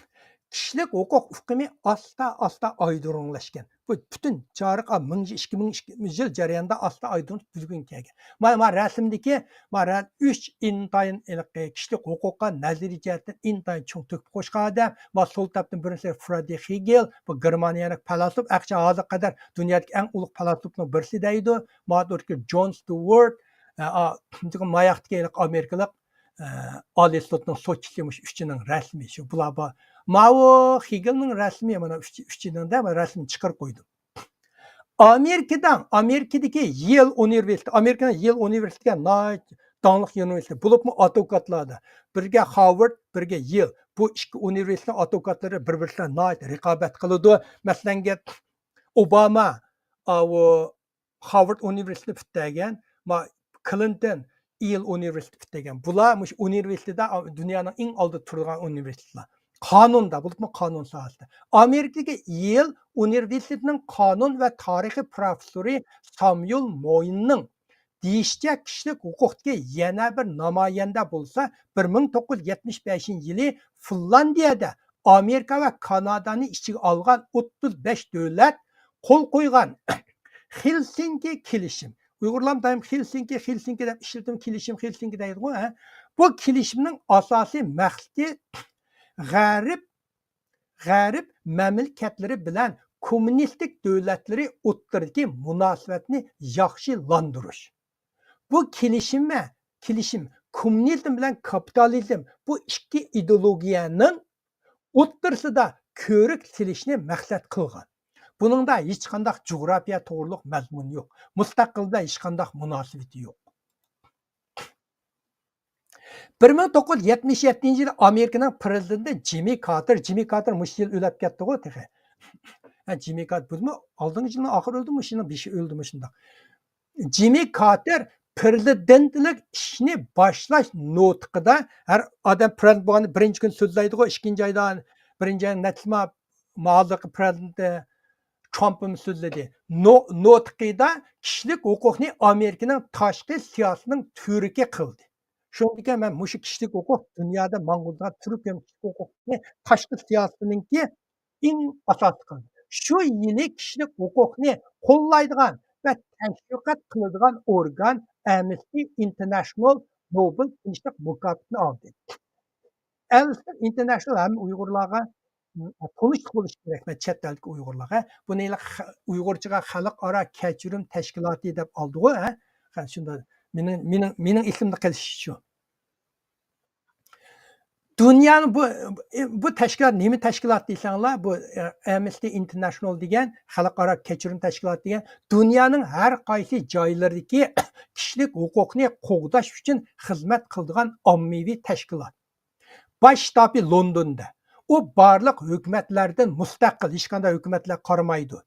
كىشىلىك ھوقۇق ئۇقۇمى ئاستا-ئاستا ئايدۇرۇڭلاشقان. بۇ پۈتۈن جارى مىڭ يىل، ئىككى مىڭ يىل جەريانىدا ئاستا ئايدۇرۇپ بۈگۈنگە كەلگەن. مانا، مانا رەسىمدىكى، مانا رە-، ئۈچ ئىنتايىن ھېلىقى كىشىلىك ھوقۇققا نەزەرىي جەھەتتىن ئىنتايىن چوڭ تۆھپە قوشقان ئادەم. مانا سول تەرەپتىن بىرىنچىسى فرېدرىك ھېگېل، بۇ گېرمانىيەلىك پەيلاسوپ، ئەگەرچە ھازىرغا قەدەر دۇنيادىكى ئەڭ ئۇلۇغ پەيلاسوپنىڭ بىرسى دەيدۇ. ماتېماتىكچى جون ستيۇئارت، ئە، ئا، ماياقتىكى ھېلىقى ئامېرىكىلىق، ئە، ئالىي سوتنىڭ سوتچىسى مۇشۇ ئۈچىنىڭ رەسىمى، شۇ بۇلار بار. ماۋۇ خېگېلنىڭ رەسىمى، مانا ئۈچ-، ئۈچىنىڭدە مەن رەسىمىنى چىقىرىپ قويدۇم. ئامېرىكىدا، ئامېرىكىدىكى يېل ئۇنىۋېرسىتېتى، ئامېرىكىنىڭ يېل ئۇنىۋېرسىتېتى ناھايىتى داڭلىق ئۇنىۋېرسىتېت، بولۇپمۇ ئادۋوكاتلاردا، بىرگە خارۋارد، بىرگە يېل. بۇ ئىككى ئۇنىۋېرسىتېتنىڭ ئادۋوكاتلىرى بىر-بىرى بىلەن ناھايىتى رىقابەت قىلىدۇ. مەسىلەنگە، ئوباما، ئاۋۇ، خارۋارد ئۇنىۋېرسىتېتىنى پۈتتۈرگەن، ما، كلىنتون يېل ئۇنىۋېرسىتېتىنى پۈتتۈرگەن. بۇلار مۇشۇ ئۇنىۋېرسىتېتتا دۇنيانىڭ ئەڭ ئالدىدا تۇرىدىغان ئۇنىۋېرسىتېتلار. قانۇندا، بولۇپمۇ قانۇن ساھەسىدە. ئامېرىكىدىكى يېل ئۇنىۋېرسىتېتىنىڭ قانۇن ۋە تارىخى پروفېسسورى ساميۇل مويننىڭ دېيىشىچە، كىشىلىك ھوقۇقتىكى يەنە بىر نامايەندە بولسا، بىر مىڭ توققۇز يۈز يەتمىش بەشىنچى يىلى فىنلاندىيەدە ئامېرىكا ۋە كانادانى ئىچىگە ئالغان ئوتتۇز بەش دۆلەت قول قويغان خېلسىنكى كېلىشىم. ئۇيغۇرلار دائىم خېلسىنكى، خېلسىنكى دەپ ئىشلىتىدۇ، كېلىشىم، خېلسىنكى دەيدىغۇ، ھە؟ بۇ كېلىشىمنىڭ ئاساسىي مەقسىتى غەرب، غەرب مەملىكەتلىرى بىلەن كوممۇنىستىك دۆلەتلىرى ئوتتۇرىدىكى مۇناسىۋەتنى ياخشىلاندۇرۇش. بۇ كېلىشىم ۋە كېلىشىم، كوممۇنىزم بىلەن كاپىتالىزم، بۇ ئىككى ئىدېئولوگىيەنىڭ ئوتتۇرىسىدا كۆۋرۈك سېلىشنى مەقسەت قىلغان. بۇنىڭدا ھېچقانداق جۇغراپىيە توغرۇلۇق مەزمۇن يوق. مۇستەقىلدە ھېچقانداق مۇناسىۋىتى يوق. بىر مىڭ توققۇز يۈز يەتمىش يەتتىنچى يىلى ئامېرىكىنىڭ پىرېزىدېنتى جىممى كارتېر، جىممى كارتېر مۇشۇ يىل ئۆلۈپ كەتتىغۇ تېخى. ھە، جىممى كارتېر بۇمۇ ئالدىنقى يىلنىڭ ئاخىرى ئۆلدىمۇ، شۇنىڭ بېشى ئۆلدىمۇ شۇنداق. جىممى كارتېر پىرېزىدېنتلىك ئىشنى باشلاش نۇتقىدا، ھەر ئادەم پىرېزىدېنت بولغاندا بىرىنچى كۈنى سۆزلەيدىغۇ، ئىككىنچى ئايدا، بىرىنچى ئايدا نەچچىما ھازىرقى پىرېزىدېنت ترامپمۇ سۆزلىدى. نۇ-، نۇتقىدا كىشىلىك ھوقۇقنى ئامېرىكىنىڭ تاشقى سىياسىتىنىڭ تۈۋرۈكى قىلدى. شۇنىڭدىكىن مەن مۇشۇ كىشىلىك ھوقۇق دۇنيادا ماڭغۇزغان تۈرك ھەم كىشىلىك ھوقۇقنى تاشقى سىياسىتىنىڭكى ئەڭ ئاساسلىقى. شۇ يىلى كىشىلىك ھوقۇقنى قوللايدىغان ۋە تەشۋىقات قىلىدىغان ئورگان ئەمنىستى ئىنتېرناشنال نوبېل تىنچلىق مۇكاپاتىنى ئالدى. ئەمنىستى ئىنتېرناشنال ھەممە ئۇيغۇرلارغا، م، تونۇشلۇق بولۇشى كېرەك، مەن چەت ئەلدىكى ئۇيغۇرلارغا. بۇنى ھېلى خە-، ئۇيغۇرچىغا خەلقئارا كەچۈرۈم تەشكىلاتى دەپ ئالدىغۇ، ھە؟ ھە، شۇنداق. مېنىڭ، مېنىڭ، مېنىڭ ئېسىمدە قېلىشى شۇ. دۇنيانىڭ بۇ، بۇ تەشكىلات نېمە تەشكىلات دېسەڭلار، بۇ، ئە، ئەمنىستى ئىنتېرناشنال دېگەن، خەلقئارا كەچۈرۈم تەشكىلاتى دېگەن، دۇنيانىڭ ھەر قايسى جايلىرىدىكى كىشىلىك ھوقۇقنى قوغداش ئۈچۈن خىزمەت قىلىدىغان ئاممىۋى تەشكىلات. باش شتابى لوندوندا. ئۇ بارلىق ھۆكۈمەتلەردىن مۇستەقىل، ھېچقانداق ھۆكۈمەتلەر قارىمايدۇ.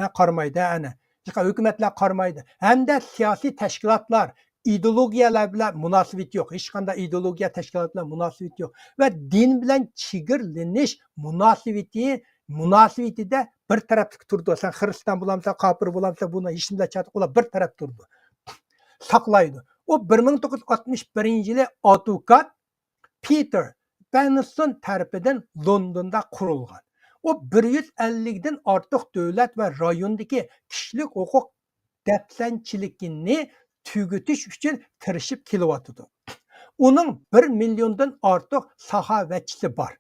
ھە، قارىمايدۇ، ئەنە. ھېچقانداق ھۆكۈمەتلەر قارىمايدۇ. ھەمدە سىياسىي تەشكىلاتلار ئىدېئولوگىيەلەر بىلەن مۇناسىۋىتى يوق. ھېچقانداق ئىدېئولوگىيە تەشكىلات بىلەن مۇناسىۋىتى يوق. ۋە دىن بىلەن چېگرىلىنىش مۇناسىۋىتى، مۇناسىۋىتىدە بىر تەرەپلىك تۇرىدۇ. سەن خىرىستان بولامسەن، كاپىر بولامسەن، بۇنى ھېچنېمە چاتىقى، ئۇلار بىر تەرەپ تۇرىدۇ. ساقلايدۇ. ئۇ بىر مىڭ توققۇز يۈز ئاتمىش بىرىنچى يىلى ئادۋوكات پېتېر بېنسون تەرىپىدىن لوندوندا قۇرۇلغان. ئۇ بىر يۈز ئەللىكتىن ئارتۇق دۆلەت ۋە رايوندىكى كىشىلىك ھوقۇق دەپسەندىچىلىكىنى تۈگىتىش ئۈچۈن تىرىشىپ كېلىۋاتىدۇ. ئۇنىڭ بىر مىليوندىن ئارتۇق ساخاۋەتچىسى بار.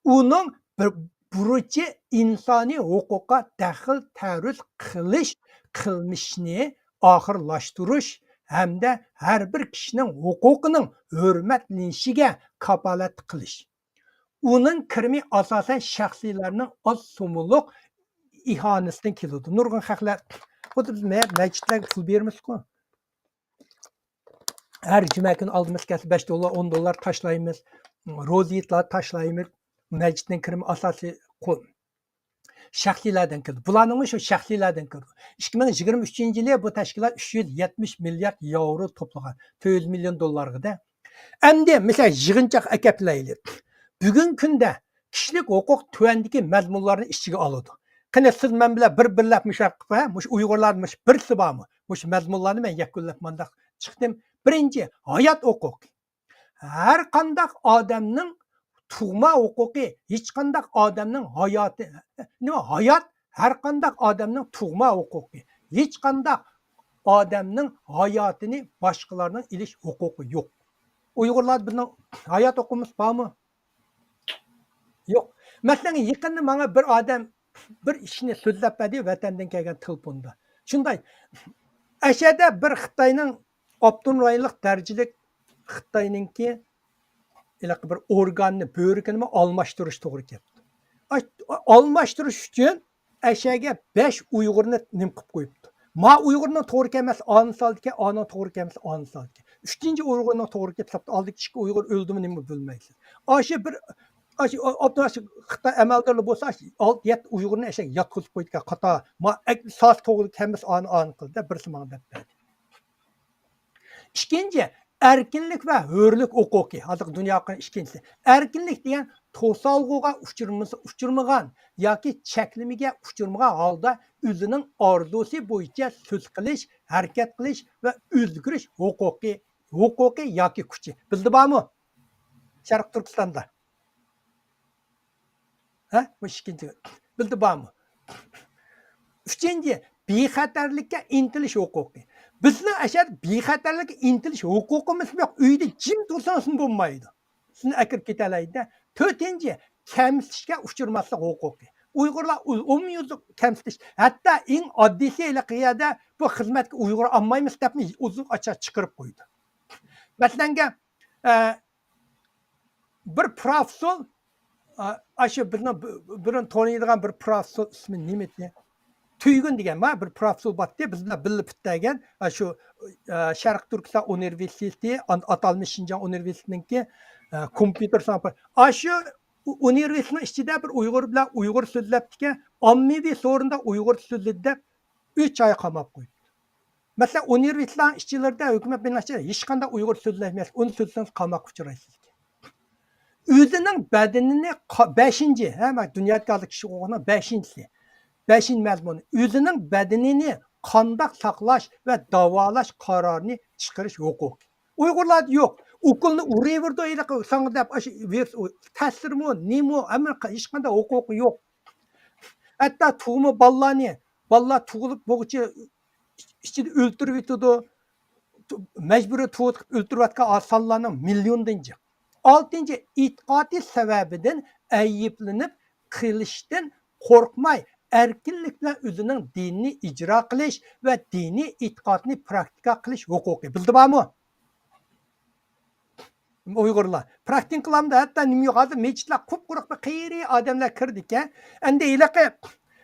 ئۇنىڭ بىر بۇرچى ئىنسانىي ھوقۇققا دەخلى تەرۇز قىلىش قىلمىشىنى ئاخىرلاشتۇرۇش ھەمدە ھەر بىر كىشىنىڭ ھوقۇقىنىڭ ھۆرمەتلىنىشىگە كاپالەتلىك قىلىش. ئۇنىڭ كىرىمى ئاساسەن شەخسلەرنىڭ ئاز سوممىلىق ئىئانىسىدىن كېلىدۇ. نۇرغۇن خەقلەر، خۇددى بىز مە-، مەسچىتلەرگە پۇل بېرىمىزكۇ. ھەر جۈمە كۈنى ئالدىمىزغا كەلسە بەش دوللار، ئون دوللار تاشلايمىز. روزا ھېيتلار تاشلايمىز. مەسچىتنىڭ كىرىمى ئاساسىي قۇ-، شەخسلەردىن كىردى. بۇلارنىڭمۇ شۇ شەخسلەردىن كىردى. ئىككى مىڭ يىگىرمە ئۈچىنچى يىلى بۇ تەشكىلات ئۈچ يۈز يەتمىش مىليارد ياۋرو توپلىغان. تۆت يۈز مىليون دوللارغا دە. ئەمدى مىسال يىغىنچاق ئەكەپلەيلى. بۈگۈنكى كۈندە كىشىلىك ھوقۇق تۆۋەندىكى مەزمۇنلارنى ئىچىگە ئالىدۇ. قېنى سىز مەن بىلەن بىر بىرلەپ مۇشۇ، ھە، مۇشۇ ئۇيغۇرلاردا مۇشۇ بىرسى بارمۇ؟ مۇشۇ مەزمۇنلارنى مەن يەكۈنلەپ مانداق چىقتىم. بىرىنچى، ھايات ھوقۇقى. ھەر قانداق ئادەمنىڭ تۇغما ھوقۇقى، ھېچقانداق ئادەمنىڭ ھاياتى، نېمە، ھايات ھەر قانداق ئادەمنىڭ تۇغما ھوقۇقى. ھېچقانداق ئادەمنىڭ ھاياتىنى باشقىلارنىڭ ئېلىش ھوقۇقى يوق. ئۇيغۇرلاردا بۇنىڭ ھايات ھوقۇقىمىز بارمۇ؟ يوق. مەسىلەن، يېقىندا ماڭا بىر ئادەم بىر ئىشنى سۆزلەپ بەردى، ۋەتەندىن كەلگەن تېلېفوندا. شۇنداق، ئەشەدە بىر خىتاينىڭ ئاپتونوم رايونلۇق دەرىجىلىك خىتاينىڭكى ھېلىقى بىر ئورگاننى، بۆرىكىنىمۇ ئالماشتۇرۇش توغرا كەپتۇ. ئاش-، ئالماشتۇرۇش ئۈچۈن ئەشەگە بەش ئۇيغۇرنى نېمە قىلىپ قويۇپتۇ. ما ئۇيغۇرنىڭ توغرا كەلمەسە ئانى سالىدىكەن، ئانىڭ توغرا كەلمەسە ئانى سالىدىكەن. ئۈچىنچى ئۇيغۇرنىڭ توغرا كەپ ساپتا ئالدىكى ئىككى ئۇيغۇر ئۆلدىمۇ نېمە بىلمەيسىز. ئاشۇ بىر، ئاشۇ ئابدۇراشىد خىتاي ئەمەلدارلىرى بولسا ئاشۇ ئالتە يەتتە ئۇيغۇرنى ئەشەگە ياتقۇزۇپ قويدىكەن. قاتا ما ساز توغرا كەلمەسە ئانى ئانى قىل دەپ بىرسى ماڭا دەپ بەردى. ئىككىنچى، ئەركىنلىك ۋە ھۆرلۈك ھوقۇقى. ھازىرقى دۇنيا ھوقۇقىنىڭ ئىككىنچىسى. ئەركىنلىك دېگەن توسالغۇغا ئۇچرىمىسا، ئۇچرىمىغان ياكى چەكلىمىگە ئۇچرىمىغان ھالدا ئۆزىنىڭ ئارزۇسى بويىچە سۆز قىلىش، ھەرىكەت قىلىش ۋە ئۆزگىرىش ھوقۇقى، ھوقۇقى ياكى كۈچى. بىلدە بارمۇ؟ شەرقىي تۈركىستاندا. ھە؟ بۇ ئىككىنچى. بىلدە بارمۇ؟ ئۈچىنچى، بىخەتەرلىككە ئىنتىلىش ھوقۇقى. بىزنىڭ ئەشەدە بىخەتەرلىككە ئىنتىلىش ھوقۇقىمىزمۇ يوق. ئۆيدە جىم تۇرسىڭىزمۇ بولمايدۇ. سىزنى ئەكىرىپ كېتەلەيدۇ. تۆتىنچى، كەمسىتىشكە ئۇچرىماسلىق ھوقۇقى. ئۇيغۇرلار ئۇ-، ئومۇميۈزلۈك كەمسىتىش. ھەتتا ئەڭ ئاددىيسى ھېلىقى يەردە بۇ خىزمەتكە ئۇيغۇر ئالمايمىز دەپمۇ ئۇزۇن ئاچا چىقىرىپ قويىدۇ. مەسىلەنگە، ئە، بىر پروفېسسور، ئا، ئاشۇ بىزنىڭ بىرىنى تونۇيدىغان بىر پروفېسسور ئىسمى نېمىدى؟ تۈيگۈن دېگەن ما بىر پروفېسسور باتتى، بىز بىلەن بىللە پۈتتەگەن، ئاشۇ، ئا، شەرقىي تۈركىستان ئۇنىۋېرسىتېتى، ئان-، ئاتالمىش شىنجاڭ ئۇنىۋېرسىتېتىنىڭكى، ئا، كومپيۇتېر ساڭا-، ئاشۇ ئۇ-، ئۇنىۋېرسىتېتنىڭ ئىچىدە بىر ئۇيغۇر بىلەن ئۇيغۇر سۆزلەپتىكەن، ئاممىۋى سورۇندا ئۇيغۇر سۆزلىدى دەپ، ئۈچ ئاي قاماپ قويدى. مەسىلەن، ئۇنىۋېرسىتېتلارنىڭ ئىچىلىرىدە ھۆكۈمەت بىناسىدا ھېچقانداق ئۇيغۇر سۆزلەشمەس، ئۇنى سۆزلىسىڭىز قاماققا ئۇچرايسىز. ئۆزىنىڭ بەدىنىنى قا-، بەشىنچى، ھە، مانا دۇنيادىكى ھازىر كىشىلىك ھوقۇقنىڭ بەشىنچىسى، بەشىنچى مەزمۇنى، ئۆزىنىڭ بەدىنىنى قانداق ساقلاش ۋە داۋالاش قارارىنى چىقىرىش ھوقۇقى. ئۇيغۇرلاردا يوق. ئوكۇلنى ئۇرۇۋېرىدۇ، ھېلىقى ساڭا دەپ، ئاشۇ ۋىرۇس، تەسىرمۇ، نېمە، ئەمما ھېچقانداق ھوقۇقى يوق. ھەتتا تۇغما بالىلارنى، بالىلار تۇغۇلۇپ بولغۇچە ئىچىدە ئۆلتۈرۈۋېتىدۇ. مەجبۇرىي تۇغۇت قىلىپ ئۆلتۈرۈۋاتقان سانلارنىڭ مىليوندىن جىق. ئالتىنچى، ئېتىقادى سەۋەبىدىن ئەيىبلىنىپ قېلىشتىن قورقماي، ئەركىنلىك بىلەن ئۆزىنىڭ دىنىنى ئىجرا قىلىش ۋە دىنىي ئېتىقادنى پراكتىكا قىلىش ھوقۇقى. بىلدى بارمۇ؟ ئۇيغۇرلار پراكتىكا قىلامدا ھەتتا نېمە يوق. ھازىر مەسچىتلەر قۇپقۇرۇق بىر قېرى ئادەملەر كىرىدىكەن. ئەمدى ھېلىقى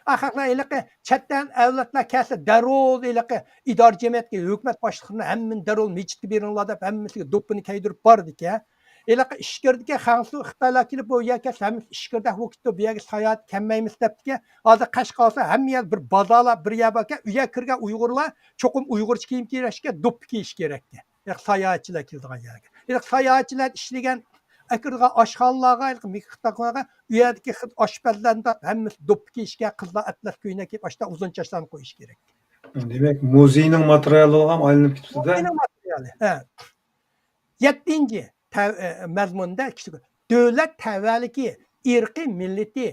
ئاخىرقىلار ھېلىقى چەتتىن ئەۋلادلار كەلسە دەررۇ ھېلىقى ئىدارە جەمئىيەتكە ھۆكۈمەت باشلىقلىرىنى ھەممىنى دەررۇ مەسچىتكە بېرىڭلار دەپ ھەممىسىگە دوپپىنى كىيدۈرۈپ بارىدىكەن. ھېلىقى ئىچكىرىدىكى خەنزۇ خىتايلار كېلىپ بۇ يەر كەلسە ھەممىسى ئىچكىرىدە بولۇپ كېتىدۇ، بۇ يەرگە ساياھەتكە كەلمەيمىز دەپتىكەن. ھازىر قەشقەر ئالسا ھەممە يەر بىر بازارلار، بىر يەر باركەن، ئۇ يەرگە كىرگەن ئۇيغۇرلار چوقۇم ئۇيغۇرچە كىيىم كىيىش كېرەك، دوپپا كىيىش كېرەككەن. ھېلىقى ساياھەتچىلەر كېلىدىغان يەرگە. ھېلىقى ساياھەتچىلەر ئىشلىگەن، ئەكىرىدىغان ئاشخانىلارغا، ھېلىقى مىكروخىتابخانىغا، ئۇ يەردىكى خىت-، ئاشپەزلەرنى تارتىپ ھەممىسى دوپپا كىيىشكە، قىزلار ئەتلەس كۆينەك كىيىپ، ئاشتا ئۇزۇن چاچلارنى قويۇش كېرەك. دېمەك، مۇزېينىڭ ماتېرىيالىغا ئايلىنىپ كېتىپسىز-دە. مۇزېينىڭ ماتېرىيالى، ھە. يەتتىنچى تەۋ-، ئە، مەزمۇندا كىشىلىك دۆلەت تەۋەلىكى، ئىرقىي مىللىتى،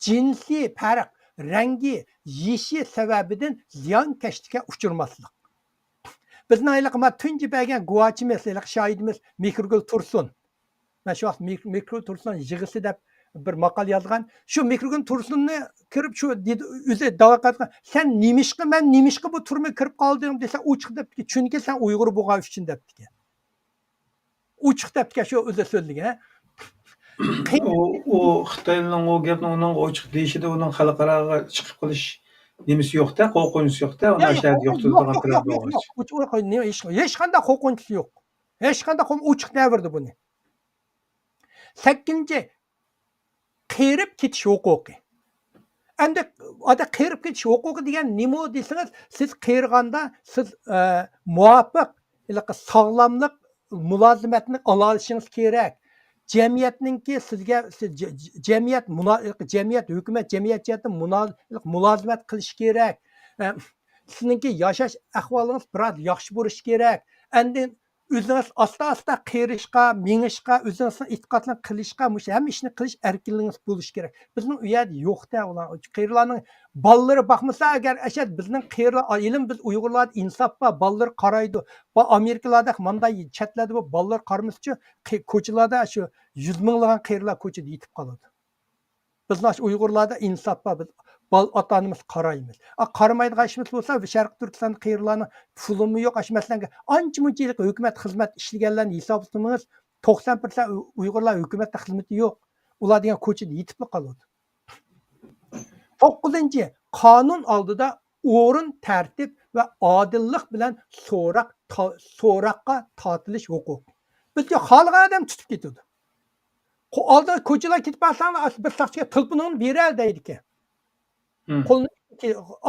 جىنسىي پەرق، رەڭگى، يېشى سەۋەبىدىن زىيانكەشلىككە ئۇچرىماسلىق. بىزنىڭ ھېلىقى ما تۇنجى بەرگەن گۇۋاچىمىز، ھېلىقى شاھىدىمىز مىكروگۈل تۇرسۇن. مەن شۇ ۋاقىت مىك-، مىكروگۈل تۇرسۇن يىغىسى دەپ بىر ماقالە يازغان. شۇ مىكروگۈل تۇرسۇننى كىرىپ شۇ دېدى، ئۆزى داۋا قىلىۋاتقان، سەن نېمىشقا، مەن نېمىشقا بۇ تۈرمىگە كىرىپ قالدىم دېسە، ئوچۇق دەپتىكەن، چۈنكى سەن ئۇيغۇر بولغان ئۈچۈن دەپتىكەن. ئوچۇق دەپتىكەن شۇ ئۆزى سۆزلىگەن. ئۇ، ئۇ خىتاينىڭ ئۇ گەپنى ئۇنىڭ ئوچۇق دېيىشىدە ئۇنىڭ خەلقئاراغا چىقىپ قېلىش نېمىسى يوق-دە، قورقۇنچىسى يوق-دە، ئۇنى يوق، ئاشۇ يەردە يوق، يوقىتىدىغان يوق، پىلان يوق، بولغاچ. يوق. ئوچۇق، ئوچۇق، نېمە، ھېچ، ھېچقانداق قورقۇنچىسى يوق. ھېچقانداق قورقۇن-، ئوچۇق دەۋردى بۇنى. سەككىزىنچى، قېرىپ كېتىش ھوقۇقى. ئەمدى ئادەم قېرىپ كېتىش ھوقۇقى دېگەن نېمە دېسىڭىز، سىز قېرىغاندا سىز، ئە، مۇۋاپىق ھېلىقى ساغلاملىق مۇلازىمەتنى ئالالىشىڭىز كېرەك. جەمئىيەتنىڭكى سىزگە، سىز جە-، جە-، جەمئىيەت مۇنا-، جەمئىيەت، ھۆكۈمەت، جەمئىيەت جەھەتتىن مۇنا-، مۇلازىمەت قىلىشى كېرەك. ئە، سىزنىڭكى ياشاش ئەھۋالىڭىز بىرئاز ياخشى بولۇشى كېرەك. ئاندىن ئۆزىڭىز ئاستا-ئاستا قېرىشقا، مېڭىشقا، ئۆزىڭىزنىڭ ئېتىقادىنى قىلىشقا، مۇشۇ ھەممە ئىشنى قىلىش ئەركىنلىكىڭىز بولۇشى كېرەك. بىزنىڭ ئۇ يەردە يوق-تە ئۇلار. قېرىلارنىڭ بالىلىرى باقمىسا ئەگەر، ئەشەد بىزنىڭ قېرىلار، ھېلىمۇ بىز ئۇيغۇرلاردا ئىنساپ بار، بالىلىرى قارايدۇ. بۇ ئامېرىكىلاردەك مانداق چەتلەردە بۇ بالىلىرى قارىمىسىچۇ، قې-، كوچىلاردا شۇ يۈز مىڭلىغان قېرىلار كوچىدا يېتىپ قالىدۇ. بىزنىڭ ئاشۇ ئۇيغۇرلاردا ئىنساپ بار، بىز بال-، ئاتا-ئانىمىز قارايمىز. ئا، قارىمايدىغان ئىشىمىز بولسا، شەرقىي تۈركىستاندا قېرىلارنىڭ پۇلىمۇ يوق، ئاشۇ مەسىلەن، ئانچە-مۇنچە يىللىق ھۆكۈمەت خىزمەت ئىشلىگەنلەرنى ھېسابلىسىڭىز، توقسان پىرسەنت ئۇيغۇرلار ھۆكۈمەتتە خىزمىتى يوق. ئۇلار دېگەن كوچىدا يېتىپلا قالىدۇ. توققۇزىنچى، قانۇن ئالدىدا ئورۇن، تەرتىپ ۋە ئادىللىق بىلەن سوراق تا-، سوراققا تارتىلىش ھوقۇقى. بىزگە خالىغان ئادەم تۇتۇپ كېتىدۇ. قو-، ئالدىدا كوچىلار كېتىپ بارساڭلار، بىر ساقچىغا تېلېفونۇڭنى بېرەلەيدىكەن. مم. قولىنى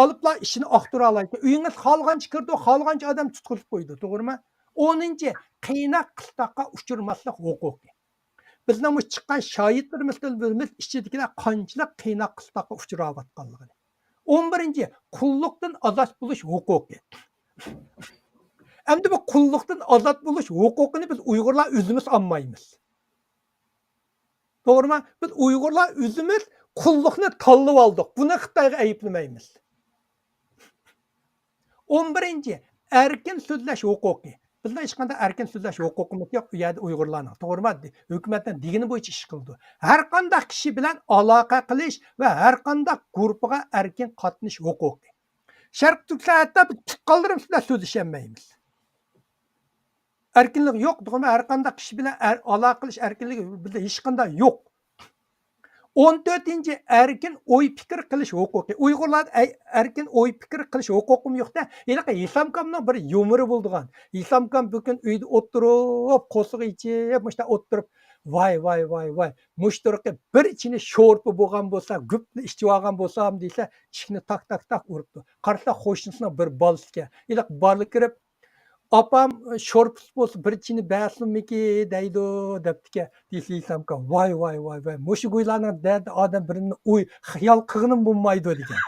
ئالىپلا ئىشىنى ئاختۇرالايدىكەن. ئۆيىڭىز خالىغانچە كىرىدۇ، خالىغانچە ئادەم تۇتقۇزۇپ قويىدۇ، توغرىمۇ؟ ئونىنچى، قىيناق قىستاققا ئۇچرىماسلىق ھوقۇقى. بىزنىڭ مۇشۇ چىققان شاھىتلىرىمىزدىن بىلىمىز، ئىچىدىكىلەر قانچىلىك قىيناق قىستاققا ئۇچراۋاتقانلىقىنى. ئون بىرىنچى، قۇللۇقتىن ئازاد بولۇش ھوقۇقى. ئەمدى بۇ قۇللۇقتىن ئازاد بولۇش ھوقۇقىنى بىز ئۇيغۇرلار ئۆزىمىز ئالمايمىز. توغرىمۇ؟ بىز ئۇيغۇرلار ئۆزىمىز قۇللۇقنى تاللىۋالدۇق. بۇنى خىتايغا ئەيىبلىمەيمىز. ئون بىرىنچى، ئەركىن سۆزلەش ھوقۇقى. بىزنىڭ ھېچقانداق ئەركىن سۆزلەش ھوقۇقىمىز يوق ئۇ يەردە ئۇيغۇرلارنىڭ. توغرىمۇ؟ ھۆكۈمەتنىڭ دېگىنى بويىچە ئىش قىلىدۇ. ھەر قانداق كىشى بىلەن ئالاقە قىلىش ۋە ھەر قانداق گۇرۇپپىغا ئەركىن قاتنىشىش ھوقۇقى. شەرقىي تۈركىستان ھەتتا بىز تۇغقانلىرىمىز بىلەن سۆزلىشەلمەيمىز. ئەركىنلىك يوق، توغرىمۇ؟ ھەر قانداق كىشى بىلەن ئەر-، ئالاقە قىلىش ئەركىنلىكى بىزدە ھېچقانداق يوق. ئون تۆتىنچى، ئەركىن ئوي پىكىر قىلىش ھوقۇقى. ئۇيغۇرلاردا ئەي-، ئەركىن ئوي پىكىر قىلىش ھوقۇقىمۇ يوق-دە، ھېلىقى ھېسامكامنىڭ بىر يۇمۇرى بولىدىغان. ھېسامكام بىر كۈن ئۆيدە ئولتۇرۇپ، قورسىقى ئېچىپ، مۇشۇنداق ئولتۇرۇپ، ۋاي، ۋاي، ۋاي، ۋاي، مۇشۇ تۇرقى بىر چىنە شورپا بولغان بولسا، گۈپلا ئىچىۋالغان بولسام دېسە، ئىشىكنى تاك، تاك، تاك ئۇرۇپتۇ. قارىسا، قوشنىسىنىڭ بىر بالىسى ئىكەن. ھېلىقى بالا كىرىپ، ئاپام، شورپىسى بولسا بىر چىنە بەرسۇنمىكى دەيدۇ، دەپتىكەن. دېسە ھېسامكام، ۋاي، ۋاي، ۋاي، ۋاي، مۇشۇ گۇيلارنىڭ دەردى ئادەم بىرىنى ئوي، خىيال قىلغىنىمۇ بولمايدۇ، دېگەن.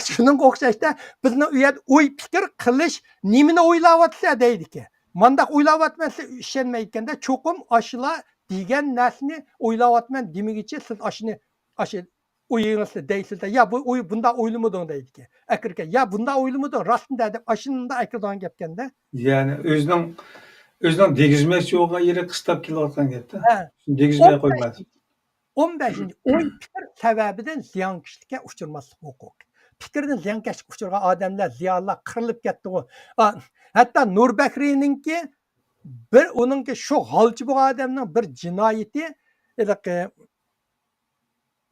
شۇنىڭغا ئوخشاشتا، بىزنىڭ ئۇ يەردە ئوي پىكىر قىلىش، نېمىنى ئويلاۋاتىسىلەر دەيدىكەن. مانداق ئويلاۋاتىمەن، سىلەر ئىشەنمەيدىكەندە، چوقۇم ئاشۇلار دېگەن نەرسىنى ئويلاۋاتىمەن دېمىگۈچە، سىز ئاشۇنى، ئاشۇ ئويىڭىزنى دەيسىز-دە، يا بۇ ئوي بۇنداق ئويلىمىدىڭ دەيدىكەن. ئەكىركەن، يا بۇنداق ئويلىمىدىڭ، راستىندا دەپ ئاشۇنداق ئەكىرىدىغان گەپكەندە. يەنى ئۆزىنىڭ، ئۆزىنىڭ دېگۈزمەكچى بولغان يېرى قىستاپ كېلىۋاتقان گەپتە. ھە. دېگۈزمەي قويماس. ئون بەشىنچى، ئوي پىكىر سەۋەبىدىن زىيانكەشلىككە ئۇچرىماسلىق ھوقۇقى. پىكىردىن زىيانكەشلىككە ئۇچرىغان ئادەملەر، زىيالىيلار قىرىلىپ كەتتىغۇ. ئا، ھەتتا نۇر بەكرىنىڭكى بىر، ئۇنىڭكى شۇ غالچى بولغان ئادەمنىڭ بىر جىنايىتى، ھېلىقى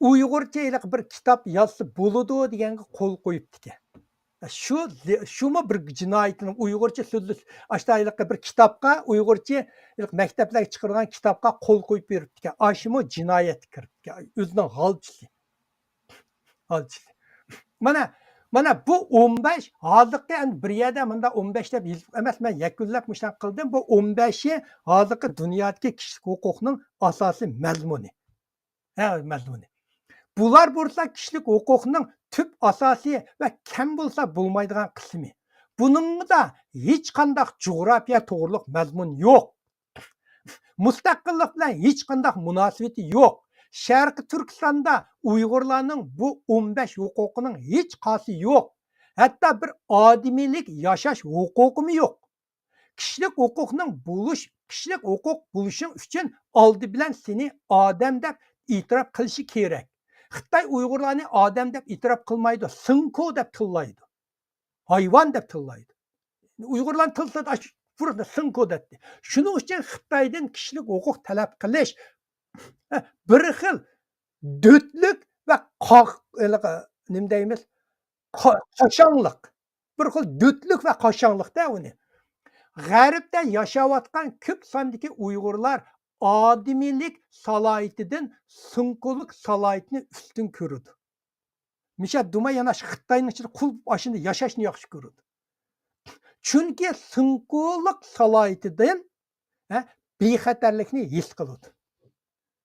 ئۇيغۇرچە ھېلىقى بىر كىتاب يازسا بولىدۇ دېگەنگە قول قويۇپتىكەن. شۇ، شۇمۇ بىر جىنايىتىنىڭ ئۇيغۇرچە سۆزلىسە، ئاشۇنداق ھېلىقى بىر كىتابقا، ئۇيغۇرچە ھېلىقى مەكتەپلەرگە چىقىرىدىغان كىتابقا قول قويۇپ بېرىپتىكەن. ئاشۇمۇ جىنايەتكە كىرىپتىكەن. ئۆزىنىڭ غالچىسى. غالچىسى. مانا، مانا بۇ ئون بەش، ھازىرقى ئەمدى بىر يەردە مۇنداق ئون بەش دەپ يېزىپ ئەمەس، مەن يەكۈنلەپ مۇشۇنداق قىلدىم. بۇ ئون بەشى ھازىرقى دۇنيادىكى كىشىلىك ھوقۇقنىڭ ئاساسىي مەزمۇنى. ھە، مەزمۇنى. بۇلار بولسا كىشىلىك ھوقۇقنىڭ تۈپ ئاساسى ۋە كەم بولسا بولمايدىغان قىسمى. بۇنىڭدا ھېچقانداق جۇغراپىيە توغرۇلۇق مەزمۇن يوق. مۇستەقىللىق بىلەن ھېچقانداق مۇناسىۋىتى يوق. شەرقىي تۈركىستاندا ئۇيغۇرلارنىڭ بۇ ئون بەش ھوقۇقىنىڭ ھېچقايسى يوق. ھەتتا بىر ئادىمىيلىك ياشاش ھوقۇقىمۇ يوق. كىشىلىك ھوقۇقنىڭ بولۇش، كىشىلىك ھوقۇق بولۇشۇڭ ئۈچۈن ئالدى بىلەن سېنى ئادەم دەپ ئېتىراپ قىلىشى كېرەك. خىتاي ئۇيغۇرلارنى ئادەم دەپ ئېتىراپ قىلمايدۇ، سىڭكو دەپ تىللايدۇ. ھايۋان دەپ تىللايدۇ. ئۇيغۇرلارنى تىللىسا، ئاش-، بۇرۇندا سىڭكو دەيتتى. شۇنىڭ ئۈچۈن خىتايدىن كىشىلىك ھوقۇق تەلەپ قىلىش بىر خىل دۆتلۈك ۋە قاق-، ھېلىقى، نېمە دەيمىز؟ قا-، قاشاڭلىق. بىر خىل دۆتلۈك ۋە قاشاڭلىقتا ئۇنى. غەربتە ياشاۋاتقان كۆپ ساندىكى ئۇيغۇرلار ئادىمىيلىك سالاھىيىتىدىن سۇڭقۇلۇق سالاھىيىتىنى ئۈستۈن كۆرىدۇ. مىشا دۇما يەنە شۇ خىتاينىڭ ئىچىدە قۇل بولۇپ ئاشۇنداق ياشاشنى ياخشى كۆرىدۇ. چۈنكى سۇڭقۇلۇق سالاھىيىتىدىن، ھە، بىخەتەرلىكنى ھېس قىلىدۇ.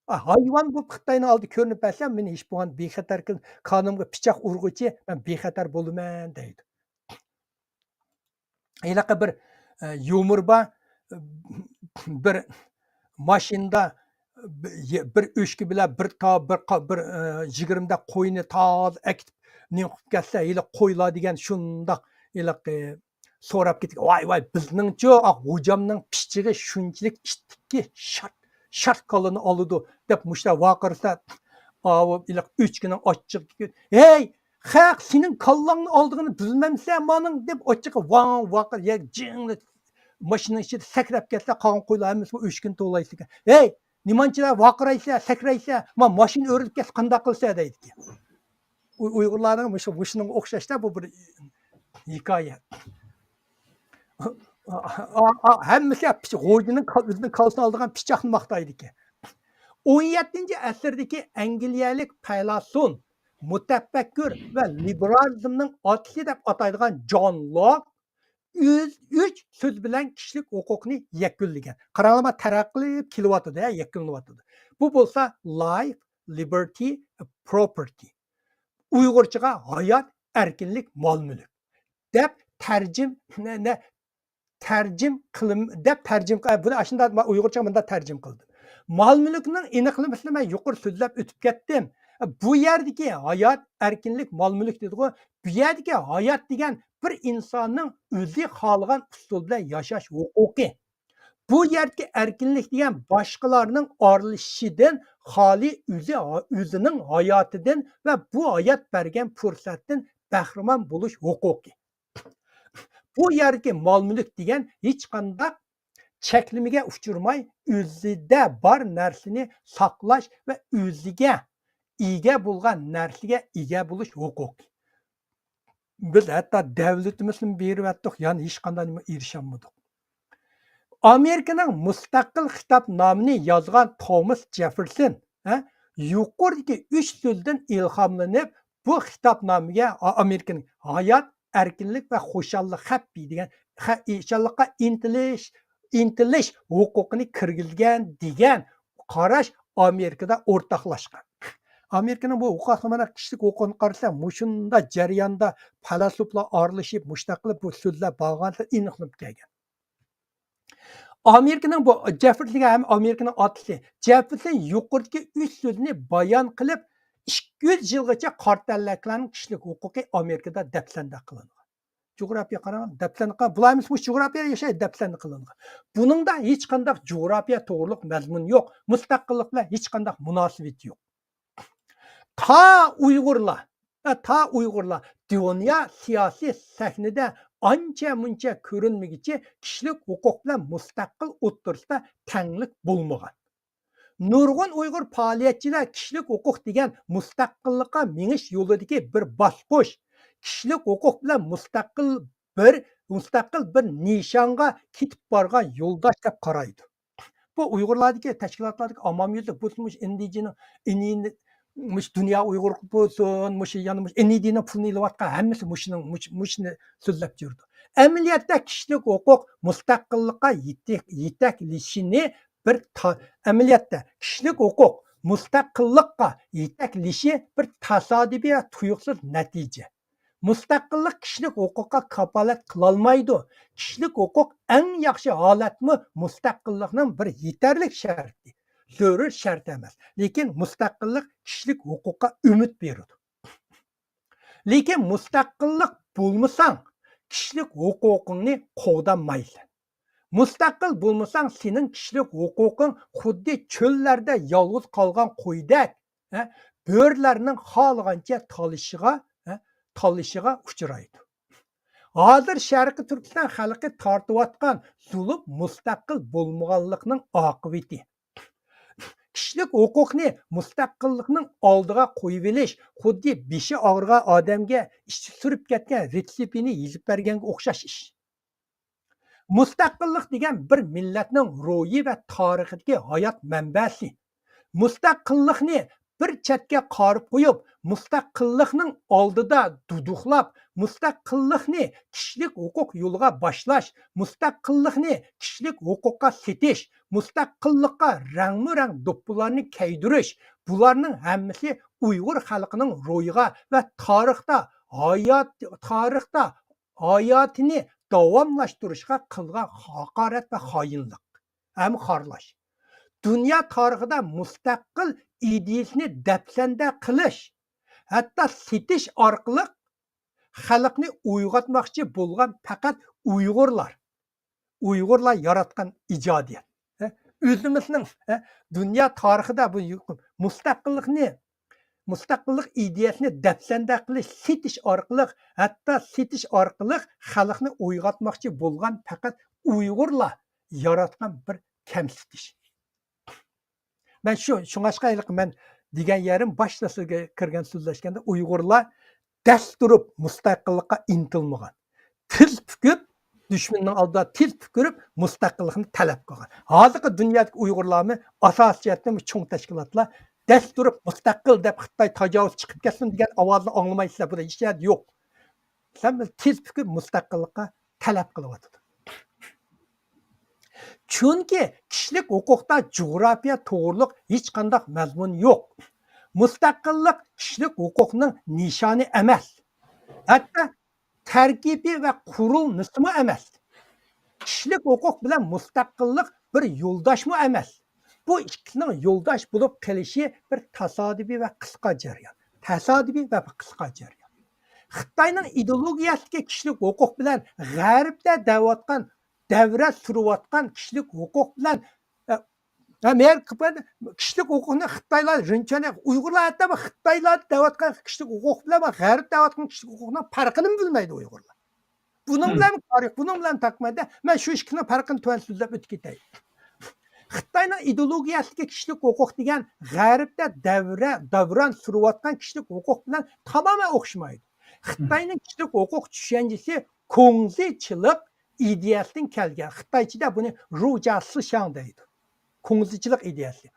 ئا، ھايۋان بولۇپ خىتاينىڭ ئالدىدا كۆرۈنۈپ بەرسەم، مېنى ھېچ بولغان بىخەتەر قىل-، كانىمغا پىچاق ئۇرغۇچى، مەن بىخەتەر بولىمەن دەيدۇ. ھېلىقى بىر، ئە، يۇمۇر بار. بىر ماشىنىدا بىر ئۆچكە بىلەن بىر تا-، بىر قا-، بىر، ئە، يىگىرمە دە قوينى تازا ئەكىتىپ نېمە قىلىپ كەتسە، ھېلىقى قويلار دېگەن شۇنداق ھېلىقى سوراپ كېتىپ، ۋاي، ۋاي، بىزنىڭچۇ، ئا، غوجامنىڭ پىچىقى شۇنچىلىك ئىتتىككى، شارت، شارت كالىنى ئالىدۇ، دەپ مۇشۇنداق ۋارقىرىسا، ئاۋۇ ھېلىقى ئۆچكىنىڭ ئاچچىقى، ھەي، خەق، سېنىڭ كاللاڭنى ئالىدىغىنىنى بىلمەمسەن مانىڭ، دەپ ئاچچىقى ۋاڭ ۋارقىراپ، يەر جىڭ، ماشىنىنىڭ ئىچىدە سەكرەپ كەتسە، قالغان قويلار ھەممىسى ئۆچكىنى توۋلايدىكەن. ھەي، نېمانچىلا ۋارقىرايسەن، سەكرەيسەن، ما ماشىنا ئۆرۈلۈپ كەتسە قانداق قىلىسەن دەيدىكەن. ئۇ-، ئۇيغۇرلارنىڭ مۇشۇ، مۇشۇنىڭغا ئوخشاشلا بۇ بىر ھېكايە. ئا-، ئا-، ئا-، ھەممىسى پىچ-، غوجىنىڭ كال-، ئۆزىنىڭ كاللىسىنى ئالىدىغان پىچاقنى ماختايدىكەن. ئون يەتتىنچى ئەسىردىكى ئەنگلىيەلىك پەيلاسوپ، مۇتەپەككۇر ۋە لىبېرالىزمنىڭ ئاتىسى دەپ ئاتايدىغان جون لاك ئۆز ئۈچ سۆز بىلەن كىشىلىك ھوقۇقنى يەكۈنلىگەن. قاراڭلار، تەرەققىي قىلىپ كېلىۋاتىدۇ، ھە، يەكۈنلىنىۋاتىدۇ. بۇ بولسا life, liberty, property. ئۇيغۇرچىغا ھايات، ئەركىنلىك، مال-مۈلۈك دەپ تەرجىم-، نە-، نە-، تەرجىم قىلىم-، دەپ تەرجىم قىل-، بۇنى ئاشۇنداق مەن ئۇيغۇرچە مۇنداق تەرجىم قىلدىم. مال-مۈلۈكنىڭ ئېنىقلىمىسىنى مەن يۇقىرى سۆزلەپ ئۆتۈپ كەتتىم. بۇ يەردىكى ھايات، ئەركىنلىك، مال-مۈلۈك دېدىغۇ. بۇ يەردىكى ھايات دېگەن بىر ئىنساننىڭ ئۆزى خالىغان ئۇسۇل بىلەن ياشاش ھوقۇقى. بۇ يەردىكى ئەركىنلىك دېگەن باشقىلارنىڭ ئارىلىشىشىدىن خالىي، ئۆزى، ئۆزىنىڭ ھاياتىدىن ۋە بۇ ھايات بەرگەن پۇرسەتتىن بەھرىمەن بولۇش ھوقۇقى. بۇ يەردىكى مال-مۈلۈك دېگەن ھېچقانداق چەكلىمىگە ئۇچرىماي، ئۆزىدە بار نەرسىنى ساقلاش ۋە ئۆزىگە ئىگە بولغان نەرسىگە ئىگە بولۇش ھوقۇقى. بىز ھەتتا دەۋلىتىمىزنى بېرىۋەتتۇق، يەنە ھېچقانداق نېمە ئېرىشەلمىدۇق. ئامېرىكىنىڭ مۇستەقىل خىتاب نامىنى يازغان توماس جېففېرسون، ھە، يۇقىرىدىكى ئۈچ سۆزدىن ئىلھاملىنىپ، بۇ خىتاب نامىگە ئا-، ئامېرىكىنىڭ ھايات، ئەركىنلىك ۋە خۇشاللىق خەپ دېگەن خە-، خۇشاللىققا ئىنتىلىش، ئىنتىلىش ھوقۇقىنى كىرگۈزگەن دېگەن قاراش ئامېرىكىدا ئورتاقلاشقان. ئامېرىكىنىڭ بۇ ھوقۇق، مانا كىشىلىك ھوقۇقىنى قارىسا، مۇشۇنداق جەرياندا پەيلاسوپلار ئارىلىشىپ، مۇشۇنداق قىلىپ بۇ سۆزلەر بارغانلىقى ئېنىقلىنىپ كەلگەن. ئامېرىكىنىڭ بۇ جېففېرسون ھەم ئامېرىكىنىڭ ئاتىسى جېففېرسون يۇقىرىدىكى ئۈچ سۆزنى بايان قىلىپ، ئىككى يۈز يىلغىچە قارا تەنلىكلەرنىڭ كىشىلىك ھوقۇقى ئامېرىكىدا دەپسەندە قىلىنغان. جۇغراپىيە قاراڭ، دەپسەندە قىلىنغان. بۇلار ئەمەس، مۇشۇ جۇغراپىيەدە ياشايدۇ، دەپسەندە قىلىنغان. بۇنىڭدا ھېچقانداق جۇغراپىيە توغرۇلۇق مەزمۇن يوق، مۇستەقىللىق بىلەن ھېچقانداق مۇناسىۋىتى يوق. تا ئۇيغۇرلار، تا ئۇيغۇرلار دۇنيا سىياسىي سەھنىدە ئانچە مۇنچە كۆرۈنمىگۈچە كىشىلىك ھوقۇق بىلەن مۇستەقىل ئوتتۇرىسىدا تەڭلىك بولمىغان. نۇرغۇن ئۇيغۇر پائالىيەتچىلەر كىشىلىك ھوقۇق دېگەن مۇستەقىللىققا مېڭىش يولىدىكى بىر باسقۇچ، كىشىلىك ھوقۇق بىلەن مۇستەقىل بىر، مۇستەقىل بىر نىشانغا كېتىپ بارغان يولداش دەپ قارايدۇ. بۇ ئۇيغۇرلاردىكى، تەشكىلاتلاردىكى ئاممىۋى يۈزلۈك، بۇ مۇشۇ ئىندىجىنىڭ ئىنىنى، مۇشۇ دۇنيا ئۇيغۇر بولسۇن، مۇشۇ يەنە مۇشۇ ئىنىدىنىڭ پۇلىنى ئېلىۋاتقان ھەممىسى مۇشۇنىڭ، مۇشۇ، مۇشۇنى سۆزلەپ يۈرىدۇ. ئەمەلىيەتتە كىشىلىك ھوقۇق مۇستەقىللىققا يېتەك-، يېتەكلىشىنى بىر تا-، ئەمەلىيەتتە كىشىلىك ھوقۇق مۇستەقىللىققا يېتەكلىشى بىر تاسادىپىي ۋە تۇيۇقسىز نەتىجە. مۇستەقىللىق كىشىلىك ھوقۇققا كاپالەت قىلالمايدۇ. كىشىلىك ھوقۇق ئەڭ ياخشى ھالەتمۇ مۇستەقىللىقنىڭ بىر يېتەرلىك شەرتى. زۆرۈر شەرت ئەمەس. لېكىن مۇستەقىللىق كىشىلىك ھوقۇققا ئۈمىد بېرىدۇ. لېكىن مۇستەقىللىق بولمىساڭ، كىشىلىك ھوقۇقۇڭنى قوغدانمايسەن. مۇستەقىل بولمىساڭ، سېنىڭ كىشىلىك ھوقۇقۇڭ خۇددى چۆللەردە يالغۇز قالغان قويدەك، ھە، بۆرىلەرنىڭ خالىغانچە تالىشىغا، ھە، تالىشىغا ئۇچرايدۇ. ھازىر شەرقىي تۈركىستان خەلقى تارتىۋاتقان زۇلۇم مۇستەقىل بولمىغانلىقنىڭ ئاقىۋىتى. كىشىلىك ھوقۇقنى مۇستەقىللىقنىڭ ئالدىغا قويۇۋېلىش خۇددى بېشى ئاغرىغان ئادەمگە ئىچى سۈرۈپ كەتكەن رېتسېپىنى يېزىپ بەرگەنگە ئوخشاش ئىش. مۇستەقىللىق دېگەن بىر مىللەتنىڭ روھى ۋە تارىخىدىكى ھايات مەنبەسى. مۇستەقىللىقنى بىر چەتكە قارىپ قويۇپ، مۇستەقىللىقنىڭ ئالدىدا دۇدۇقلاپ، مۇستەقىللىقنى كىشىلىك ھوقۇق يولىغا باشلاش، مۇستەقىللىقنى كىشىلىك ھوقۇققا سېتىش، مۇستەقىللىققا رەڭمۇ رەڭ دوپپىلارنى كىيدۈرۈش، بۇلارنىڭ ھەممىسى ئۇيغۇر خەلقىنىڭ روھىغا ۋە تارىختا ھايات، تارىختا ھاياتىنى داۋاملاشتۇرۇشقا قىلغان ھاقارەت ۋە خائىنلىق ھەم خارلاش. دۇنيا تارىخىدا مۇستەقىل ئىدىيىسىنى دەپسەندە قىلىش، ھەتتا سېتىش ئارقىلىق خەلقنى ئويغاتماقچى بولغان پەقەت ئۇيغۇرلار. ئۇيغۇرلار ياراتقان ئىجادىيەت. ھە؟ ئۆزىمىزنىڭ، ھە، دۇنيا تارىخىدا بۇ يۇ-، مۇستەقىللىقنى، مۇستەقىللىق ئىدىيەسىنى دەپسەندە قىلىش، سېتىش ئارقىلىق، ھەتتا سېتىش ئارقىلىق خەلقنى ئويغاتماقچى بولغان پەقەت ئۇيغۇرلار ياراتقان بىر كەمسىتىش. مەن شۇ، شۇڭاشقا ھېلىقى مەن دېگەن يېرىم باشتا سىزگە كىرگەن سۆزلەشكەندە، ئۇيغۇرلار دەس تۇرۇپ مۇستەقىللىققا ئىنتىلمىغان. تىز پۈكۈپ، دۈشمەننىڭ ئالدىدا تىز پۈكۈرۈپ مۇستەقىللىقنى تەلەپ قىلغان. ھازىرقى دۇنيادىكى ئۇيغۇرلارمۇ ئاساسىي جەھەتتىن بۇ چوڭ تەشكىلاتلار دەس تۇرۇپ مۇستەقىل دەپ خىتاي تاجاۋۇز چىقىپ كەتسۇن دېگەن ئاۋازنى ئاڭلىمايسىلەر، بۇ ھېچ يەردە يوق. سەن بىز تېز پۈكۈپ مۇستەقىللىققا تەلەپ قىلىۋاتىدۇ. چۈنكى كىشىلىك ھوقۇقتا جۇغراپىيە توغرۇلۇق ھېچقانداق مەزمۇن يوق. مۇستەقىللىق كىشىلىك ھوقۇقنىڭ نىشانى ئەمەس. ھەتتا تەركىبى ۋە قۇرۇلمىسىمۇ ئەمەس. كىشىلىك ھوقۇق بىلەن مۇستەقىللىق بىر يولداشمۇ ئەمەس. بۇ ئىككىسىنىڭ يولداش بولۇپ قېلىشى بىر تاسادىپىي ۋە قىسقا جەريان. تاسادىپىي ۋە قىسقا جەريان. خىتاينىڭ ئىدېئولوگىيەسىدىكى كىشىلىك ھوقۇق بىلەن غەربتە دەۋاتقان، دەۋرە سۈرۈۋاتقان كىشىلىك ھوقۇق بىلەن، ئە، ئە، مېيەر كىشىلىك ھوقۇقنى خىتايلار، رىنچۈەن، ئۇيغۇرلار، ھەتتا بۇ خىتايلاردا دەۋاتقان كىشىلىك ھوقۇق بىلەن، بۇ غەربتە دەۋاتقان كىشىلىك ھوقۇقنىڭ پەرقىنىمۇ بىلمەيدۇ ئۇيغۇرلار. بۇنىڭ بىلەن تارىخ، بۇنىڭ بىلەن تاقىمەندە، مەن شۇ ئىككىنىڭ پەرقىنى تۆۋەن سۆزلەپ ئۆتۈپ كېتەي. خىتاينىڭ ئىدېئولوگىيەسىدىكى كىشىلىك ھوقۇق دېگەن غەربتە دەۋرە، دەۋران سۈرۈۋاتقان كىشىلىك ھوقۇق بىلەن تامامەن ئوخشىمايدۇ. خىتاينىڭ كىشىلىك ھوقۇق چۈشەنچىسى كۇڭزىچىلىق ئىدىيەسىدىن كەلگەن. خىتايچىدا بۇنى رۇجيا سىشياڭ دەيدۇ. كۇڭزىچىلىق ئىدىيەسى.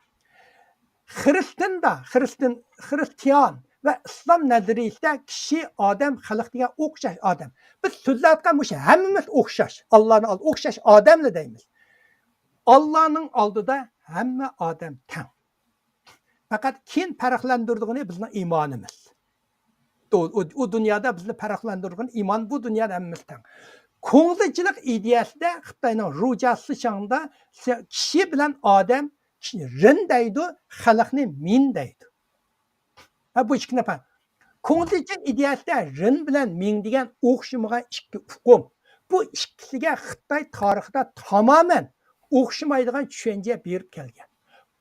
خىرىستىندا، خىرىستىن، خىرىستىيان ۋە ئىسلام نەزەرىيىسىدە كىشى، ئادەم، خەلق دېگەن ئوخشاش ئادەم. بىز سۆزلەۋاتقان مۇشۇ ھەممىمىز ئوخشاش. ئاللانىڭ ئالدىدا ئوخشاش ئادەملا دەيمىز. ئاللانىڭ ئالدىدا ھەممە ئادەم تەڭ. پەقەت كېيىن پەرقلەندۈرىدىغىنى بىزنىڭ ئىمانىمىز. ئۇ، ئۇ، ئۇ دۇنيادا بىزنى پەرقلەندۈرىدىغىنى ئىمان، بۇ دۇنيادا ھەممىمىز تەڭ. كۇڭزىچىلىق ئىدىيەسىدە خىتاينىڭ رۇجيا سىشياڭدا كىشى بىلەن ئادەم، رېن دەيدۇ، خەلقنى مىن دەيدۇ. ھە، بۇ ئىككى نەپەر. كۇڭزىچى ئىدىيەسىدە رېن بىلەن مىڭ دېگەن ئوخشىمىغان ئىككى ئۇقۇم. بۇ ئىككىسىگە خىتاي تارىخىدا تامامەن ئوخشىمايدىغان چۈشەنچە بېرىپ كەلگەن.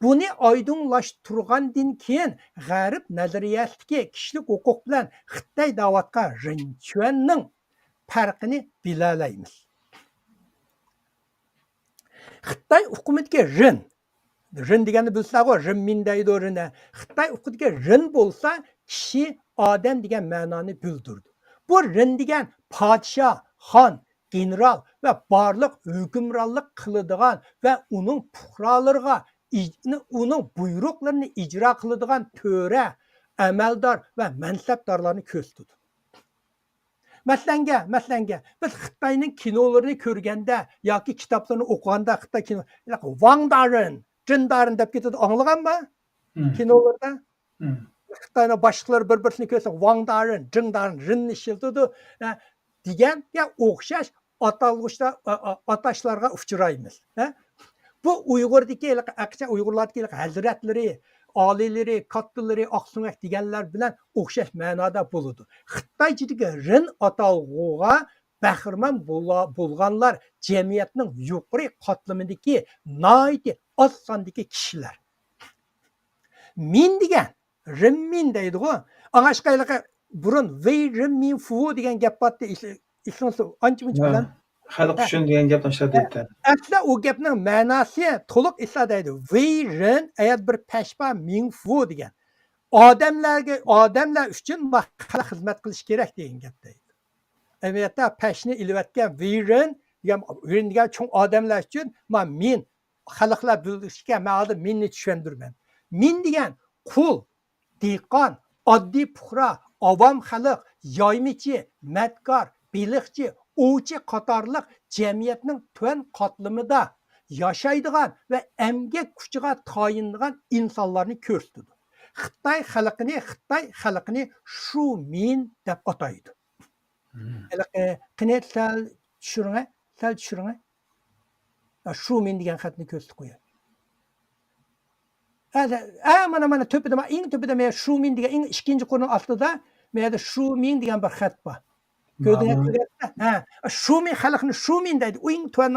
بۇنى ئايدىڭلاشتۇرغاندىن كېيىن، غەرب نەزەرىيەسىدىكى كىشىلىك ھوقۇق بىلەن خىتاي دەۋاتقان رېنچۈەننىڭ پەرقىنى بىلەلەيمىز. خىتاي ئۇقۇمىدىكى رېن، رېن دېگەننى بىلسىلەرغۇ، رېن مىن دەيدۇ، رېن. خىتاي ئۇقۇمىدىكى رېن بولسا كىشى، ئادەم دېگەن مەنانى بىلدۈرىدۇ. بۇ رېن دېگەن پادىشاھ، خان، گېنېرال ۋە بارلىق ھۆكۈمرانلىق قىلىدىغان ۋە ئۇنىڭ پۇقرالىرىغا ئىج-، ئۇنىڭ بۇيرۇقلىرىنى ئىجرا قىلىدىغان تۆرە، ئەمەلدار ۋە مەنسەپدارلارنى كۆرسىتىدۇ. مەسىلەنگە، مەسىلەنگە، بىز خىتاينىڭ كىنولىرىنى كۆرگەندە ياكى كىتابلىرىنى ئوقۇغاندا خىتاي كىنو، ۋاڭ دارىن، جىن دارىن دەپ كېتىدۇ، ئاڭلىغانما؟ مم. كىنولاردا. مم. خىتاينىڭ باشلىقلىرى بىر-بىرسىنى كۆرسە، ۋاڭ دارىن، جىڭ دارىن، رىننى ئىشلىتىدۇ، ھە، دېگەنگە ئوخشاش ئاتالغۇچلار، ئا-، ئا-، ئاتاشلارغا ئۇچرايمىز، ھە. بۇ ئۇيغۇردىكى ھېلىقى ئەكسىچە ئۇيغۇرلاردىكى ھېلىقى ھەزرەتلىرى، ئالىيلىرى، كاتتىلىرى، ئاقسۆڭەك دېگەنلەر بىلەن ئوخشاش مەنادا بولىدۇ. خىتايچىدىكى رېن ئاتالغۇغا بەھرىمەن بولا-، بولغانلار جەمئىيەتنىڭ يۇقىرى قاتلىمىدىكى ناھايىتى ئاز ساندىكى كىشىلەر. مىن دېگەن، رېن مىن دەيدىغۇ. ئاڭاشقا ھېلىقى بۇرۇن ۋېي رېن مىن فۇ دېگەن گەپ بارتتى. ئېسىڭىزدە ئانچە مۇنچە ھە، بىلەن. خەلق ھە. ئۈچۈن دېگەن گەپنى ئاشۇ يەردە ئېيتتى. ئەسلى ئۇ گەپنىڭ مەناسى تولۇق ئېسىلدە دەيدۇ. ۋېي رېن، ئەگەر بىر پەش بار، مىڭ فۇ دېگەن. ئادەملەرگە، ئادەملەر ئۈچۈن ما-، خەلق خىزمەت قىلىش كېرەك دېگەن گەپ دەيدۇ. ئەمەلىيەتتە پەشنى ئېلىۋەتكەن ۋېي رېن، دېگەن، ھۆرىن دېگەن چوڭ ئادەملەر ئۈچۈن ما مىن، خەلقلەر بۆلۈشكە مەن ھازىر مىننى چۈشەندۈرىمەن. مىن دېگەن قۇل، دېھقان، ئاددىي پۇقرا، ئاۋام خەلق، يايمىچى، مەدىكار، بېلىقچى، ئوۋچى قاتارلىق جەمئىيەتنىڭ تۆۋەن قاتلىمىدا ياشايدىغان ۋە ئەمگەك كۈچىگە تايىنىدىغان ئىنسانلارنى كۆرسىتىدۇ. خىتاي خەلقىنى، خىتاي خەلقىنى شۇمىن دەپ ئاتايدۇ. ھېلىقى، قېنى سەل چۈشۈرۈڭە، سەل چۈشۈرۈڭە. شۇمىن دېگەن خەتنى كۆرسىتىپ قوياي. ھە، ھە، مانا، مانا تۆپىدە، مانا ئەڭ تۆپىدە، مانا شۇمىن دېگەن ئەڭ ئىككىنچى قۇرنىڭ ئاستىدا، مانا يەردە شۇمىن دېگەن بىر خەت بار. كۆردۈڭە، مانا. كۆرۈۋاتىسىلەر؟ ھە، شۇمىن خەلقنى شۇمىن دەيدۇ. ئۇ ئەڭ تۆۋەن،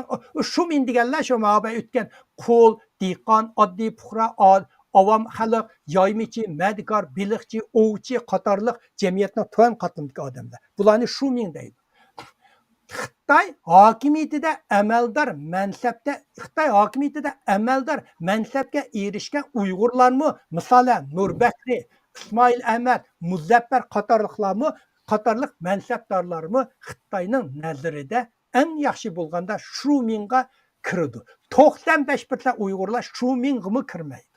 شۇمىن دېگەنلەر شۇ ماۋۇ ئۆتكەن قۇل، دېھقان، ئاددىي پۇقرا، ئا-، ئاۋام خەلق، يايمىچى، مەدىكار، بېلىقچى، ئوۋچى قاتارلىق جەمئىيەتنىڭ تۆۋەن قاتلىمىدىكى ئادەملەر. بۇلارنى شۇمىن دەيدۇ. خىتاي ھاكىمىيىتىدە ئەمەلدار مەنسەپتە، خىتاي ھاكىمىيىتىدە ئەمەلدار مەنسەپكە ئېرىشكەن ئۇيغۇرلارمۇ، مىسالەن، نۇر بەكرى، ئىسمائىل ئەمەت، مۇزەپپەر قاتارلىقلارمۇ، قاتارلىق مەنسەپدارلارمۇ خىتاينىڭ نەزىرىدە ئەڭ ياخشى بولغاندا شۇمىنغا كىرىدۇ. توقسان بەش پىرسەنت ئۇيغۇرلار شۇمىنغىمۇ كىرمەيدۇ.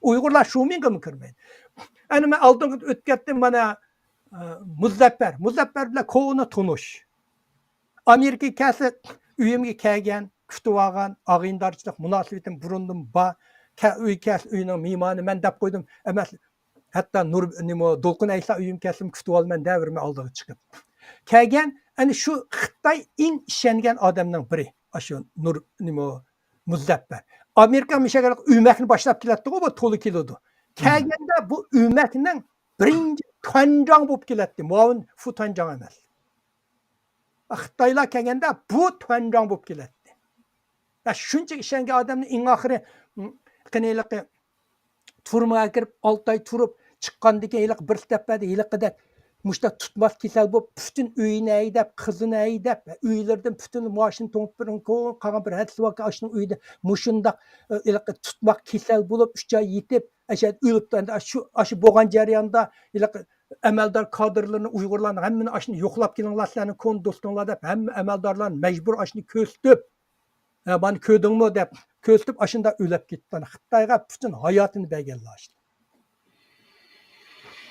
ئۇيغۇرلار شۇمىنغىمۇ كىرمەيدۇ. ئەنە مەن ئالدىنقى ئۆتۈپ كەتتىم، مانا، ئە، مۇزەپپەر. مۇزەپپەر بىلەن كونا تونۇش. ئامېرىكىغا كەلسە، ئۆيۈمگە كەلگەن، كۈتۈۋالغان، ئاغىنىدارچىلىق مۇناسىۋىتىم بۇرۇندىن بار. كە-، ئۆي كەلسە، ئۆينىڭ مېھمانى مەن دەپ قويدۇم. ئەمەس، ھەتتا نۇر، نېمە، دولقۇن ئەيسا ئۆيۈمگە كەلسىمۇ كۈتۈۋالىمەن دەۋېرىمەن ئالدىغا چىقىپ. كەلگەن، ئەنە شۇ خىتاي ئەڭ ئىشەنگەن ئادەمنىڭ بىرى. ئاشۇ نۇر، نېمە، مۇزەپپەر. ئامېرىكا مۇشۇ ئۆمەكنى باشلاپ كېلەتتىغۇ، بۇ تولا كېلىدۇ. كەلگەندە بۇ ئۆمەكنىڭ بىرىنچى تۇەنجاڭ بولۇپ كېلەتتى. مۇئاۋىن فۇ تۇەنجاڭ ئەمەس. خىتايلار كەلگەندە بۇ تۇەنجاڭ بولۇپ كېلەتتى. يا شۇنچە ئىشەنگەن ئادەمنى ئەڭ ئاخىرى، م، قېنى ھېلىقى تۈرمىگە كىرىپ، ئالتە ئاي تۇرۇپ، چىققاندىن كېيىن ھېلىقى بىر دەپئەدە ھېلىقىدەك مۇشۇنداق تۇتماق كېسەل بولۇپ، پۈتۈن ئۆيىنى ھەيدەپ، قىزىنى ھەيدەپ، ئۆيلىرىدىن پۈتۈن ماشىنا توڭۇپ بېرىپ، قالغان بىر ھەدىسى باركەن، ئاشۇنىڭ ئۆيىدە مۇشۇنداق، ئە، ھېلىقى تۇتماق كېسەل بولۇپ، ئۈچ ئاي يېتىپ، ئەشەدە ئۆلۈپتۇ. ئەمدى شۇ، ئاشۇ بولغان جەرياندا ھېلىقى ئەمەلدار كادىرلىرىنى، ئۇيغۇرلارنى ھەممىنى ئاشۇنى يوقلاپ كېلىڭلار، سىلەرنىڭ كونا دوستۇڭلار دەپ، ھەممە ئەمەلدارلارنى مەجبۇر ئاشۇنى كۆرسىتىپ، ھە، مانا كۆردۈڭمۇ دەپ كۆرسىتىپ، ئاشۇنداق ئۆلۈپ كېتىپتۇ. خىتايغا پۈتۈن ھاياتىنى بەرگەنلەر ئاشۇ.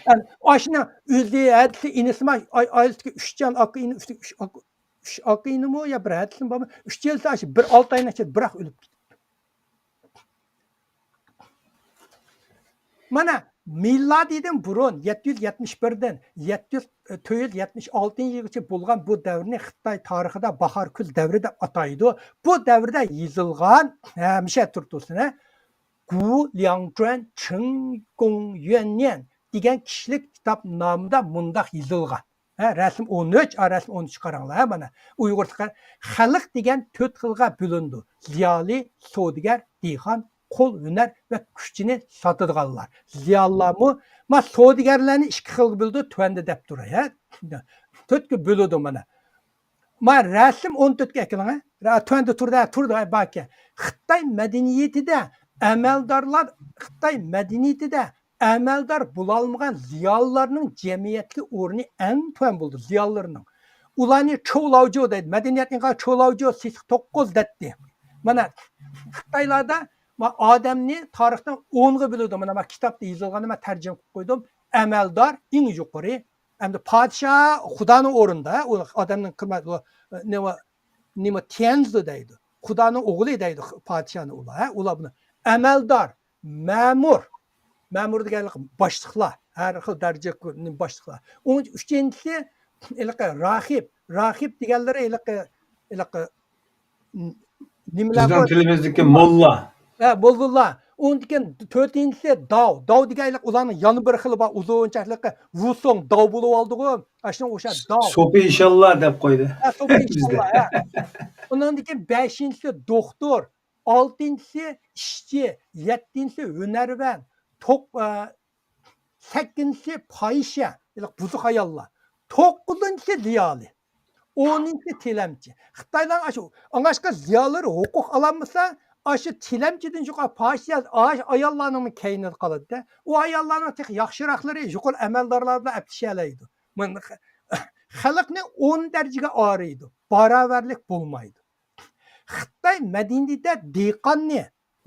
ئەن-، ئاشۇنى ئۆزى، ھەدىسى، ئىنىسىمۇ، ئاي-، ئائىلىسىدىكى ئۈچ جان ئاكا ئىنى، ئۈچ، ئۈچ ئاكا، ئۈچ ئاكا ئىنىمۇ يا بىر ھەدىسىمۇ بارمۇ؟ ئۈچەيلىسى ئاشۇ بىر ئالتە ئاينىڭ ئىچىدە بىراق ئۆلۈپ كېتىپتۇ. مانا، مىلادىدىن بۇرۇن يەتتە يۈز يەتمىش بىردىن يەتتە يۈز، تۆت يۈز يەتمىش ئالتىنچى يىلغىچە بولغان بۇ دەۋرنى خىتاي تارىخىدا باھار كۈز دەۋرى دەپ ئاتايدۇ. بۇ دەۋردە يېزىلغان، ھەمىشە تۇرۇپ تۇرسۇن، ھە، گۇ لياڭجۈەن چېڭ گوڭ يۈەننيەن دېگەن كىشىلىك كىتاب نامىدا مۇنداق يېزىلغان. ھە، رەسىم ئون ئۈچ، ئا، رەسىم ئون ئۈچ قاراڭلار، ھە، مانا. ئۇيغۇر خەلق دېگەن تۆت خىلغا بۆلۈنىدۇ. زىيالىي، سودىگەر، دېھقان، قول ھۈنەر ۋە كۈچىنى ساتىدىغانلار. زىيالىيلارمۇ، ما، سودىگەرلەرنى ئىككى خىلغا بۆلىدۇ، تۆۋەندە دەپ تۇراي، ھە. تۆتكە بۆلىدۇ مانا. ما، رەسىم ئون تۆتكە ئەكېلىڭ، ھە. را-، تۆۋەندە تۇرىدۇ، ھە، تۇرىدۇ، ھە، باركەن. خىتاي مەدەنىيىتىدە ئەمەلدارلار، خىتاي مەدەنىيىتىدە ئەمەلدار بولالمىغان زىيالىيلارنىڭ جەمئىيەتتىكى ئورنى ئەڭ تۆۋەن بولىدۇ، زىيالىيلارنىڭ. ئۇلارنى چوۋلاۋجو دەيدۇ. مەدەنىيەت ئىنقىلابى چوۋلاۋجو سېسىق توققۇز دەتتى. مانا، خىتايلاردا، ما، ئادەمنى تارىختىن ئونغا بۆلىدۇ. مانا، ما، كىتابتا يېزىلغاننى مەن تەرجىمە قىلىپ قويدۇم. ئەمەلدار ئەڭ يۇقىرى. ئەمدى پادىشاھ خۇدانىڭ ئورنىدا، ئۇ ئادەمنىڭ قىممەت، ئۇ، نېمە، نېمە، تيەنزى دەيدۇ. خۇدانىڭ ئوغلى دەيدۇ پادىشاھنى ئۇلار، ھە؟ ئۇلار بۇنى ئەمەلدار، مەمۇر. مەمۇر دېگەنلىك باشلىقلار، ھەر خىل دەرىجە باشلىقلار. ئۇنىڭ ئۈچىنچىسى ھېلىقى راھىب. راھىب دېگەنلىرى ھېلىقى، ھېلىقى نېمىلەر بىزنىڭ بار؟ تىلىمىزدىكى موللا. ھە، موللىلار. ئۇنىڭدىن كېيىن تۆتىنچىسى داۋ. داۋ دېگەن ھېلىقى ئۇلارنىڭ يەنە بىر خىلى بار، ئۇزۇنچە ھېلىقى ۋۇسوڭ داۋ بولۇۋالدىغۇ. ئاشۇنىڭ ئوخشاش داۋ. سوپى ئىشاللا دەپ قويدى. ھە، سوپى بىزدە. ئىشاللا، ھە. ئۇنىڭدىن كېيىن بەشىنچىسى دوختۇر، ئالتىنچىسى ئىشچى، يەتتىنچىسى ھۈنەرۋەن، توق-، ئە، سەككىزىنچىسى پاھىشە، يەنى بۇزۇق ئاياللار. توققۇزىنچىسى زىيالىي. ئونىنچىسى تىلەمچى. خىتايلار ئاشۇ، ئاڭلاشقا زىيالىيلار ھوقۇق ئالالمىسا، ئاشۇ تىلەمچىدىن يۇقىرى پاھىشە، ئاشۇ ئاياللارنىڭ كەينىدە قالىدۇ-دە. ئۇ ئاياللارنىڭ تېخى ياخشىراقلىرى يۇقىرى ئەمەلدارلار بىلەن ئەپلىشەلەيدۇ. مانا خەلقنى ئون دەرىجىگە ئايرىيدۇ. باراۋەرلىك بولمايدۇ. خىتاي مەدەنىيىتىدە دېھقاننى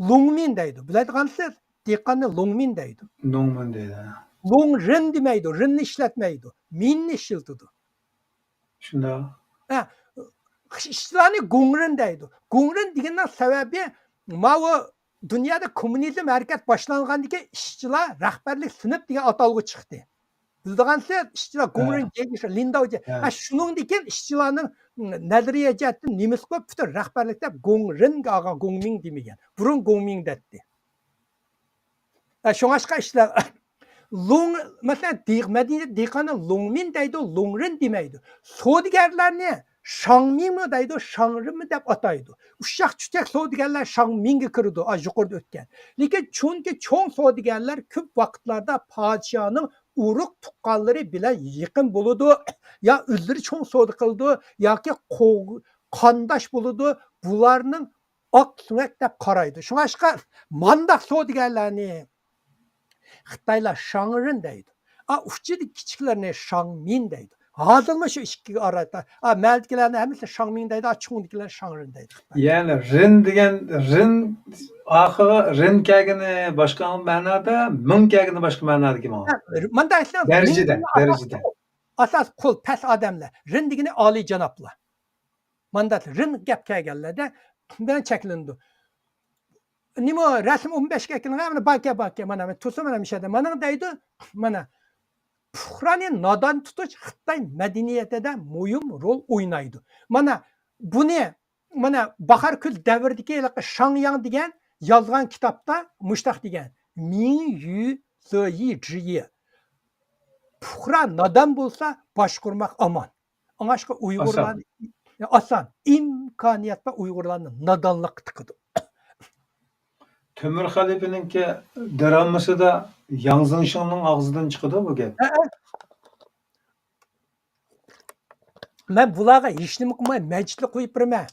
لۇڭمىن دەيدۇ. بىلەيدىغانسىز، دېھقاننى لۇڭمىن دەيدۇ. لۇڭمىن دەيدۇ. لۇڭرىن دېمەيدۇ، رىننى ئىشلەتمەيدۇ، مىننى ئىشلىتىدۇ. شۇنداق. ھە، ئىشچىلارنى گۇڭرىن دەيدۇ. گۇڭرىن دېگەننىڭ سەۋەبى، ماۋۇ دۇنيادا كوممۇنىزم ھەرىكەت باشلانغاندىن كېيىن ئىشچىلار رەھبەرلىك سىنىپ دېگەن ئاتالغۇ چىقتى. بىلىدىغانسىز، ئىشچىلار گۇڭرىن ھە. جېگىش، لىنداۋ جې-، ھە. ھە، شۇنىڭدىن كېيىن ئىشچىلارنىڭ نەزەرىيە جەھەتتىن نېمىسى قويۇپ، پۈتۈن رەھبەرلىك دەپ گۇڭرىنگە ئالغان، گۇڭمىڭ دېمىگەن. بۇرۇن گۇڭمىڭ دەيتتى. ئە، شۇڭاشقا ئىشلار لۇڭ، مەسىلەن، دېھ-، مەدەنىيەت دېھقاننى لۇڭمىن دەيدۇ، لۇڭرىن دېمەيدۇ. سودىگەرلەرنى شاڭمىڭمۇ دەيدۇ، شاڭرىنمۇ دەپ ئاتايدۇ. ئۇششاق چۈچەك سودىگەرلەر شاڭمىڭگە كىرىدۇ، ئا، يۇقىرىدا ئۆتكەن. لېكىن چۈنكى چوڭ سودىگەرلەر كۆپ ۋاقىتلاردا پادىشاھنىڭ ئۇرۇق تۇغقانلىرى بىلەن يېقىن بولىدۇ، يا ئۆزلىرى چوڭ سودا قىلىدۇ، ياكى قو-، قانداش بولىدۇ. بۇلارنىڭ ئاق سۆڭەك دەپ قارايدۇ. شۇڭاشقا مانداق سودىگەرلەرنى خىتايلار شاڭرىن دەيدۇ. ئا، ئۇچىدىكى كىچىكلىرىنى شاڭمىن دەيدۇ. ھازىرمۇ شۇ ئىككىگە ئارادا، ئا، مەلدىكىلەرنى ھەممىسى شاڭمىن دەيدۇ، ئا، چوڭدىكىلەرنى شاڭرىن دەيدۇ خىتاي. يەنى رىن دېگەن، رىن ئاخىرىغا رىن كەلگىنى باشقا مەنادا، مىڭ كەلگىنى باشقا مەنادىكى ماڭا. ھە، مانداق ئىشلار دەرىجىدە، مىڭ دەرىجىدە. ئاساس قۇل، پەس ئادەملەر. رىن دېگىنى ئالىيجانابلار. مانداق رىن گەپ كەلگەنلەردە بىلەن چەكلىنىدۇ. نېمە رەسىم ئون بەشكە ئەكىلىڭە، مانا باركە، باركە، مانا مەن تۇرسۇن، مانا مۇشەدە، مانا دەيدۇ، مانا پۇقرانى نادان تۇتۇش خىتاي مەدەنىيىتىدە مۇھىم رول ئوينايدۇ. مانا بۇنى، مانا باھار كۈز دەۋرىدىكى ھېلىقى شاڭياڭ دېگەن يازغان كىتابتا مۇشتاق دېگەن، مىڭ يۈ زېيى جىيى، پۇقرا نادان بولسا، باشقۇرماق ئامان. ئاڭاشقا ئۇيغۇرلارنى، ئاسان. ئاسان، ئىمكانىيەت بار، ئۇيغۇرلارنى نادانلىققا تىقىدۇ. تۆمۈر خەلىپىنىڭكى درامىسىدا ياڭ زېڭشىڭنىڭ ئاغزىدىن چىقىدۇ بۇ گەپ. ھە، ھە. مەن بۇلارغا ھېچنېمە قىلماي، مەسچىتلا قويۇپ بېرىمەن.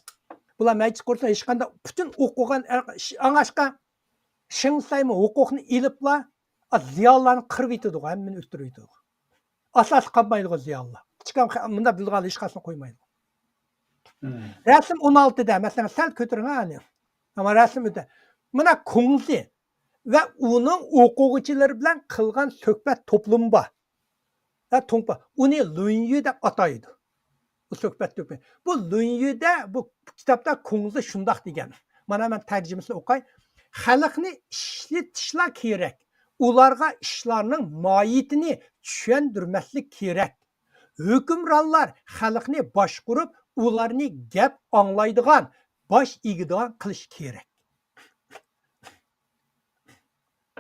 بۇلار مەسچىت قۇرسا، ھېچقانداق، پۈتۈن ئوقۇغان، ئاڭاشقا شېڭ سەيمۇ ھوقۇقنى ئېلىپلا، زىيالىيلارنى قىرىۋېتىدىغۇ، ھەممىنى ئۆلتۈرۈۋېتىدىغۇ. ئاساسى قالمايدىغۇ زىيالىيلار. كىچىككىنە مۇنداق بىلىدىغان ھېچقايسىنى قويمايدۇ. مم. رەسىم ئون ئالتىدە، مەسىلەن، سەل كۆتۈرۈڭ ئانى. ئەمما رەسىم ئۆتە. مانا كۇڭزى ۋە ئۇنىڭ ئوقۇغۇچىلىرى بىلەن قىلغان سۆھبەت توپلىمى بار. ھە، توڭپا. ئۇنى لۈنيۈ دەپ ئاتايدۇ. بۇ سۆھبەت توپلىمى. بۇ لۈنيۈدە، بۇ كىتابتا كۇڭزى شۇنداق دېگەن. مانا مەن تەرجىمىسىنى ئوقاي. خەلقنى ئىشلىتىشلا كېرەك. ئۇلارغا ئىشلارنىڭ ماھىيىتىنى چۈشەندۈرمەسلىك كېرەك. ھۆكۈمرانلار خەلقنى باشقۇرۇپ، ئۇلارنى گەپ ئاڭلايدىغان، باش ئېگىدىغان قىلىش كېرەك.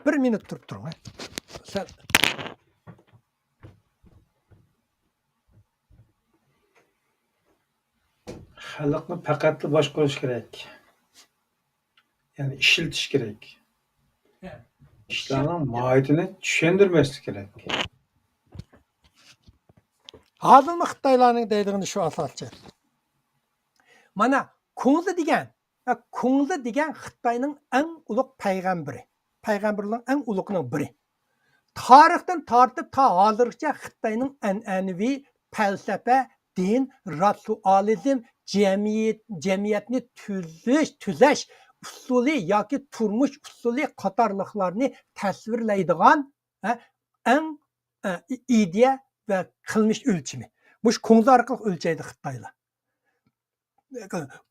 بىر مىنۇت تۇرۇپ تۇرۇڭ، ھە. سەل. خەلقنى پەقەتلا باشقۇرۇش كېرەك. يەنى ئىشلىتىش كېرەك. ھە. ئىشلارنىڭ ماھىيىتىنى چۈشەندۈرمەسلىك كېرەك. ھازىرمۇ خىتايلارنىڭ دەيدىغىنى شۇ ئاساسچى. مانا، كۇڭزى دېگەن، ھە، كۇڭزى دېگەن خىتاينىڭ ئەڭ ئۇلۇغ پەيغەمبىرى. پەيغەمبەرلەرنىڭ ئەڭ ئۇلۇغىنىڭ بىرى. تارىختىن تارتىپ تا ھازىرغىچە خىتاينىڭ ئەنئەنىۋى پەلسەپە، دىن، راتسىيونالىزم، جەمئىيەت، جەمئىيەتنى تۈزۈش، تۈزەش ئۇسۇلى ياكى تۇرمۇش ئۇسۇلى قاتارلىقلارنى تەسۋىرلەيدىغان، ھە، ئەڭ، ئە، ئىدىيە ۋە قىلمىش ئۆلچىمى. مۇشۇ كۇڭزى ئارقىلىق ئۆلچەيدۇ خىتايلار.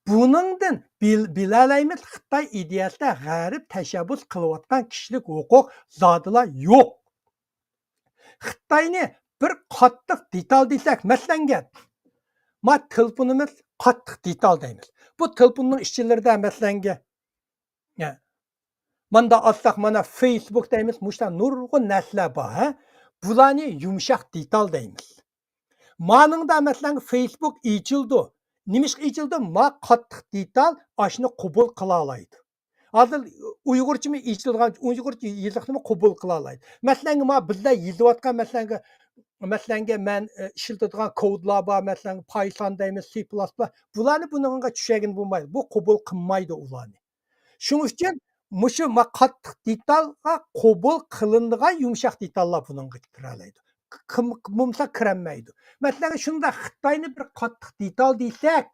بۇنىڭدىن بىل-، بىلەلەيمىز، خىتاي ئىدىيەسىدە غەرب تەشەببۇس قىلىۋاتقان كىشىلىك ھوقۇق زادىلا يوق. خىتاينى بىر قاتتىق دېتال دېسەك، مەسىلەنگە، ما تېلېفونىمىز قاتتىق دېتال دەيمىز. بۇ تېلېفوننىڭ ئىچلىرىدە، مەسىلەنگە، يا، ماندا ئاچساق، مانا فېيسبۇك دەيمىز، مۇشۇنداق نۇرغۇن نەرسىلەر بار، ھە؟ بۇلارنى يۇمشاق دېتال دەيمىز. مانىڭدا، مەسىلەن، فېيسبۇك ئېچىلىدۇ. نېمىشقا ئېچىلىدۇ؟ ما قاتتىق دېتال ئاشۇنى قوبۇل قىلالايدۇ. ھازىر ئۇيغۇرچىمۇ ئېچىلىدىغان، ئۇيغۇرچە يېزىقنىمۇ قوبۇل قىلالايدۇ. مەسىلەنگە، ما بىزلەر يېزىۋاتقان، مەسىلەنگە، مەسىلەنگە، مەن، ئە، ئىشلىتىدىغان كودلار بار، مەسىلەن، پايسان دەيمىز، سى پىلاس پىلاس. بۇلارنى بۇنىڭغا چۈشەرگىلى بولمايدۇ. بۇ قوبۇل قىلمايدۇ ئۇلارنى. شۇنىڭ ئۈچۈن مۇشۇ ما قاتتىق دېتالغا قوبۇل قىلىنىدىغان يۇمشاق دېتاللار بۇنىڭغا كىرەلەيدۇ. كىم، بولمىسا كىرەلمەيدۇ. مەسىلەن، شۇنداق خىتاينى بىر قاتتىق دېتال دېسەك،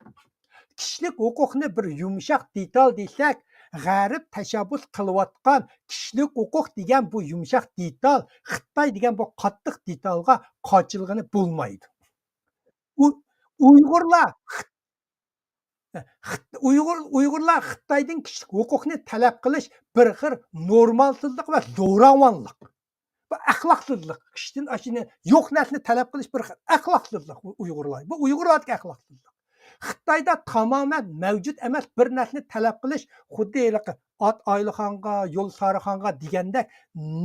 كىشىلىك ھوقۇقنى بىر يۇمشاق دېتال دېسەك، غەرب تەشەببۇس قىلىۋاتقان كىشىلىك ھوقۇق دېگەن بۇ يۇمشاق دېتال خىتاي دېگەن بۇ قاتتىق دېتالغا قاچىلىغىنى بولمايدۇ. ئۇ-، ئۇيغۇرلار خىت-، خىت-، ئۇيغۇر، ئۇيغۇرلار خىتايدىن كىشىلىك ھوقۇقنى تەلەپ قىلىش بىر خىل نورمالسىزلىق ۋە زوراۋانلىق. بۇ ئەخلاقسىزلىق. كىشىدىن ئاشۇنى يوق نەرسىنى تەلەپ قىلىش بىر خىل ئەخلاقسىزلىق بۇ ئۇيغۇرلار. بۇ ئۇيغۇرلاردىكى ئەخلاقسىزلىق. خىتايدا تامامەن مەۋجۇت ئەمەس بىر نەرسىنى تەلەپ قىلىش خۇددى ھېلىقى ئات ئايلىخانغا، يول سارىخانغا دېگەندەك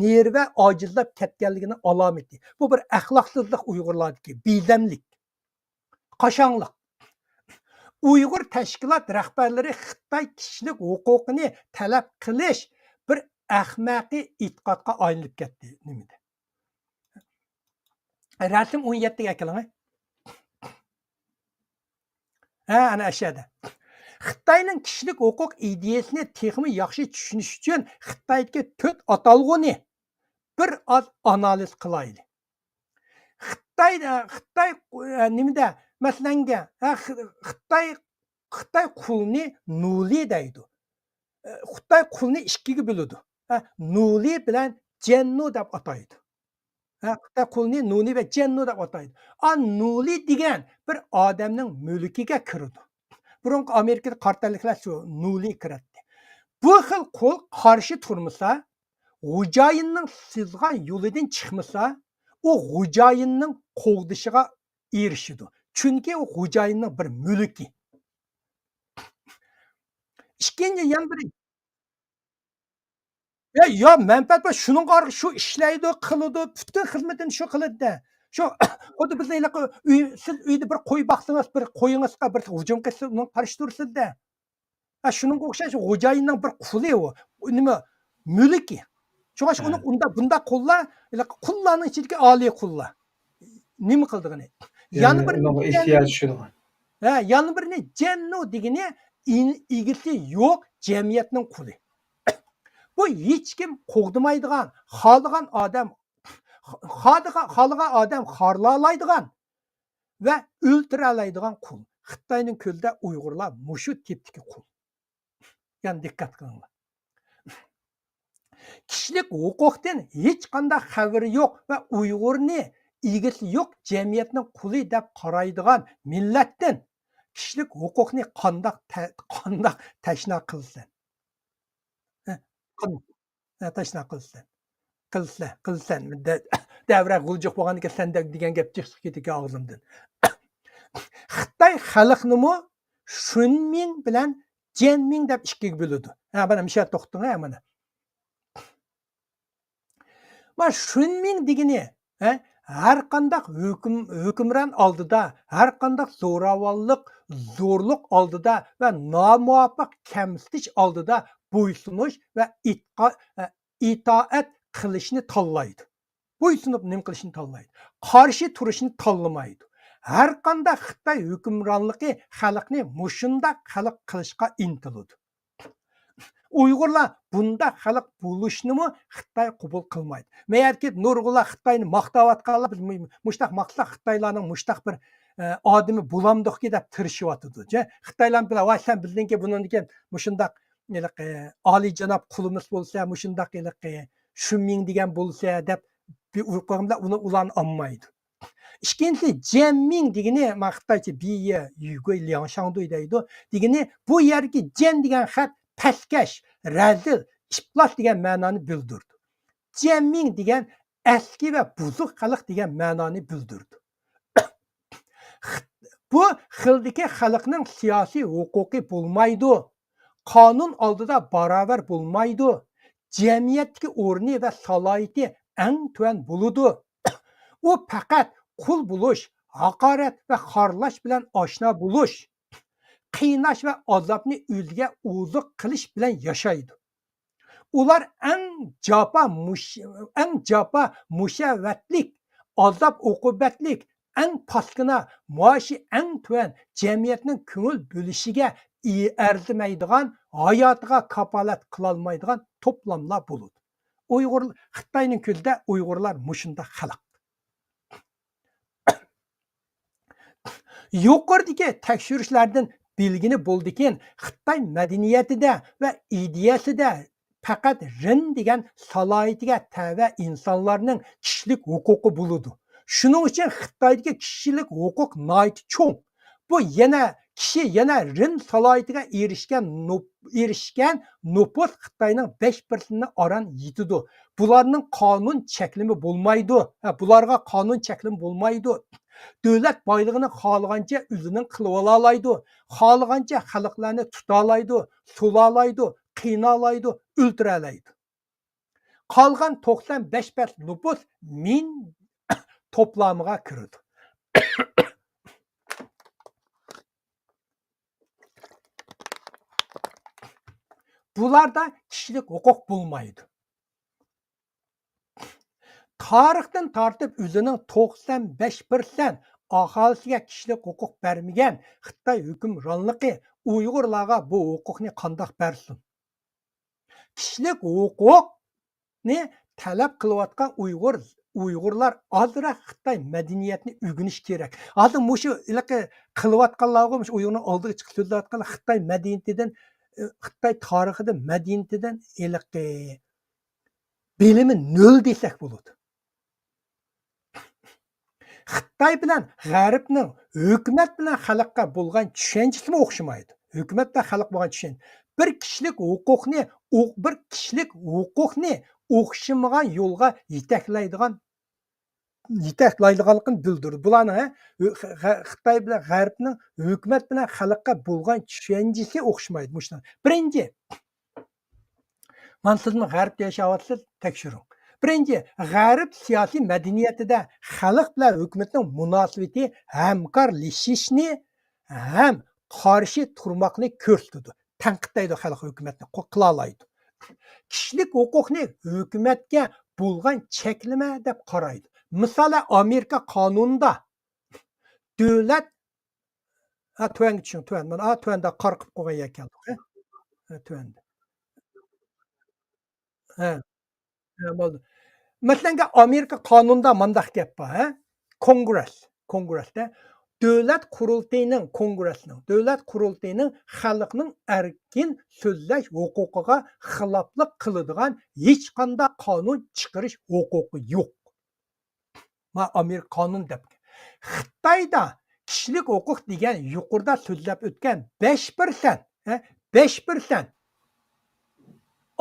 نېرۋا ئاجىزلاپ كەتكەنلىكىنىڭ ئالامىتى. بۇ بىر ئەخلاقسىزلىق ئۇيغۇرلاردىكى، بىدەملىك. قاشاڭلىق. ئۇيغۇر تەشكىلات رەھبەرلىرى خىتاي كىشىلىك ھوقۇقىنى تەلەپ قىلىش بىر ئەخمەقىي ئېتىقادقا ئايلىنىپ كەتتى. نېمىدە؟ رەسىم ئون يەتتىگە ئەكېلىڭ. ھە، ئەنە ئەشەدە. خىتاينىڭ كىشىلىك ھوقۇق ئىدىيەسىنى تېخىمۇ ياخشى چۈشىنىش ئۈچۈن خىتايدىكى تۆت ئاتالغۇنى بىر ئاز ئانالىز قىلايلى. خىتاي، خىتاي، ئە، نېمىدە، مەسىلەنگە، ھە، خى-، خىتاي، خىتاي قۇلنى نۇلى دەيدۇ. ئە، خىتاي قۇلنى ئىككىگە بۆلىدۇ. ھە، نۇلى بىلەن جەننۇ دەپ ئاتايدۇ. ھە، خىتاي قۇلنى نۇلى ۋە جەننۇ دەپ ئاتايدۇ. ئا، نۇلى دېگەن بىر ئادەمنىڭ مۈلكىگە كىرىدۇ. بۇرۇنقى ئامېرىكىدا قارا تەنلىكلەر شۇ نۇلى كىرەتتى. بۇ خىل قۇل قارشى تۇرمىسا، خوجايىننىڭ سىزغان يولىدىن چىقمىسا، ئۇ خوجايىننىڭ قوغدىشىغا ئېرىشىدۇ. چۈنكى ئۇ خوجايىننىڭ بىر مۈلكى. ئىككىنچى، يەنە بىر، يا، يا، مەنپەئەت بار، شۇنىڭغا قارىغۇ، شۇ ئىشلەيدۇ، قىلىدۇ، پۈتۈن خىزمىتىنى شۇ قىلىدۇ-دە. شۇ، خۇددى بىز ھېلىقى ئۆي، سىز ئۆيدە بىر قوي باقسىڭىز، بىر قويىڭىزغا بىرسى ھۇجۇم قىلسا، ئۇنىڭغا قارشى تۇرىسىز-دە. ھە، شۇنىڭغا ئوخشاش خوجايىننىڭ بىر قۇلى ئۇ. ئۇ نېمە؟ مۈلكى. شۇڭا شۇ ئۇنى ھە. ئۇندا، بۇنداق قۇللار، ھېلىقى قۇللارنىڭ ئىچىدىكى ئالىي قۇللار. نېمە قىلىدىغىنى؟ يەنى يەنى بىر ئۇنىڭغا نىشان ئېھتىياجى شۇ. ھە، يەنە بىرىنى جەننۇ دېگىنى ئىن-، ئىگىسى يوق جەمئىيەتنىڭ قۇلى. بۇ ھېچكىم قوغدىمايدىغان، خالىغان ئادەم، خالىغا-، خالىغان ئادەم خارلالايدىغان ۋە ئۆلتۈرەلەيدىغان قۇل. خىتاينىڭ كۆزىدە ئۇيغۇرلار مۇشۇ تىپتىكى قۇل. يەنە دىققەت قىلىڭلار. كىشىلىك ھوقۇقتىن ھېچقانداق خەۋىرى يوق ۋە ئۇيغۇرنى ئىگىسى يوق جەمئىيەتنىڭ قۇلى دەپ قارايدىغان مىللەتتىن كىشىلىك ھوقۇقنى قانداق تە-، قانداق تەشنا قىلىسەن؟ ھە، قان-، ھە، تەشنا قىلىسەن. قىلىسەن، قىلىسەن. دە-، دەۋرە غۇلجۇق بولغاندىكىن سەن دە-، دېگەن گەپ چىقسا كېتىدىكەن ئاغزىمدىن. خىتاي خەلقنىمۇ شۈنمىڭ بىلەن جيەنمىڭ دەپ ئىككىگە بۆلىدۇ. ھە، مانا مۇشۇ يەردە توختىتىڭ، ھە، مانا. مانا شۈنمىڭ دېگىنى، ھە، ھەر قانداق ھۆكۈم-، ھۆكۈمران ئالدىدا، ھەر قانداق زوراۋانلىق، زورلۇق ئالدىدا ۋە نامۇۋاپىق كەمسىتىش ئالدىدا بويسۇنۇش ۋە ئىتقا-، ئە، ئىتائەت قىلىشنى تاللايدۇ. بويسۇنۇپ نېمە قىلىشنى تاللايدۇ. قارشى تۇرۇشنى تاللىمايدۇ. ھەر قانداق خىتاي ھۆكۈمرانلىقى خەلقنى مۇشۇنداق خەلق قىلىشقا ئىنتىلىدۇ. ئۇيغۇرلار بۇنداق خەلق بولۇشنىمۇ خىتاي قوبۇل قىلمايدۇ. مەگەركى نۇرغۇنلار خىتاينى ماختاۋاتقانلار، بىز مۇ-، مۇشتاق ماختىساق خىتايلارنىڭ مۇشتاق بىر، ئە، ئادىمى بولامدۇقكى دەپ تىرىشىۋاتىدۇ. جە، خىتايلار بىلەن، ۋاي سەن بىزنىڭكى بۇنىڭدىكى مۇشۇنداق ھېلىقى ئالىيجاناب قۇلىمىز بولسا، مۇشۇنداق ھېلىقى شۈنمىڭ دېگەن بولسا دەپ بىر ئۇرۇپ قويغاندا ئۇنى، ئۇلارنى ئالمايدۇ. ئىككىنچىسى، جيەنمىڭ دېگىنى، ما خىتايچە بىيە يۈگۇي لياڭشاڭدۇي دەيدۇ. دېگىنى، بۇ يەردىكى جيەن دېگەن خەت پەسكەش، رەزىل، ئىپلاس دېگەن مەنانى بىلدۈرىدۇ. جيەنمىڭ دېگەن ئەسكى ۋە بۇزۇق خەلق دېگەن مەنانى بىلدۈرىدۇ. بۇ خىلدىكى خەلقنىڭ سىياسىي ھوقۇقى بولمايدۇ. قانۇن ئالدىدا باراۋەر بولمايدۇ. جەمئىيەتتىكى ئورنى ۋە سالاھىيىتى ئەڭ تۆۋەن بولىدۇ. ئۇ پەقەت قۇل بولۇش، ھاقارەت ۋە خارلاش بىلەن ئاشنا بولۇش، قىيناش ۋە ئازابنى ئۆزىگە ئوزۇق قىلىش بىلەن ياشايدۇ. ئۇلار ئەڭ جاپا مۇش-، ئەڭ جاپا مۇشەۋەتلىك، ئازاب ئوقۇبەتلىك، ئەڭ پاسكىنا، مائاشى ئەڭ تۆۋەن، جەمئىيەتنىڭ كۆڭۈل بۆلۈشىگە ئى-، ئەرزىمەيدىغان، ھاياتىغا كاپالەت قىلالمايدىغان توپلاملار بولىدۇ. ئۇيغۇر، خىتاينىڭ كۆزىدە ئۇيغۇرلار مۇشۇنداق خەلق. يۇقىرىدىكى تەكشۈرۈشلەردىن بىلگىلى بولىدىكى، خىتاي مەدەنىيىتىدە ۋە ئىدىيەسىدە پەقەت رېن دېگەن سالاھىيىتىگە تەۋە ئىنسانلارنىڭ كىشىلىك ھوقۇقى بولىدۇ. شۇنىڭ ئۈچۈن خىتايدىكى كىشىلىك ھوقۇق ناھايىتى چوڭ. بۇ يەنە، كىشى يەنە رېن سالاھىيىتىگە ئېرىشكەن نوپ-، ئېرىشكەن نوپۇس خىتاينىڭ بەش پىرسەنتىنى ئاران يېتىدۇ. بۇلارنىڭ قانۇن چەكلىمە بولمايدۇ. ھە، بۇلارغا قانۇن چەكلىمە بولمايدۇ. دۆلەت بايلىقىنى خالىغانچە ئۆزىنىڭ قىلىۋالالايدۇ. خالىغانچە خەلقلەرنى تۇتالايدۇ، سولالايدۇ، قىينالايدۇ، ئۆلتۈرەلەيدۇ. قالغان توقسان بەش پەس نوپۇس مىن توپلامىغا كىرىدۇ. بۇلاردا كىشىلىك ھوقۇق بولمايدۇ. تارىختىن تارتىپ ئۆزىنىڭ توقسان بەش پىرسەنت ئاھالىسىگە كىشىلىك ھوقۇق بەرمىگەن خىتاي ھۆكۈمرانلىقى ئۇيغۇرلارغا بۇ ھوقۇقنى قانداق بەرسۇن؟ كىشىلىك ھوقۇقنى تەلەپ قىلىۋاتقان ئۇيغۇر، ئۇيغۇرلار ئازراق خىتاي مەدەنىيەتنى ئۆگىنىشى كېرەك. ھازىر مۇشۇ ھېلىقى قىلىۋاتقانلارغۇ، مۇشۇ ئۇيغۇرنىڭ ئالدىغا چىقىپ سۆزلەۋاتقانلار خىتاي مەدەنىيىتىدىن، ئى، خىتاي تارىخىدىن، مەدەنىيىتىدىن ھېلىقى بىلىمى نۆل دېسەك بولىدۇ. خىتاي بىلەن غەربنىڭ ھۆكۈمەت بىلەن خەلققە بولغان چۈشەنچىسىمۇ ئوخشىمايدۇ. ھۆكۈمەت بىلەن خەلق بولغان چۈشەنچە. بىر كىشىلىك ھوقۇقنى، ئو-، بىر كىشىلىك ھوقۇقنى ئوخشىمىغان يولغا يېتەكلەيدىغان، يېتەكلەيدىغانلىقىنى بىلدۈردى. بۇلارنىڭ، ھە، ھۆ-، خە-، خىتاي بىلەن غەربنىڭ ھۆكۈمەت بىلەن خەلققە بولغان چۈشەنچىسى ئوخشىمايدۇ. مۇشۇنىڭ بىرىنچى، مانا سىزمۇ غەربتە ياشاۋاتىسىز، تەكشۈرۈڭ. بىرىنچى، غەرب سىياسىي مەدەنىيىتىدە خەلق بىلەن ھۆكۈمەتنىڭ مۇناسىۋىتى ھەمكارلىشىشنى ھەم قارشى تۇرماقنى كۆرسىتىدۇ. تەنقىدلەيدۇ خەلق ھۆكۈمەتنى، قو-، قىلالايدۇ. كىشىلىك ھوقۇقنى ھۆكۈمەتكە بولغان چەكلىمە دەپ قارايدۇ. مىسالى، ئامېرىكا قانۇنىدا دۆلەت، ھە، تۆۋەنگە چۈشۈڭ، تۆۋەن. مانا، ھە، تۆۋەندە قارىقىپ قويغان يەر كەلدۇق، ھە؟ ھە، تۆۋەندە. ھە. ھە، بولدى. مەسىلەن، ئامېرىكا قانۇنىدا مانداق گەپ بار، ھە؟ كونگرېس، كونگرېستا دۆلەت قۇرۇلتىيىنىڭ، كونگرېسنىڭ، دۆلەت قۇرۇلتىيىنىڭ خەلقنىڭ ئەركىن سۆزلەش ھوقۇقىغا خىلاپلىق قىلىدىغان ھېچقانداق قانۇن چىقىرىش ھوقۇقى يوق. ما ئامېرىكا قانۇن دەپ. خىتايدا كىشىلىك ھوقۇق دېگەن يۇقىرىدا سۆزلەپ ئۆتكەن بەش پىرسەنت، ھە، بەش پىرسەنت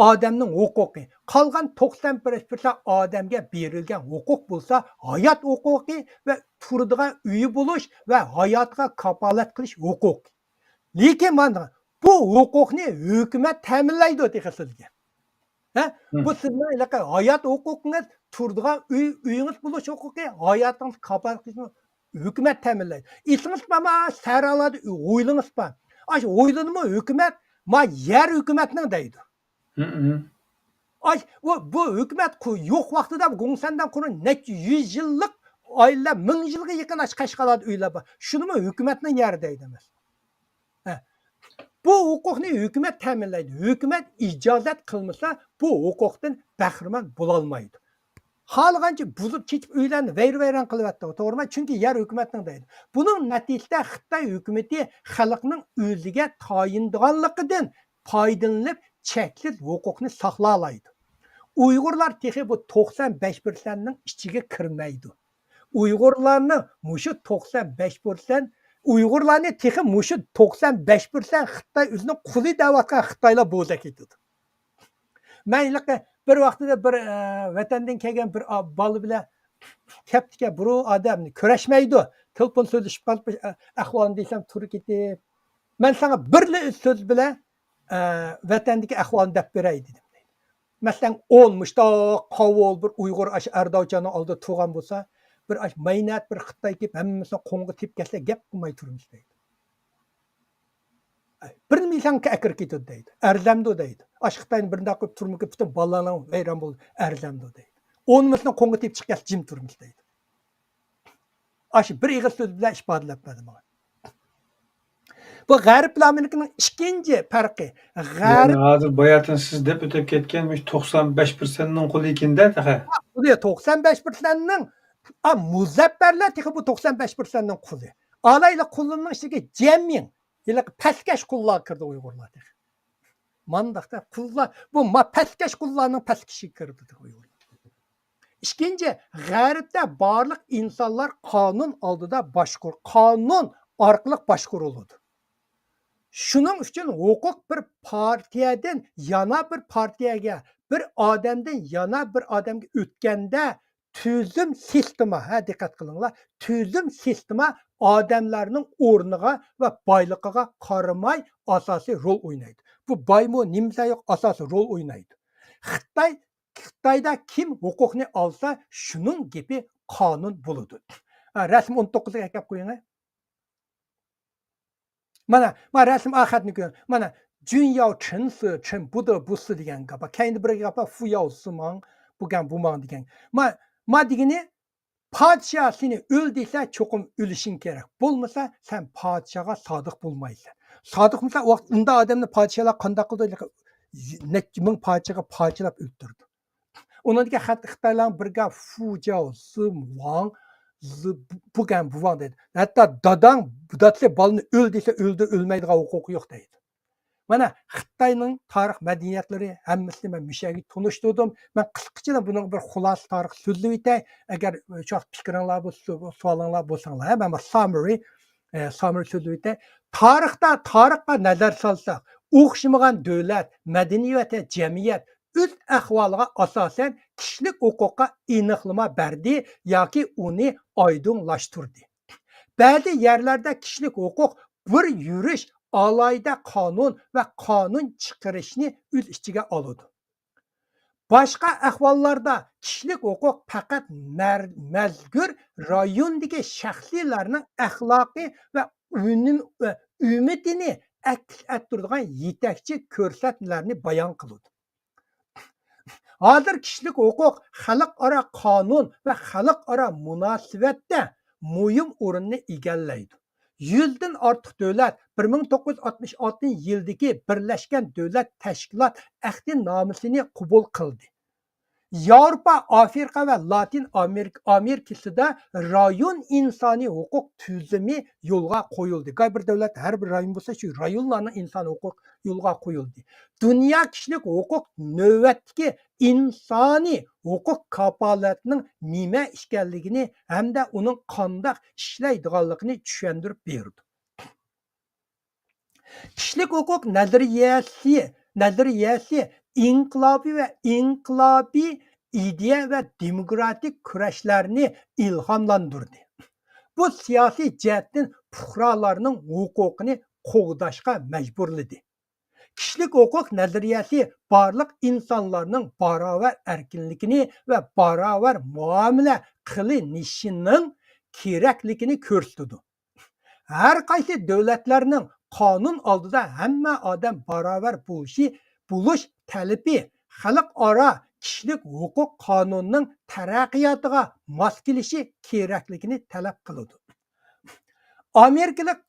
ئادەمنىڭ ھوقۇقى. قالغان توقسان بەش پىرسەنت ئادەمگە بېرىلگەن ھوقۇق بولسا ھايات ھوقۇقى ۋە تۇرىدىغان ئۆيى بولۇش ۋە ھاياتىغا كاپالەت قىلىش ھوقۇقى. لېكىن مانا بۇ ھوقۇقنى ھۆكۈمەت تەمىنلەيدۇ تېخى سىزگە. ھە؟ مم. بۇ سىزنىڭ ھېلىقى ھايات ھوقۇقىڭىز، تۇرىدىغان ئۆي، ئۆيىڭىز بولۇش ھوقۇقى، ھاياتىڭىز كاپالەت قىلىشنى ھۆكۈمەت تەمىنلەيدۇ. ئېسىڭىزدە بار، ما سەھرالادا ھويلىڭىز بار. ئاشۇ ھويلىنىمۇ ھۆكۈمەت، ما يەر ھۆكۈمەتنىڭ دەيدۇ. مم. ئاي، بۇ، بۇ ھۆكۈمەت قۇ-، يوق ۋاقتىدا گۇڭسەندەن قۇرۇ نەچچە يۈز يىللىق ئائىلىلەر، مىڭ يىلغا يېقىن ئاشۇ قەشقەرلەردە ئۆيلەر بار. شۇنىمۇ ھۆكۈمەتنىڭ يەرى دەيدۇ ئەمەس. ھە. بۇ ھوقۇقنى ھۆكۈمەت تەمىنلەيدۇ. ھۆكۈمەت ئىجازەت قىلمىسا، بۇ ھوقۇقتىن بەھرىمەن بولالمايدۇ. خالىغانچە بۇزۇپ كېتىپ ئۆيلەرنى ۋەيران-ۋەيران قىلىۋەتتى، توغرىمۇ؟ چۈنكى يەر ھۆكۈمەتنىڭ دەيدۇ. بۇنىڭ نەتىجىسىدە خىتاي ھۆكۈمىتى خەلقنىڭ ئۆزىگە تايىنىدىغانلىقىدىن پايدىلىنىپ چەكسىز ھوقۇقنى ساقلالايدۇ. ئۇيغۇرلار تېخى بۇ توقسان بەش پىرسەنتنىڭ ئىچىگە كىرمەيدۇ. ئۇيغۇرلارنىڭ مۇشۇ توقسان بەش پىرسەنت، ئۇيغۇرلارنى تېخى مۇشۇ توقسان بەش پىرسەنت خىتاي ئۆزىنىڭ قۇلى دەۋاتقان خىتايلار بوزەك ئېتىدۇ. مەن ھېلىقى بىر ۋاقتىدا بىر، ئە، ۋەتەندىن كەلگەن بىر ئا-، بالا بىلەن كەپتىكەن، بۇرۇن ئادەم كۆرۈشمەيدۇ. تېلېفون سۆزلىشىپ قالىپ، ئە، ئەھۋالنى دېسەم، تۇرۇپ كېتىپ، مەن ساڭا بىرلا سۆز بىلەن، ئە، ۋەتەندىكى ئەھۋالنى دەپ بېرەي دېدىم. مەسىلەن، ئون مۇشتاق قاۋۇل بىر ئۇيغۇر ئاشۇ ئەرداۋچاننىڭ ئالدىدا تۇرغان بولسا، بىر ئاش ماينەت بىر خىتاي كېلىپ ھەممىسىنى قوڭغا تېپىپ كەتسە، گەپ قىلماي تۇرىمىز دەيدۇ. بىر مىليونغا ئەكىرىپ كېتىدۇ دەيدۇ. ئەرزەمدۇ دەيدۇ. ئاش خىتاينى بىرىنداق قىلىپ تۈرمىگە پۈتۈن بالىلارنىڭ ۋەيران بولۇپ ئەرزەمدۇ دەيدۇ. ئونىمىزنى قوڭغا تېپىپ چىقىپ كەتسە جىم تۇرىمىز دەيدۇ. ئاشۇ بىر ئېغىز سۆز بىلەن ئىپادىلەپ بەردى ماڭا. بۇ غەرب بىلەن ئامېرىكىنىڭ ئىككىنچى پەرقى. غەرب يەنى ھازىر باياتىن سىز دەپ ئۆتۈپ كەتكەن مۇشۇ توقسان بەش پىرسەنتنىڭ قولى ئىكەندە تېخى. قولى توقسان بەش پىرسەنتنىڭ، ئا، مۇزەپپەرلەر تېخى بۇ توقسان بەش پىرسەنتنىڭ قولى. ئالايلۇق قۇللىرىنىڭ ئىچىدىكى جيەنمىڭ، ھېلىقى پەسكەش قۇللارغا كىردى ئۇيغۇرلار تېخى. مانداقتا قۇللار، بۇ ما-، پەسكەش قۇللارنىڭ پەسكىشىگە كىردى ئۇيغۇرلار. ئىككىنچى، غەربتە بارلىق ئىنسانلار قانۇن ئالدىدا باشقۇر-، قانۇن ئارقىلىق باشقۇرۇلىدۇ. شۇنىڭ ئۈچۈن ھوقۇق بىر پارتىيەدىن يەنە بىر پارتىيەگە، بىر ئادەمدىن يەنە بىر ئادەمگە ئۆتكەندە، تۈزۈم سىستېما، ھە، دىققەت قىلىڭلار، تۈزۈم سىستېما ئادەملەرنىڭ ئورنىغا ۋە بايلىقىغا قارىماي ئاساسىي رول ئوينايدۇ. بۇ بايمۇ نېمىسى يوق، ئاساسىي رول ئوينايدۇ. خىتاي، خىتايدا كىم ھوقۇقنى ئالسا، شۇنىڭ گېپى قانۇن بولىدۇ. ھە، رەسىم ئون توققۇزغا ئەكەپ قويۇڭ. مانا، مانا رەسىم ئاخىرىنى كۆرۈڭ. مانا، جۈنياۋ چېن سى، چېن بۇدا بۇسى دېگەن گەپ. كەينىدە بىر گەپ بار، فۇياۋ سىماڭ، بۇگەن بۇماڭ دېگەن. ما-، ما دېگىنى، پادىشاھ سېنى ئۆل دېسە، چوقۇم ئۆلۈشۈڭ كېرەك. بولمىسا، سەن پادىشاھقا سادىق بولمايسەن. سادىق بولمىسا، ۋاقىت ئۇنداق ئادەمنى پادىشاھلار قانداق قىلىدۇ؟ نەچچە مىڭ پادىشاھقا پادىشاھلاپ ئۆلتۈرىدۇ. ئۇنىڭدىكى خەت-، خىتايلارنىڭ بىرگە فۇجاۋ، زىم، ۋاڭ، زى-، بۇگەن، بۇۋاڭ دەيدۇ. ھەتتا داداڭ، دادىسى بالىنى ئۆل دېسە، ئۆلدى، ئۆلمەيدىغان ھوقۇقى يوق دەيدۇ. مانا خىتاينىڭ تارىخ مەدەنىيەتلىرى ھەممىسىنى مەن مۇشۇ يەرگە تونۇشتۇردۇم. مەن قىسقىچىلا بۇنىڭغا بىر خۇلاسە تارىخ سۆزلىۋېتەي. ئەگەر شۇ ۋاقىت پىكرىڭلار بولسا، سوئالىڭلار بولساڭلار، ھە، مەن سامرى، ئە، سامرى سۆزلىۋېتەي. تارىختا، تارىخقا نەزەر سالساق، ئوخشىمىغان دۆلەت، مەدەنىيەت ۋە جەمئىيەت ئۆز ئەھۋالىغا ئاساسەن كىشىلىك ھوقۇققا ئېنىقلىما بەردى ياكى ئۇنى ئايدىڭلاشتۇردى. بەزى يەرلەردە كىشىلىك ھوقۇق بىر يۈرۈش ئالاھىدە قانۇن ۋە قانۇن چىقىرىشنى ئۆز ئىچىگە ئالىدۇ. باشقا ئەھۋاللاردا كىشىلىك ھوقۇق پەقەت مەر-، مەزكۇر رايوندىكى شەخسلەرنىڭ ئەخلاقى ۋە ئۈنۈم-، ئۈمىدىنى ئەكس ئەتتۈرىدىغان يېتەكچى كۆرسەتمىلەرنى بايان قىلىدۇ. ھازىر كىشىلىك ھوقۇق خەلقئارا قانۇن ۋە خەلقئارا مۇناسىۋەتتە مۇھىم ئورۇننى ئىگىلەيدۇ. يۈزدىن ئارتۇق دۆلەت بىر مىڭ توققۇز يۈز ئاتمىش ئالتىنچى يىلدىكى بىرلەشكەن دۆلەت تەشكىلات ئەھدىنامىسىنى قوبۇل قىلدى. ياۋروپا، ئافرىقا ۋە لاتىن ئامېرىك-، ئامېرىكىسىدا رايون ئىنسانىي ھوقۇق تۈزۈمى يولغا قويۇلدى. قايسى بىر دۆلەت، ھەر بىر رايون بولسا، شۇ رايونلارنىڭ ئىنسانىي ھوقۇق يولغا قويۇلدى. دۇنيا كىشىلىك ھوقۇق نۆۋەتتىكى ئىنسانىي ھوقۇق كاپالەتنىڭ نېمە ئىكەنلىكىنى ھەمدە ئۇنىڭ قانداق ئىشلەيدىغانلىقىنى چۈشەندۈرۈپ بېرىدۇ. كىشىلىك ھوقۇق نەزەرىيەسى، نەزەرىيەسى ئىنقىلابىي ۋە ئىنقىلابىي ئىدىيە ۋە دېموكراتىك كۈرەشلەرنى ئىلھاملاندۇردى. بۇ سىياسىي جەھەتتىن پۇقرالارنىڭ ھوقۇقىنى قوغداشقا مەجبۇرلىدى. كىشىلىك ھوقۇق نەزەرىيەسى بارلىق ئىنسانلارنىڭ باراۋەر ئەركىنلىكىنى ۋە باراۋەر مۇئامىلە قىلىنىشىنىڭ كېرەكلىكىنى كۆرسىتىدۇ. ھەر قايسى دۆلەتلەرنىڭ قانۇن ئالدىدا ھەممە ئادەم باراۋەر بولۇشى، بولۇش تەلىپى خەلقئارا كىشىلىك ھوقۇق قانۇنىنىڭ تەرەققىياتىغا ماس كېلىشى كېرەكلىكىنى تەلەپ قىلىدۇ. ئامېرىكىلىق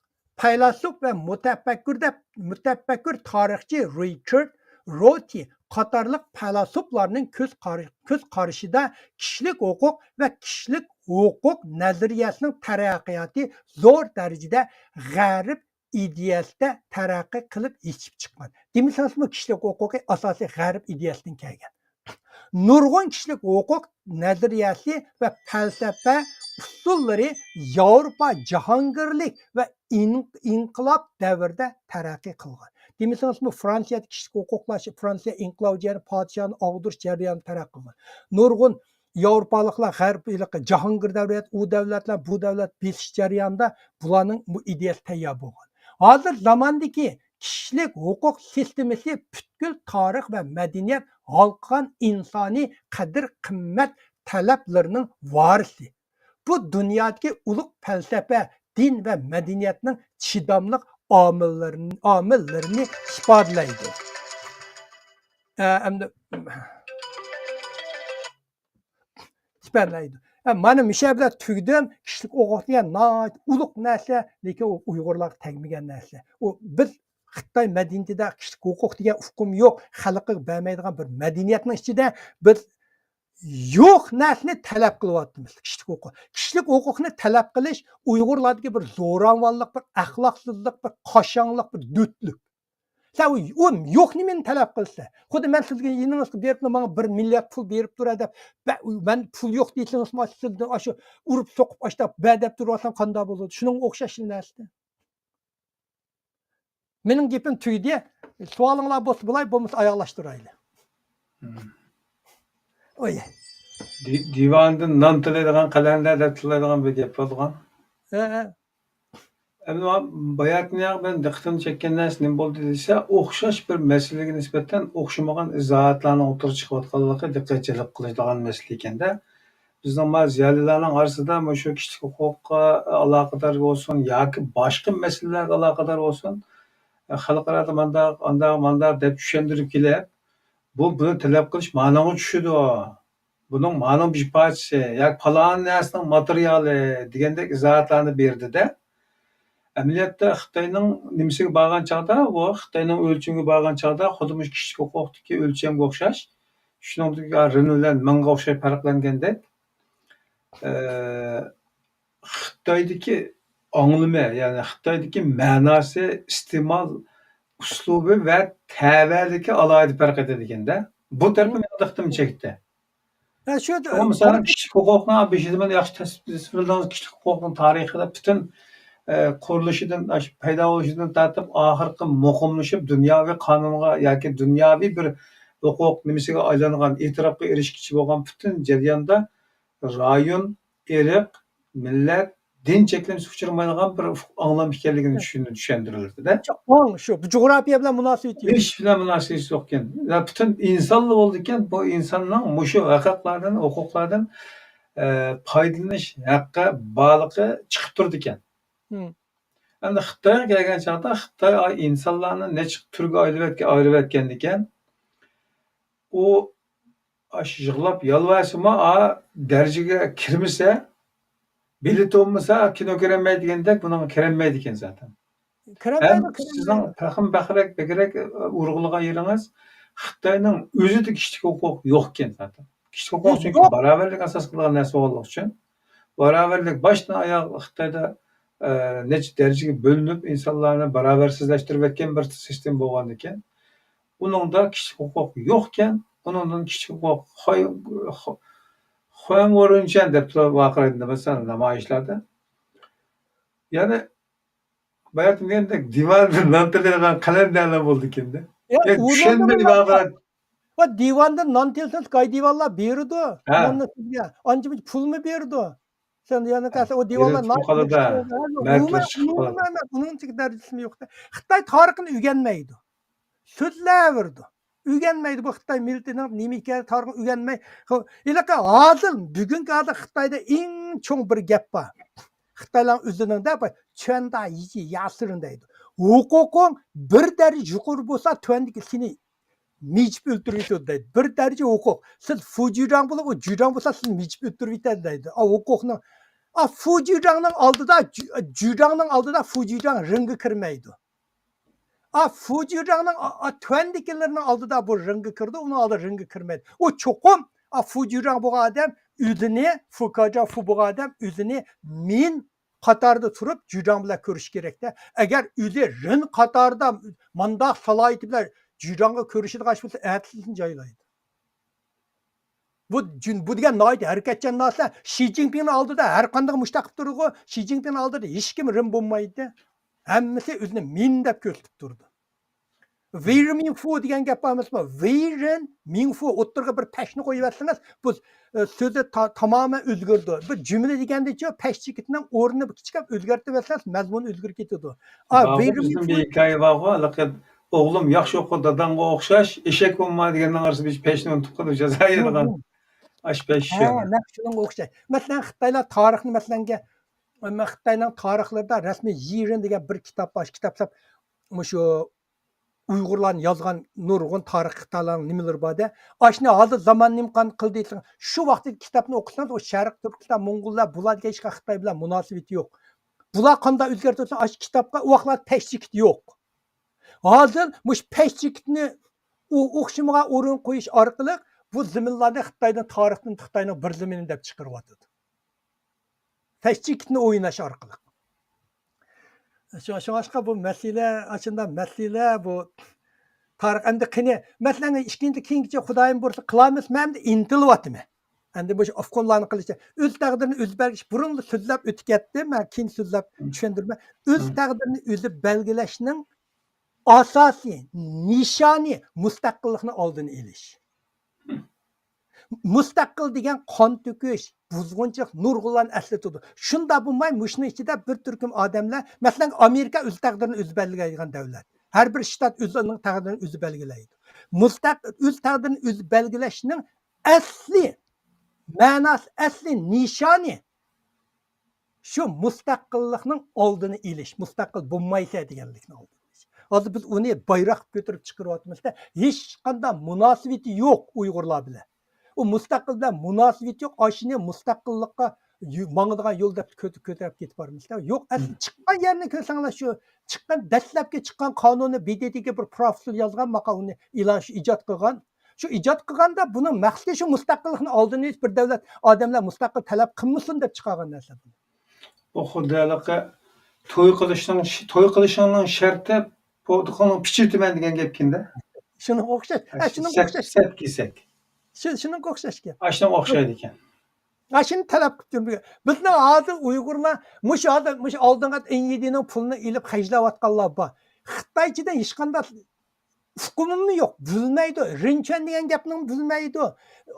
پەيلاسوپ ۋە مۇتەپەككۇر دەپ، مۇتەپەككۇر تارىخچى رىچارد روتى قاتارلىق پەيلاسوپلارنىڭ كۆز قارا-، كۆز قارىشىدا كىشىلىك ھوقۇق ۋە كىشىلىك ھوقۇق نەزەرىيەسىنىڭ تەرەققىياتى زور دەرىجىدە غەرب ئىدىيەسىدە تەرەققىي قىلىپ يېتىشىپ چىققان. دېمىسىڭىزمۇ كىشىلىك ھوقۇقى ئاساسىي غەرب ئىدىيەسىدىن كەلگەن. نۇرغۇن كىشىلىك ھوقۇق نەزەرىيەسى ۋە پەلسەپە ئۇسۇللىرى ياۋروپا جاھانگىرلىك ۋە ئىن-، ئىنقىلاب دەۋرىدە تەرەققىي قىلغان. دېمىسىڭىزمۇ، فرانسىيەدە كىشىلىك ھوقۇقلار، فرانسىيە ئىنقىلاب جەريانى، پادىشاھنى ئاغدۇرۇش جەريانى تەرەققىي قىلغان. نۇرغۇن ياۋروپالىقلار غەرب، جاھانگىر دەۋرىيەت، ئۇ دەۋلەتلەر، بۇ دەۋلەت بېسىش جەريانىدا بۇلارنىڭ بۇ ئىدىيەسى تەييار بولغان. ھازىر زاماندىكى كىشىلىك ھوقۇق سىستېمىسى پۈتكۈل تارىخ ۋە مەدەنىيەت ھالقىغان ئىنسانىي قەدىر-قىممەت تەلەپلىرىنىڭ ۋارىسى. بۇ دۇنيادىكى ئۇلۇغ پەلسەپە، دىن ۋە مەدەنىيەتنىڭ چىداملىق ئامىللىرىنى، ئامىللىرىنى ئىپادىلەيدۇ. ئە، ئەمدى تىپەنلەيدۇ. ھە، مانا مۇشۇ بىلەن تۈگىدىم. كىشىلىك ھوقۇق دېگەن ناھايىتى ئۇلۇغ نەرسە، لېكىن ئۇ ئۇيغۇرلارغا تەگمىگەن نەرسە. ئۇ بىز خىتاي مەدەنىيىتىدە كىشىلىك ھوقۇق دېگەن ئۇقۇم يوق، خەلقىگە بەرمەيدىغان بىر مەدەنىيەتنىڭ ئىچىدە بىز يوق نەرسىنى تەلەپ قىلىۋاتىمىز. كىشىلىك ھوقۇق. كىشىلىك ھوقۇقنى تەلەپ قىلىش ئۇيغۇرلاردىكى بىر زوراۋانلىق، بىر ئەخلاقسىزلىق، بىر قاشاڭلىق، بىر دۆتلۈك. سەن ئۇ، ئۇ يوق نېمىنى تەلەپ قىلىسەن؟ خۇددى مەن سىزگە يېنىڭىزغا بېرىپلا ماڭا بىر مىليارد پۇل بېرىپ تۇرە دەپ، بە-، مەن پۇل يوق دېسىڭىزمۇ سىزدىن ئاشۇ ئۇرۇپ سوقۇپ ئاشتاپ بە دەپ تۇرۇۋالسام قانداق بولىدۇ؟ شۇنىڭغا ئوخشاش نەرسە. مېنىڭ گېپىم تۈگىدى. سوئالىڭلار بولسا بولاي، بولمىسا ئاياغلاشتۇرايلى. مم. ئوي. دى-، دىۋاندىن نان تىلەيدىغان قەلەندەر دەپ تىلەيدىغان بىر گەپ بولغان. ھە، ھە. ئەمما باياتىن ياق مەن دىققىتىمنى چەككەن نەرسە نېمە بولدى دېسە، ئوخشاش بىر مەسىلىگە نىسبەتەن ئوخشىمىغان ئىزاھاتلارنىڭ ئوتتۇرىغا چىقىۋاتقانلىقى دىققەت جەلپ قىلىدىغان مەسىلە ئىكەندە. بىزنىڭ ما زىيالىيلارنىڭ ئارىسىدا مۇشۇ كىشىلىك ھوقۇققا ئالاقىدار بولسۇن ياكى باشقا مەسىلىلەرگە ئالاقىدار بولسۇن، خەلقئارادا مانداق، ئانداق، مانداق دەپ چۈشەندۈرۈپ كېلىپ، بۇ، بۇنى تەلەپ قىلىش مانىغا چۈشىدۇ. بۇنىڭ مانىڭ بىر پارچىسى ياكى پالان نەرسىنىڭ ماتېرىيالى دېگەندەك ئىزاھاتلارنى بېرىدىدە. ئەمەلىيەتتە خىتاينىڭ نېمىسىگە بارغان چاغدا، بۇ خىتاينىڭ ئۆلچىمىگە بارغان چاغدا خۇددى مۇشۇ كىشىلىك ھوقۇقتىكى ئۆلچەمگە ئوخشاش، شۇنىڭدىكى رېن بىلەن مىڭغا ئوخشاش پەرقلەنگەندەك، ئە، خىتايدىكى ئاڭلىمى، يەنى خىتايدىكى مەناسى، ئىستېمال ئۇسلۇبى ۋە تەۋەلىكى ئالاھىدە پەرق ئېتىدىكەندە. بۇ تەرىپى مېنىڭ دىققىتىمنى چەكتى. ھە، شۇ شۇڭا مىسالەن، كىشىلىك ھوقۇقنىڭ بېشىدا مانا ياخشى تەسۋىرلىدىڭىز، كىشىلىك ھوقۇقنىڭ تارىخىدا پۈتۈن، ئە، قۇرۇلۇشىدىن، ئاشۇ پەيدا بولۇشىدىن تارتىپ ئاخىرقى مۇقىملىشىپ، دۇنياۋى قانۇنغا ياكى دۇنياۋى بىر ھوقۇق نېمىسىگە ئايلانغان، ئېتىراپقا ئېرىشكۈچى بولغان پۈتۈن جەرياندا رايون، ئىرق، مىللەت، دىن چەكلىمىسىگە ئۇچرىمايدىغان بىر ئۇفۇق ئاڭلام ئىكەنلىكىنى چۈشىنى-، چۈشەندۈرۈلدى-دە. ئاڭ شۇ، بۇ جۇغراپىيە بىلەن مۇناسىۋىتى يوق. ھېچ بىلەن مۇناسىۋىتى يوقكەن. يا پۈتۈن ئىنسانلا بولىدىكەن، بۇ ئىنساننىڭ مۇشۇ ھەقلەردىن، ھوقۇقلاردىن، ئە، پايدىلىنىش ھەققى بارلىقى چىقىپ تۇرىدىكەن. مم. ئەمدى خىتايغا كەلگەن چاغدا خىتاي ئا-، ئىنسانلارنى نەچچە تۈرگە ئايرىۋەتكەن، ئايرىۋەتكەندىكەن. ئۇ ئاشۇ يىغلاپ يالۋارسىمۇ، ئا، دەرىجىگە كىرمىسە، بېلىتى بولمىسا، كىنو كۆرەلمەيدىگەندەك، بۇنىڭغا كىرەلمەيدىكەن زاتەن. ھەم سىزنىڭ تېخىمۇ بەكرەك، بەكرەك ئۇرغۇلىغان يېرىڭىز، خىتاينىڭ ئۆزىدە كىشىلىك ھوقۇق يوقكەن زاتەن. كىشىلىك ھوقۇق يوق، چۈنكى يوق. باراۋەرلىك ئاساس قىلغان نەرسە بولغانلىقى ئۈچۈن، باراۋەرلىك باشتىن ئاياغ خىتايدا، ئە، نەچچە دەرىجىگە بۆلۈنۈپ، ئىنسانلارنى باراۋەرسىزلەشتۈرۈۋەتكەن بىر سىستېما بولغاندىكىن، ئۇنىڭدا كىشىلىك ھوقۇق يوقكەن، ئۇنىڭدىن كىشىلىك ھوقۇق خۇەن-، خۇ-، خۇەنۋېرۇنچەن دەپ تۇرۇپ ۋارقىرايدۇ، مەسىلەن، نامايىشلاردا. يەنى، باياتىن دېگەندەك، دىۋاندىن نان تىلەيدىغان قەلەندەرلەر بولىدىكەن-دە. يا، يا، ئۇ چۈشەنمەي ناننى ۋارقىرايدۇ. ۋە دىۋاندىن نان تىلىسىڭىز، گاي دىۋانلار بېرىدۇ. ھە. ناننى سىزگە. ئانچە-مۇنچە پۇلمۇ بېرىدۇ. سەن يەنە كەلسە، ئۇ دىۋانلار بېرىپ چىقىپ قالىدۇ. مەركەز چىقىپ قالىدۇ. ئۇنىڭ دەرىجىسىمۇ يوق. خىتاي تارىخىنى ئۆگەنمەيدۇ. سۆزلەۋېرىدۇ. ئۆگەنمەيدۇ بۇ خىتاي مىللىتىنىڭ نېمە ئىكەنلىكىنى، تارىخىنى ئۆگەنمەي. ھېلىقى ھازىر، بۈگۈنكى ھازىر خىتايدا ئەڭ چوڭ بىر گەپ بار. خىتايلارنىڭ ئۆزىنىڭدە بار، چۈەندە يىجى ياسىرىن دەيدۇ. ھوقۇقۇڭ بىر دەرىجە يۇقىرى بولسا، تۆۋەندىكى سېنى مىجىپ ئۆلتۈرۈۋېتىدۇ دەيدۇ. بىر دەرىجە ھوقۇق. سىز فۇجيۇجاڭ بولۇپ، ئۇ جۈجاڭ بولسا، سىزنى مىجىپ ئۆلتۈرۈۋېتەر دەيدۇ. ئا، ھوقۇقنىڭ، ئا، فۇجيۇجاڭنىڭ ئالدىدا، جۈ-، جۈجاڭنىڭ ئالدىدا فۇجيۇجاڭ رىڭگە كىرمەيدۇ. ئا، فۇجيۇجاڭنىڭ، ئا، ئا، تۆۋەندىكىلىرىنىڭ ئالدىدا بۇ رىڭگە كىرىدۇ، ئۇنىڭ ئالدىدا رىڭگە كىرمەيدۇ. ئۇ چوقۇم، ئا، فۇجيۇجاڭ بولغان ئادەم ئۆزىنى، فۇكاجاڭ فۇ بولغان ئادەم ئۆزىنى مىن قاتاردا تۇرۇپ، جۈجاڭ بىلەن كۆرۈشۈش كېرەكتە. ئەگەر ئۆزى رىن قاتاردا مانداق سالاھىيىتى بىلەن جۈجاڭغا كۆرۈشىدىغان ئىش بولسا، ئەتىسىدىن جايلايدۇ. بۇ جۈن-، بۇ دېگەن ناھايىتى ھەرىكەتچان نەرسە. شى جىنپىڭنىڭ ئالدىدا ھەر قانداق مۇشۇنداق قىلىپ تۇرىدىغۇ، شى جىنپىڭنىڭ ئالدىدا ھېچكىم رىم بولمايدۇ. ھەممىسى ئۆزىنى مىن دەپ كۆرسىتىپ تۇرىدۇ. ۋېي رىن مىڭ فۇ دېگەن گەپ بار ئەمەسمۇ؟ ۋېي رىن مىڭ فۇ ئوتتۇرىغا بىر پەشنى قويۇۋەتسىڭىز، بۇ، ئە، سۆزى تا-، تامامەن ئۆزگىرىدۇ. بىر جۈملە دېگەندىچۇ، پەش چېكىتنىڭ ئورنىنى كىچىككەپ ئۆزگەرتىۋەتسىڭىز، مەزمۇن ئۆزگىرىپ كېتىدۇ. ئا، بارغۇ، ۋېي رىن مىڭ بىزدىن بىر فۇ ھېكايە بارغۇ، ھېلىقى «ئوغلۇم ياخشى ئوقۇ، داداڭغا ئوخشاش، ئېشەك بولما» دېگەننىڭ ئارىسىدا بىر پەشنى ئۇنتۇپ قالدى، جازا يەيدىغان. ئاشۇ پەش ھە، شۇ. نەق شۇنىڭغا ئوخشاش. مەسىلەن، خىتايلار تارىخنى، مەسىلەنگە، خىتاينىڭ تارىخلىرىدا رەسمىي يىرىن دېگەن بىر كىتاب بار. كىتاب دەپ مۇشۇ ئۇيغۇرلارنى يازغان نۇرغۇن تارىخ خىتايلارنىڭ نېمىلىرى بار-دە. ئاشۇنى ھازىر زامان نېمە قان قىلدى دېسەڭ، شۇ ۋاقىتتىكى كىتابنى ئوقۇسىڭىز، ئۇ شەرق تۈركىستان، موڭغۇللار، بۇلار دېگەن ھېچقانداق خىتاي بىلەن مۇناسىۋىتى يوق. بۇلار قانداق ئۆزگەرتىۋاتسا، ئاشۇ كىتابقا ئۇ ۋاقىتلاردا پەش چېكىت يوق. ھازىر مۇشۇ پەش چېكىتنى ئۇ ئوخشىمىغان ئورۇن قويۇش ئارقىلىق بۇ زېمىنلارنى خىتايدىن، تارىختىن خىتاينىڭ بىر زېمىنى دەپ چىقىرىۋاتىدۇ. تەكچىكىتنى ئويناش ئارقىلىق. شۇ-، شۇڭلاشقا بۇ مەسىلە، ئاشۇنداق مەسىلە بۇ. تارىخ ئەمدى قېنى، مەسىلەن، ئىككىنچى، كېيىنگىچە خۇدايىم بۇيرۇسا قىلارمىز، مەن ئەمدى ئىنتىلىۋاتىمەن. ئەمدى مۇشۇ ئوفكونلارنى قىلىشى، ئۆز تەقدىرىنى ئۆزى بەلگىلەش، بۇرۇنلا سۆزلەپ ئۆتۈپ كەتتىم، مەن كېيىن سۆزلەپ چۈشەندۈرىمەن. ئۆز تەقدىرىنى ئۆزى بەلگىلەشنىڭ ئاساسىي نىشانى مۇستەقىللىقنى ئالدىنى ئېلىش. مۇستەقىل دېگەن قان تۆكۈش، بۇزغۇنچىلىق، نۇرغۇنلارنى ئەسلىتىدۇ. شۇنداق بولماي، مۇشۇنىڭ ئىچىدە بىر تۈركۈم ئادەملەر، مەسىلەن، ئامېرىكا ئۆز تەقدىرىنى ئۆزى بەلگىلەيدىغان دۆلەت. ھەر بىر شتات ئۆزىنىڭ تەقدىرىنى ئۆزى بەلگىلەيدۇ. مۇستەق-، ئۆز تەقدىرىنى ئۆزى بەلگىلەشنىڭ ئەسلى مەناسى، ئەسلى نىشانى شۇ مۇستەقىللىقنىڭ ئالدىنى ئېلىش، مۇستەقىل بولمايسەن دېگەنلىكنىڭ ئالدىنى ئېلىش. ھازىر بىز ئۇنى بايراق كۆتۈرۈپ چىقىرىۋاتىمىزدا، ھېچقانداق مۇناسىۋىتى يوق ئۇيغۇرلار بىلەن. ئۇ مۇستەقىل بىلەن مۇناسىۋىتى يوق، ئاشۇنى مۇستەقىللىققا يو-، ماڭىدىغان يول دەپ كۆتە-، كۆتۈرۈپ كېتىپ بارىمىزدا. يوق، ئەسلى چىققان يەرنى كۆرسەڭلار، شۇ چىققان دەسلەپكى چىققان قانۇننى، بې دې تېگە بىر پروفېسسور يازغان، ماقالىنى ئېلان، شۇ ئىجاد قىلغان. شۇ ئىجاد قىلغاندا بۇنىڭ مەقسىتى شۇ مۇستەقىللىقنى ئالدىنى ئېلىش، بىر دەۋلەت ئادەملەر مۇستەقىل تەلەپ قىلمىسۇن دەپ چىقارغان نەرسە بۇ. بۇ خۇددى ھېلىقى توي قىلىشنىڭ، توي قىلىشىڭنىڭ شەرتى پوتىقىڭنى پىچىرتىمەن دېگەن گەپكىندە. شۇنىڭغا ئوخشاش. ھە، شۇنىڭغا سەت-، ئوخشاش. سەت كېسەك. شۇ، شۇنىڭغا ئوخشاش گەپ. ئاشۇنىڭغا ئوخشايدىكەن. ئاشۇنى تەلەپ قىلىپ يۈرمىگەن. بىزنىڭ ھازىر ئۇيغۇرلار مۇشۇ ھازىر مۇشۇ ئالدىنقى ئېن ئى دىنىڭ پۇلىنى ئېلىپ خەجلەۋاتقانلار بار. خىتايچىدىن ھېچقانداق ئۇقۇمىمۇ يوق، بىلمەيدۇ. رىنچۈەن دېگەن گەپنىمۇ بىلمەيدۇ.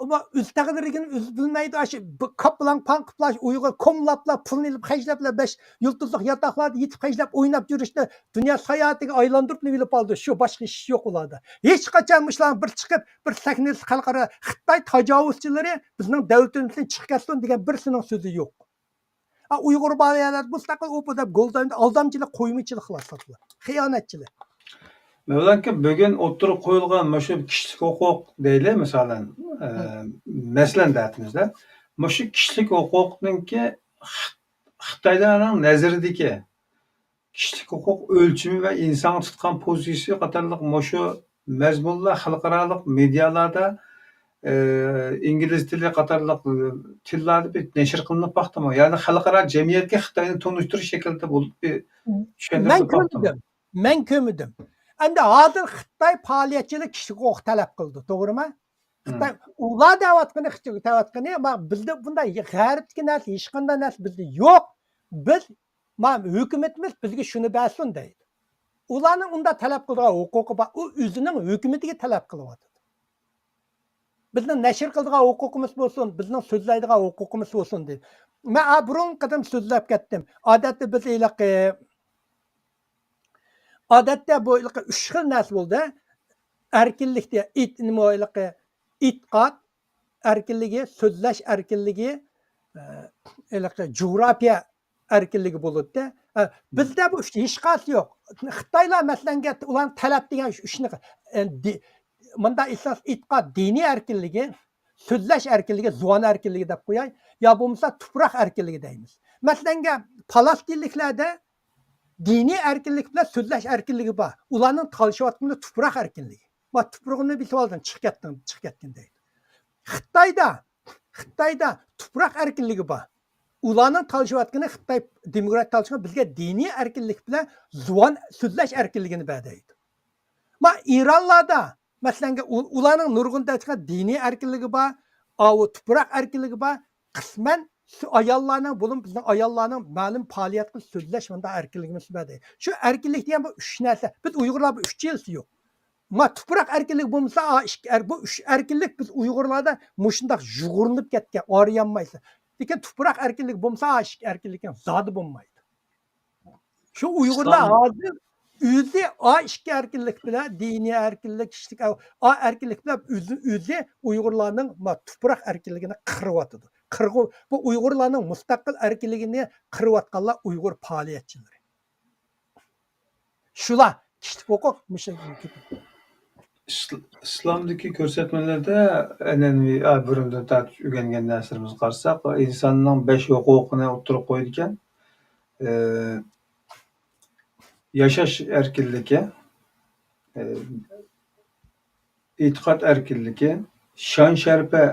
ئۇ ئۆز تەقدىرىنى ئۆزى بىلمەيدۇ. ئاشۇ بىر كاپلاڭ پاڭ قىپلا ئۇيغۇر كوملاپلا پۇلنى ئېلىپ خەجلەپلا بەش يۇلتۇزلۇق ياتاقلاردا يېتىپ خەجلەپ ئويناپ يۈرۈشنى دۇنيا ساياھىتىگە ئايلاندۇرۇپلا ئېلىپ ئالدى. شۇ، باشقا ئىش يوق ئۇلاردا. ھېچقاچان مۇشۇلارنىڭ بىر چىقىپ بىر سەھنىدە خەلقئارا خىتاي تاجاۋۇزچىلىرى بىزنىڭ دۆلىتىمىزدىن چىقىپ كەتسۇن دېگەن بىرسىنىڭ سۆزى يوق. ئا، ئۇيغۇر بالىلار مۇستەقىل ئوپا دەپ گولداينى ئالدامچىلىق، قويمىچىلىق قىلىۋاتىدۇ. خىيانەتچىلىك. مەۋلان ئاكا، بۈگۈن ئوتتۇرىغا قويۇلغان مۇشۇ كىشىلىك ھوقۇق دەيلى، مىسالەن، ئە، مەسىلەن دەۋاتىمىزدە، مۇشۇ كىشىلىك ھوقۇقنىڭكى خىت-، خىتايلارنىڭ نەزىرىدىكى كىشىلىك ھوقۇق ئۆلچىمى ۋە ئىنسانغا تۇتقان پوزىتسىيىسى قاتارلىق مۇشۇ مەزمۇنلار خەلقئارالىق مېدىيالاردا، ئى، ئىنگلىز تىلى قاتارلىق، ئى، تىللاردا بىر نەشر قىلىنىپ باقتىمۇ؟ يەنى خەلقئارا جەمئىيەتكە خىتاينى تونۇشتۇرۇش شەكلىدە بولۇپ بىر چۈشەندۈرۈپ مەن باقتىمۇ؟ كۆرمىدىم. مەن كۆرمىدىم. ئەمدى ھازىر خىتاي پائالىيەتچىلىرى كىشىلىك ھوقۇق تەلەپ قىلىدۇ، توغرىما؟ خىتاي، ئۇلار دەۋاتقىنى، خىتاي دەۋاتقىنى، ما، بىزدە بۇنداق غەربتىكى نەرسە، ھېچقانداق نەرسە بىزدە يوق. بىز، ما، ھۆكۈمىتىمىز بىزگە شۇنى بەرسۇن دەيدۇ. ئۇلارنىڭ ئۇنداق تەلەپ قىلىدىغان ھوقۇقى بار. ئۇ ئۆزىنىڭ ھۆكۈمىتىگە تەلەپ قىلىۋاتىدۇ. بىزنىڭ نەشر قىلىدىغان ھوقۇقىمىز بولسۇن، بىزنىڭ سۆزلەيدىغان ھوقۇقىمىز بولسۇن دەيدۇ. مەن، ئا، بۇرۇنقى قېتىم سۆزلەپ كەتتىم. ئادەتتە بىز ھېلىقى، ئادەتتە بۇ ھېلىقى ئۈچ خىل نەرسە بولدى. ئەركىنلىك دېگەن، ئېت-، نېمە، ھېلىقى ئېتىقاد ئەركىنلىكى، سۆزلەش ئەركىنلىكى، ئە، ھېلىقى جۇغراپىيە ئەركىنلىكى بولىدۇ. ئە، بىزدە بۇ ئۈچ ھېچقايسى يوق. خىتايلار، مەسىلەن، گەپ-، ئۇلارنىڭ تەلەپ دېگەن شۇ ئۈچنى، ئە، دى-، مۇنداق ئېيتساق، ئېتىقاد، دىنىي ئەركىنلىكى، سۆزلەش ئەركىنلىكى، زۇۋان ئەركىنلىكى دەپ قوياي، يا بولمىسا تۇپراق ئەركىنلىكى دەيمىز. مەسىلەنگە، پالەستىنلىكلەردە دىنىي ئەركىنلىك بىلەن سۆزلەش ئەركىنلىكى بار. ئۇلارنىڭ تالىشىۋاتقىنى تۇپراق ئەركىنلىكى. ۋە تۇپرىقىمنى بېسىۋالدىڭ، چىقىپ كەتتىڭ، چىقىپ كەتكىن دەيدۇ. خىتايدا، خىتايدا تۇپراق ئەركىنلىكى بار. ئۇلارنىڭ تالىشىۋاتقىنى خىتاي دېموكرات تالىشىۋاتقان بىزگە دىنىي ئەركىنلىك بىلەن زۇۋان سۆزلەش ئەركىنلىكىنى بەر دەيدۇ. ما ئىرانلاردا، مەسىلەنگە، ئۇ-، ئۇلارنىڭ نۇرغۇن دەۋاتقان دىنىي ئەركىنلىكى بار، ئاۋۇ تۇپراق ئەركىنلىكى بار، قىسمەن شۇ ئاياللارنىڭ، بولۇپ بىزنىڭ ئاياللارنىڭ مەلۇم پائالىيەت قىلىپ سۆزلەش مۇنداق ئەركىنلىكىمىز بار دەيدۇ. شۇ ئەركىنلىك دېگەن بۇ ئۈچ نەرسە. بىز ئۇيغۇرلار بۇ ئۈچىنچىسى يوق. ما تۇپراق ئەركىنلىكى بولمىسا، ئا، ئىككى ئەر-، بۇ ئۈچ ئەركىنلىك بىز ئۇيغۇرلاردا مۇشۇنداق يۇغۇرۇلۇپ كەتكەن، ئارىيالمايسىز. لېكىن تۇپراق ئەركىنلىكى بولمىسا، ئا، ئىككى ئەركىنلىكىڭ زادى بولمايدۇ. شۇ ئۇيغۇرلار ئىسلام ھازىر ئۆزى ئا ئىككى ئەركىنلىك بىلەن، دىنىي ئەركىنلىك، كىشىلىك ئا، ئا ئەركىنلىك بىلەن ئۆزى، ئۆزى ئۇيغۇرلارنىڭ ما تۇپراق ئەركىنلىكىنى قىرىۋاتىدۇ. قىرغۇ-، بۇ ئۇيغۇرلارنىڭ مۇستەقىل ئەركىنلىكىنى قىرىۋاتقانلار ئۇيغۇر پائالىيەتچىلىرى. شۇلار كىشىلىك ھوقۇق مۇشۇ. ئىسل-، ئىسلامدىكى كۆرسەتمىلەردە ئەنئەنىۋى، ئا، بۇرۇندىن تارتىپ ئۆگەنگەن نەرسىلىرىمىزگە قارىساق، ئىنساننىڭ بەش ھوقۇقىنى ئوتتۇرىغا قويىدىكەن. ئى، ياشاش ئەركىنلىكى، ئى، ئېتىقاد ئەركىنلىكى، شان-شەرپە،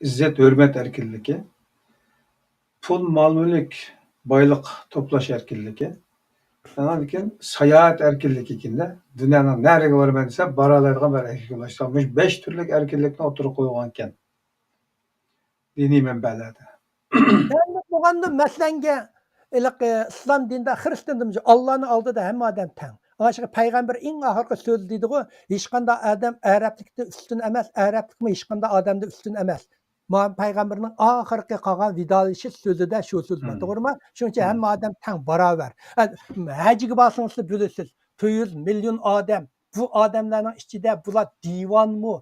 ئىززەت-ھۆرمەت ئەركىنلىكى، پۇل، مال-مۈلۈك، بايلىق توپلاش ئەركىنلىكى، ئاندىن كېيىن ساياھەت ئەركىنلىكى ئىكەن-دە. دۇنيانىڭ نەرىگە بارىمەن دېسە، بارالايدىغان بىر ئەركىنلىك بولۇشتا، مۇشۇ بەش تۈرلۈك ئەركىنلىكنى ئوتتۇرىغا قويغانىكەن دىنىي مەنبەلەردە. بولغاندا مەسىلەنگە، ھېلىقى ئىسلام دىنىدا، خىرىستىياندا مۇشۇ ئاللانىڭ ئالدىدا ھەممە ئادەم تەڭ. ئاشۇ پەيغەمبەر ئەڭ ئاخىرقى سۆزى دەيدىغۇ، ھېچقانداق ئادەم ئەرەبلىكتىن ئۈستۈن ئەمەس، ئەرەبلىكمۇ ھېچقانداق ئادەمدىن ئۈستۈن ئەمەس. مانا پەيغەمبەرنىڭ ئاخىرقى قالغان ۋىدالىشىش سۆزىدە شۇ سۆز بار، مم. توغرىمۇ؟ شۇنىڭ ئۈچۈن مم. ھەممە ئادەم تەڭ، باراۋەر. ئە، ھەجگە بارسىڭىز سىلەر بىلىسىز، تۆت يۈز مىليون ئادەم. بۇ ئادەملەرنىڭ ئىچىدە بۇلار دىۋانمۇ،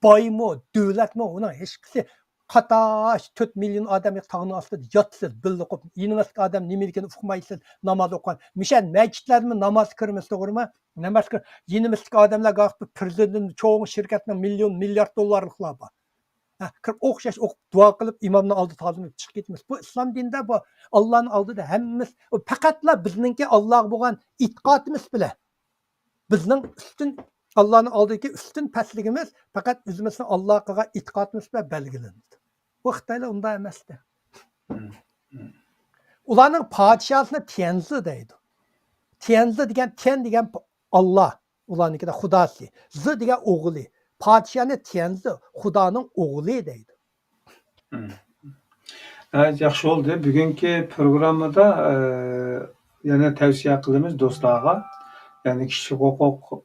بايمۇ، دۆلەتمۇ، ئۇنىڭ ھېچقىسى قاتاش تۆت مىليون ئادەم تاغنىڭ ئاستىدا ياتىسىز، بىللە قوپ، يېنىڭىزدىكى ئادەم نېمىدىكىنى ئۇقمايسىز، ناماز ئوقۇغان. مىشەن مەسچىتلەردىمۇ ناماز كىرىمىز، توغرىمۇ؟ ناماز كىر-، يېنىمىزدىكى ئادەملەر گاھ بىر پرېزىدېنت، چوڭ شىركەتنىڭ مىليون، مىليارد دوللارلىقلار بار. ھە، كىرىپ ئوخشاش ئوقۇپ، دۇئا قىلىپ، ئىمامنىڭ ئالدىدا تازىلىنىپ چىقىپ كېتىمىز. بۇ ئىسلام دىنىدا بۇ ئاللانىڭ ئالدىدا ھەممىمىز، ئۇ پەقەتلا بىزنىڭكى ئاللاغا بولغان ئېتىقادىمىز بىلەن. بىزنىڭ ئۈستۈن، ئاللانىڭ ئالدىدىكى ئۈستۈن پەسلىكىمىز پەقەت ئۆزىمىزنىڭ ئاللاغا قىلغان ئېتىقادىمىز بىلەن بەلگىلىنىدۇ. بۇ خىتايلار ئۇنداق ئەمەستى. مم. مم. ئۇلارنىڭ پادىشاھىنى تيەنزى دەيدۇ. تيەنزى دېگەن، تيەن دېگەن ئاللا، ئۇلارنىڭكىدە خۇداسى. زى دېگەن ئوغلى. پادىشاھنى تيەنزى، خۇدانىڭ ئوغلى دەيدۇ. مم. ناھايىتى ياخشى بولدى. بۈگۈنكى پروگراممىدا، ئە، يەنە تەۋسىيە قىلىمىز دوستلارغا. يەنى كىشىلىك ھوقۇق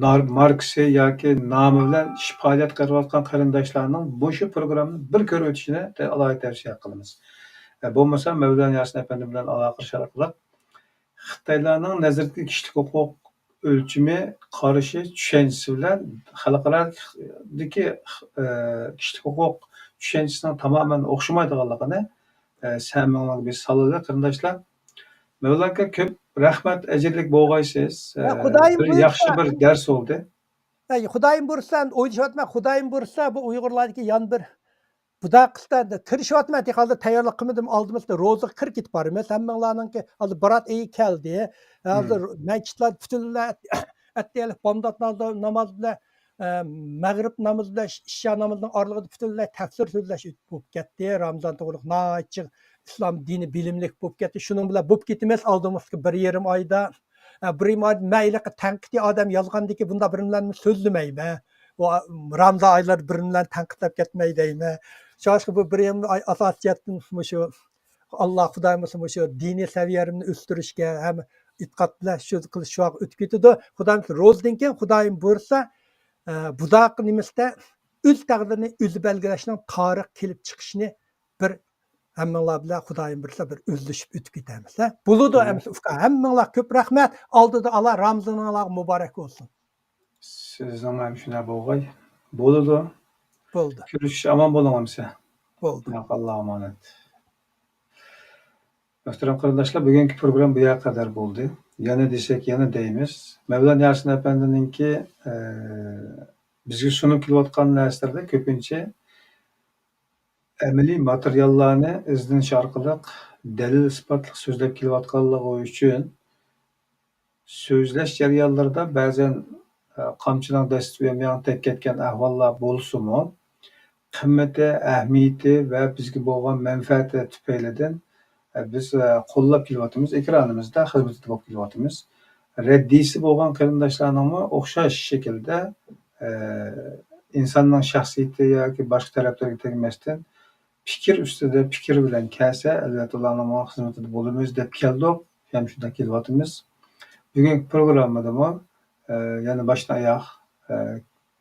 نار-، ماركىسى ياكى نامى بىلەن ئىش پائالىيەت قىلىۋاتقان قېرىنداشلارنىڭ مۇشۇ پروگراممىنى بىر كۆرۈۋېتىشىنى تە-، ئالاھىدە تەۋسىيە قىلىمىز. ئە، بولمىسا مەۋلانا ياسىن ئەپەندى بىلەن ئالاقىلىشار ئارقىلىق خىتايلارنىڭ نەزىرىدىكى كىشىلىك ھوقۇق ئۆلچىمى، قارىشى، چۈشەنچىسى بىلەن خەلقئارادىكى، ئە، كىشىلىك ھوقۇق چۈشەنچىسىنىڭ تامامەن ئوخشىمايدىغانلىقىنى، ئە، ھەممىڭلارغا بىز سالىدۇ، قېرىنداشلار. مەۋلانا ئاكا، كۆپ رەھمەت، ئەجىرلىك بولغايسىز. ھە، ئە، خۇدايىم بىر بۇيرۇسا. ياخشى بىر دەرس بولدى. ھە، خۇدايىم بۇيرۇسا، ئويلىشىۋاتىمەن، خۇدايىم بۇيرۇسا، بۇ ئۇيغۇرلاردىكى يەنە بىر بۇنداق قىلسا، تىرىشىۋاتىمەن، ھازىر تەييارلىق قىلمىدىم، ئالدىمىزدا روزىغا كىرىپ كېتىپ بارىمىز. ھەممىڭلارنىڭكى ھازىر بارات ئېيى كەلدى. ھازىر مم. مەسچىتلەر پۈتۈنلەي ئەتىگەنلىك بامدات نامازى، ناماز بىلەن، ئە، مەغرىب نامىزى بىلەن ئىشا نامىزىنىڭ ئارىلىقىدا پۈتۈنلەي تەپسىر سۆزلەش بولۇپ كەتتى. رامىزان توغرىلىق ناھايىتى ئىسلام دىنى بىلىملىك بولۇپ كەتتى. شۇنىڭ بىلەن بولۇپ كېتىمىز ئالدىمىزدىكى بىر يېرىم ئايدا. ئە، بىر يېرىم ئاي مەن ھېلىقى تەنقىدىي ئادەم يازغاندىكىن بۇنداق بىر نېمىلەرنى سۆزلىمەيمەن. ئۇ، ئا، رامىزان ئايلىرىدا بىر نېمىلەرنى تەنقىدلەپ كەتمەي دەيمەن. شۇڭلاشقا بۇ بىر يېرىم ئاي ئاساسىي جەھەتتىن مۇشۇ ئاللا خۇدايىم بولسا مۇشۇ دىنىي سەۋىيەمنى ئۆستۈرۈشكە ھەم ئېتىقاد بىلەن شۇ قىلىش شۇ ئۆتۈپ كېتىدۇ. خۇدايىم روزىدىن كېيىن خۇدايىم بۇيرۇسا، ئە، بۇنداق نېمىسىدە ئۆز تەقدىرىنى ئۆزى بەلگىلەشنىڭ تارىخ كېلىپ چىقىشىنى بىر ھەممىڭلار بىلەن خۇدايىم بۇيرۇسا بىر ئۆزلىشىپ ئۆتۈپ كېتەرمىز، ھە؟ بولىدۇ، مم. ئەمىسە ئۇكا، ھەممىڭلار كۆپ رەھمەت. ئالدىدا ئالا رامىزانىڭلارغا مۇبارەك بولسۇن. سىزنىڭ ھەم شۇنداق بولغاي. بولىدۇ. بولدى. كۆرۈشۈش ئامان بولۇڭ ئەمىسە. بولدى. ماقۇل، ئاللاغا ئامانەت. مۆھتەرەم قېرىنداشلار، بۈگۈنكى پروگرامما بۇ يەرگە قەدەر بولدى. يەنە دېسەك، يەنە دەيمىز. مەۋلانا ياسىن ئەپەندىنىڭكى، ئە، بىزگە سۇنۇپ كېلىۋاتقان نەرسىلەردە كۆپىنچە ئەمەلىي ماتېرىياللارنى ئىزدىنىش ئارقىلىق دەلىل-ئىسپاتلىق سۆزلەپ كېلىۋاتقانلىقى ئۈچۈن، سۆزلەش جەريانلىرىدا بەزەن، ئە، قامچىنىڭ دەستىسى بىلەن مېڭە تەگكەن ئەھۋاللار بولسىمۇ، قىممىتى، ئەھمىيىتى ۋە بىزگە بولغان مەنپەئەتى تۈپەيلىدىن، ئە، بىز، ئە، قوللاپ كېلىۋاتىمىز، ئېكرانىمىزدا خىزمىتىدە بولۇپ كېلىۋاتىمىز. رەددىيسى بولغان قېرىنداشلارنىڭمۇ ئوخشاش شەكىلدە، ئە، ئىنساننىڭ شەخسىيىتى ياكى باشقا تەرەپلىرىگە تەگمەستىن، پىكىر ئۈستىدە پىكىر بىلەن كەلسە، ئەلۋەتتە ئۇلارنىڭ خىزمىتىدە بولىمىز دەپ كەلدۇق، ھەم شۇنداق كېلىۋاتىمىز. بۈگۈنكى پروگراممىدىمۇ، ئە، يەنە باشتىن ئاياغ، ئە،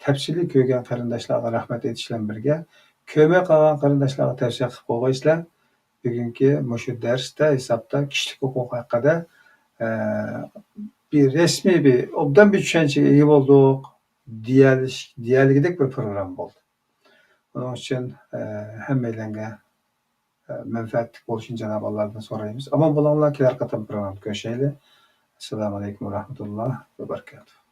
تەپسىلىي كۆرگەن قېرىنداشلارغا رەھمەت ئېيتىش بىلەن بىرگە، كۆرمەي قالغان قېرىنداشلارغا تەۋسىيە قىلىپ قويغايسىلەر. بۈگۈنكى مۇشۇ دەرستە، ھېسابتا كىشىلىك ھوقۇق ھەققىدە، ئە، بىر رەسمىي، بىر ئوبدان بىر چۈشەنچىگە ئىگە بولدۇق دېيەلىش-، دېيەلىگۈدەك بىر پروگرامما بولدى. ئۇنىڭ ئۈچۈن، ئە، ھەممەيلەنگە، ئە، مەنپەئەتلىك بولۇشىنى جانابى ئاللادىن سورايمىز. ئامان بولۇڭلار، كېلەر قېتىم پروگراممىدا كۆرۈشەيلى. ئەسسالامۇ ئەلەيكۇم ۋە رەھمەتۇللاھ ۋە بەرىكاتۇھ.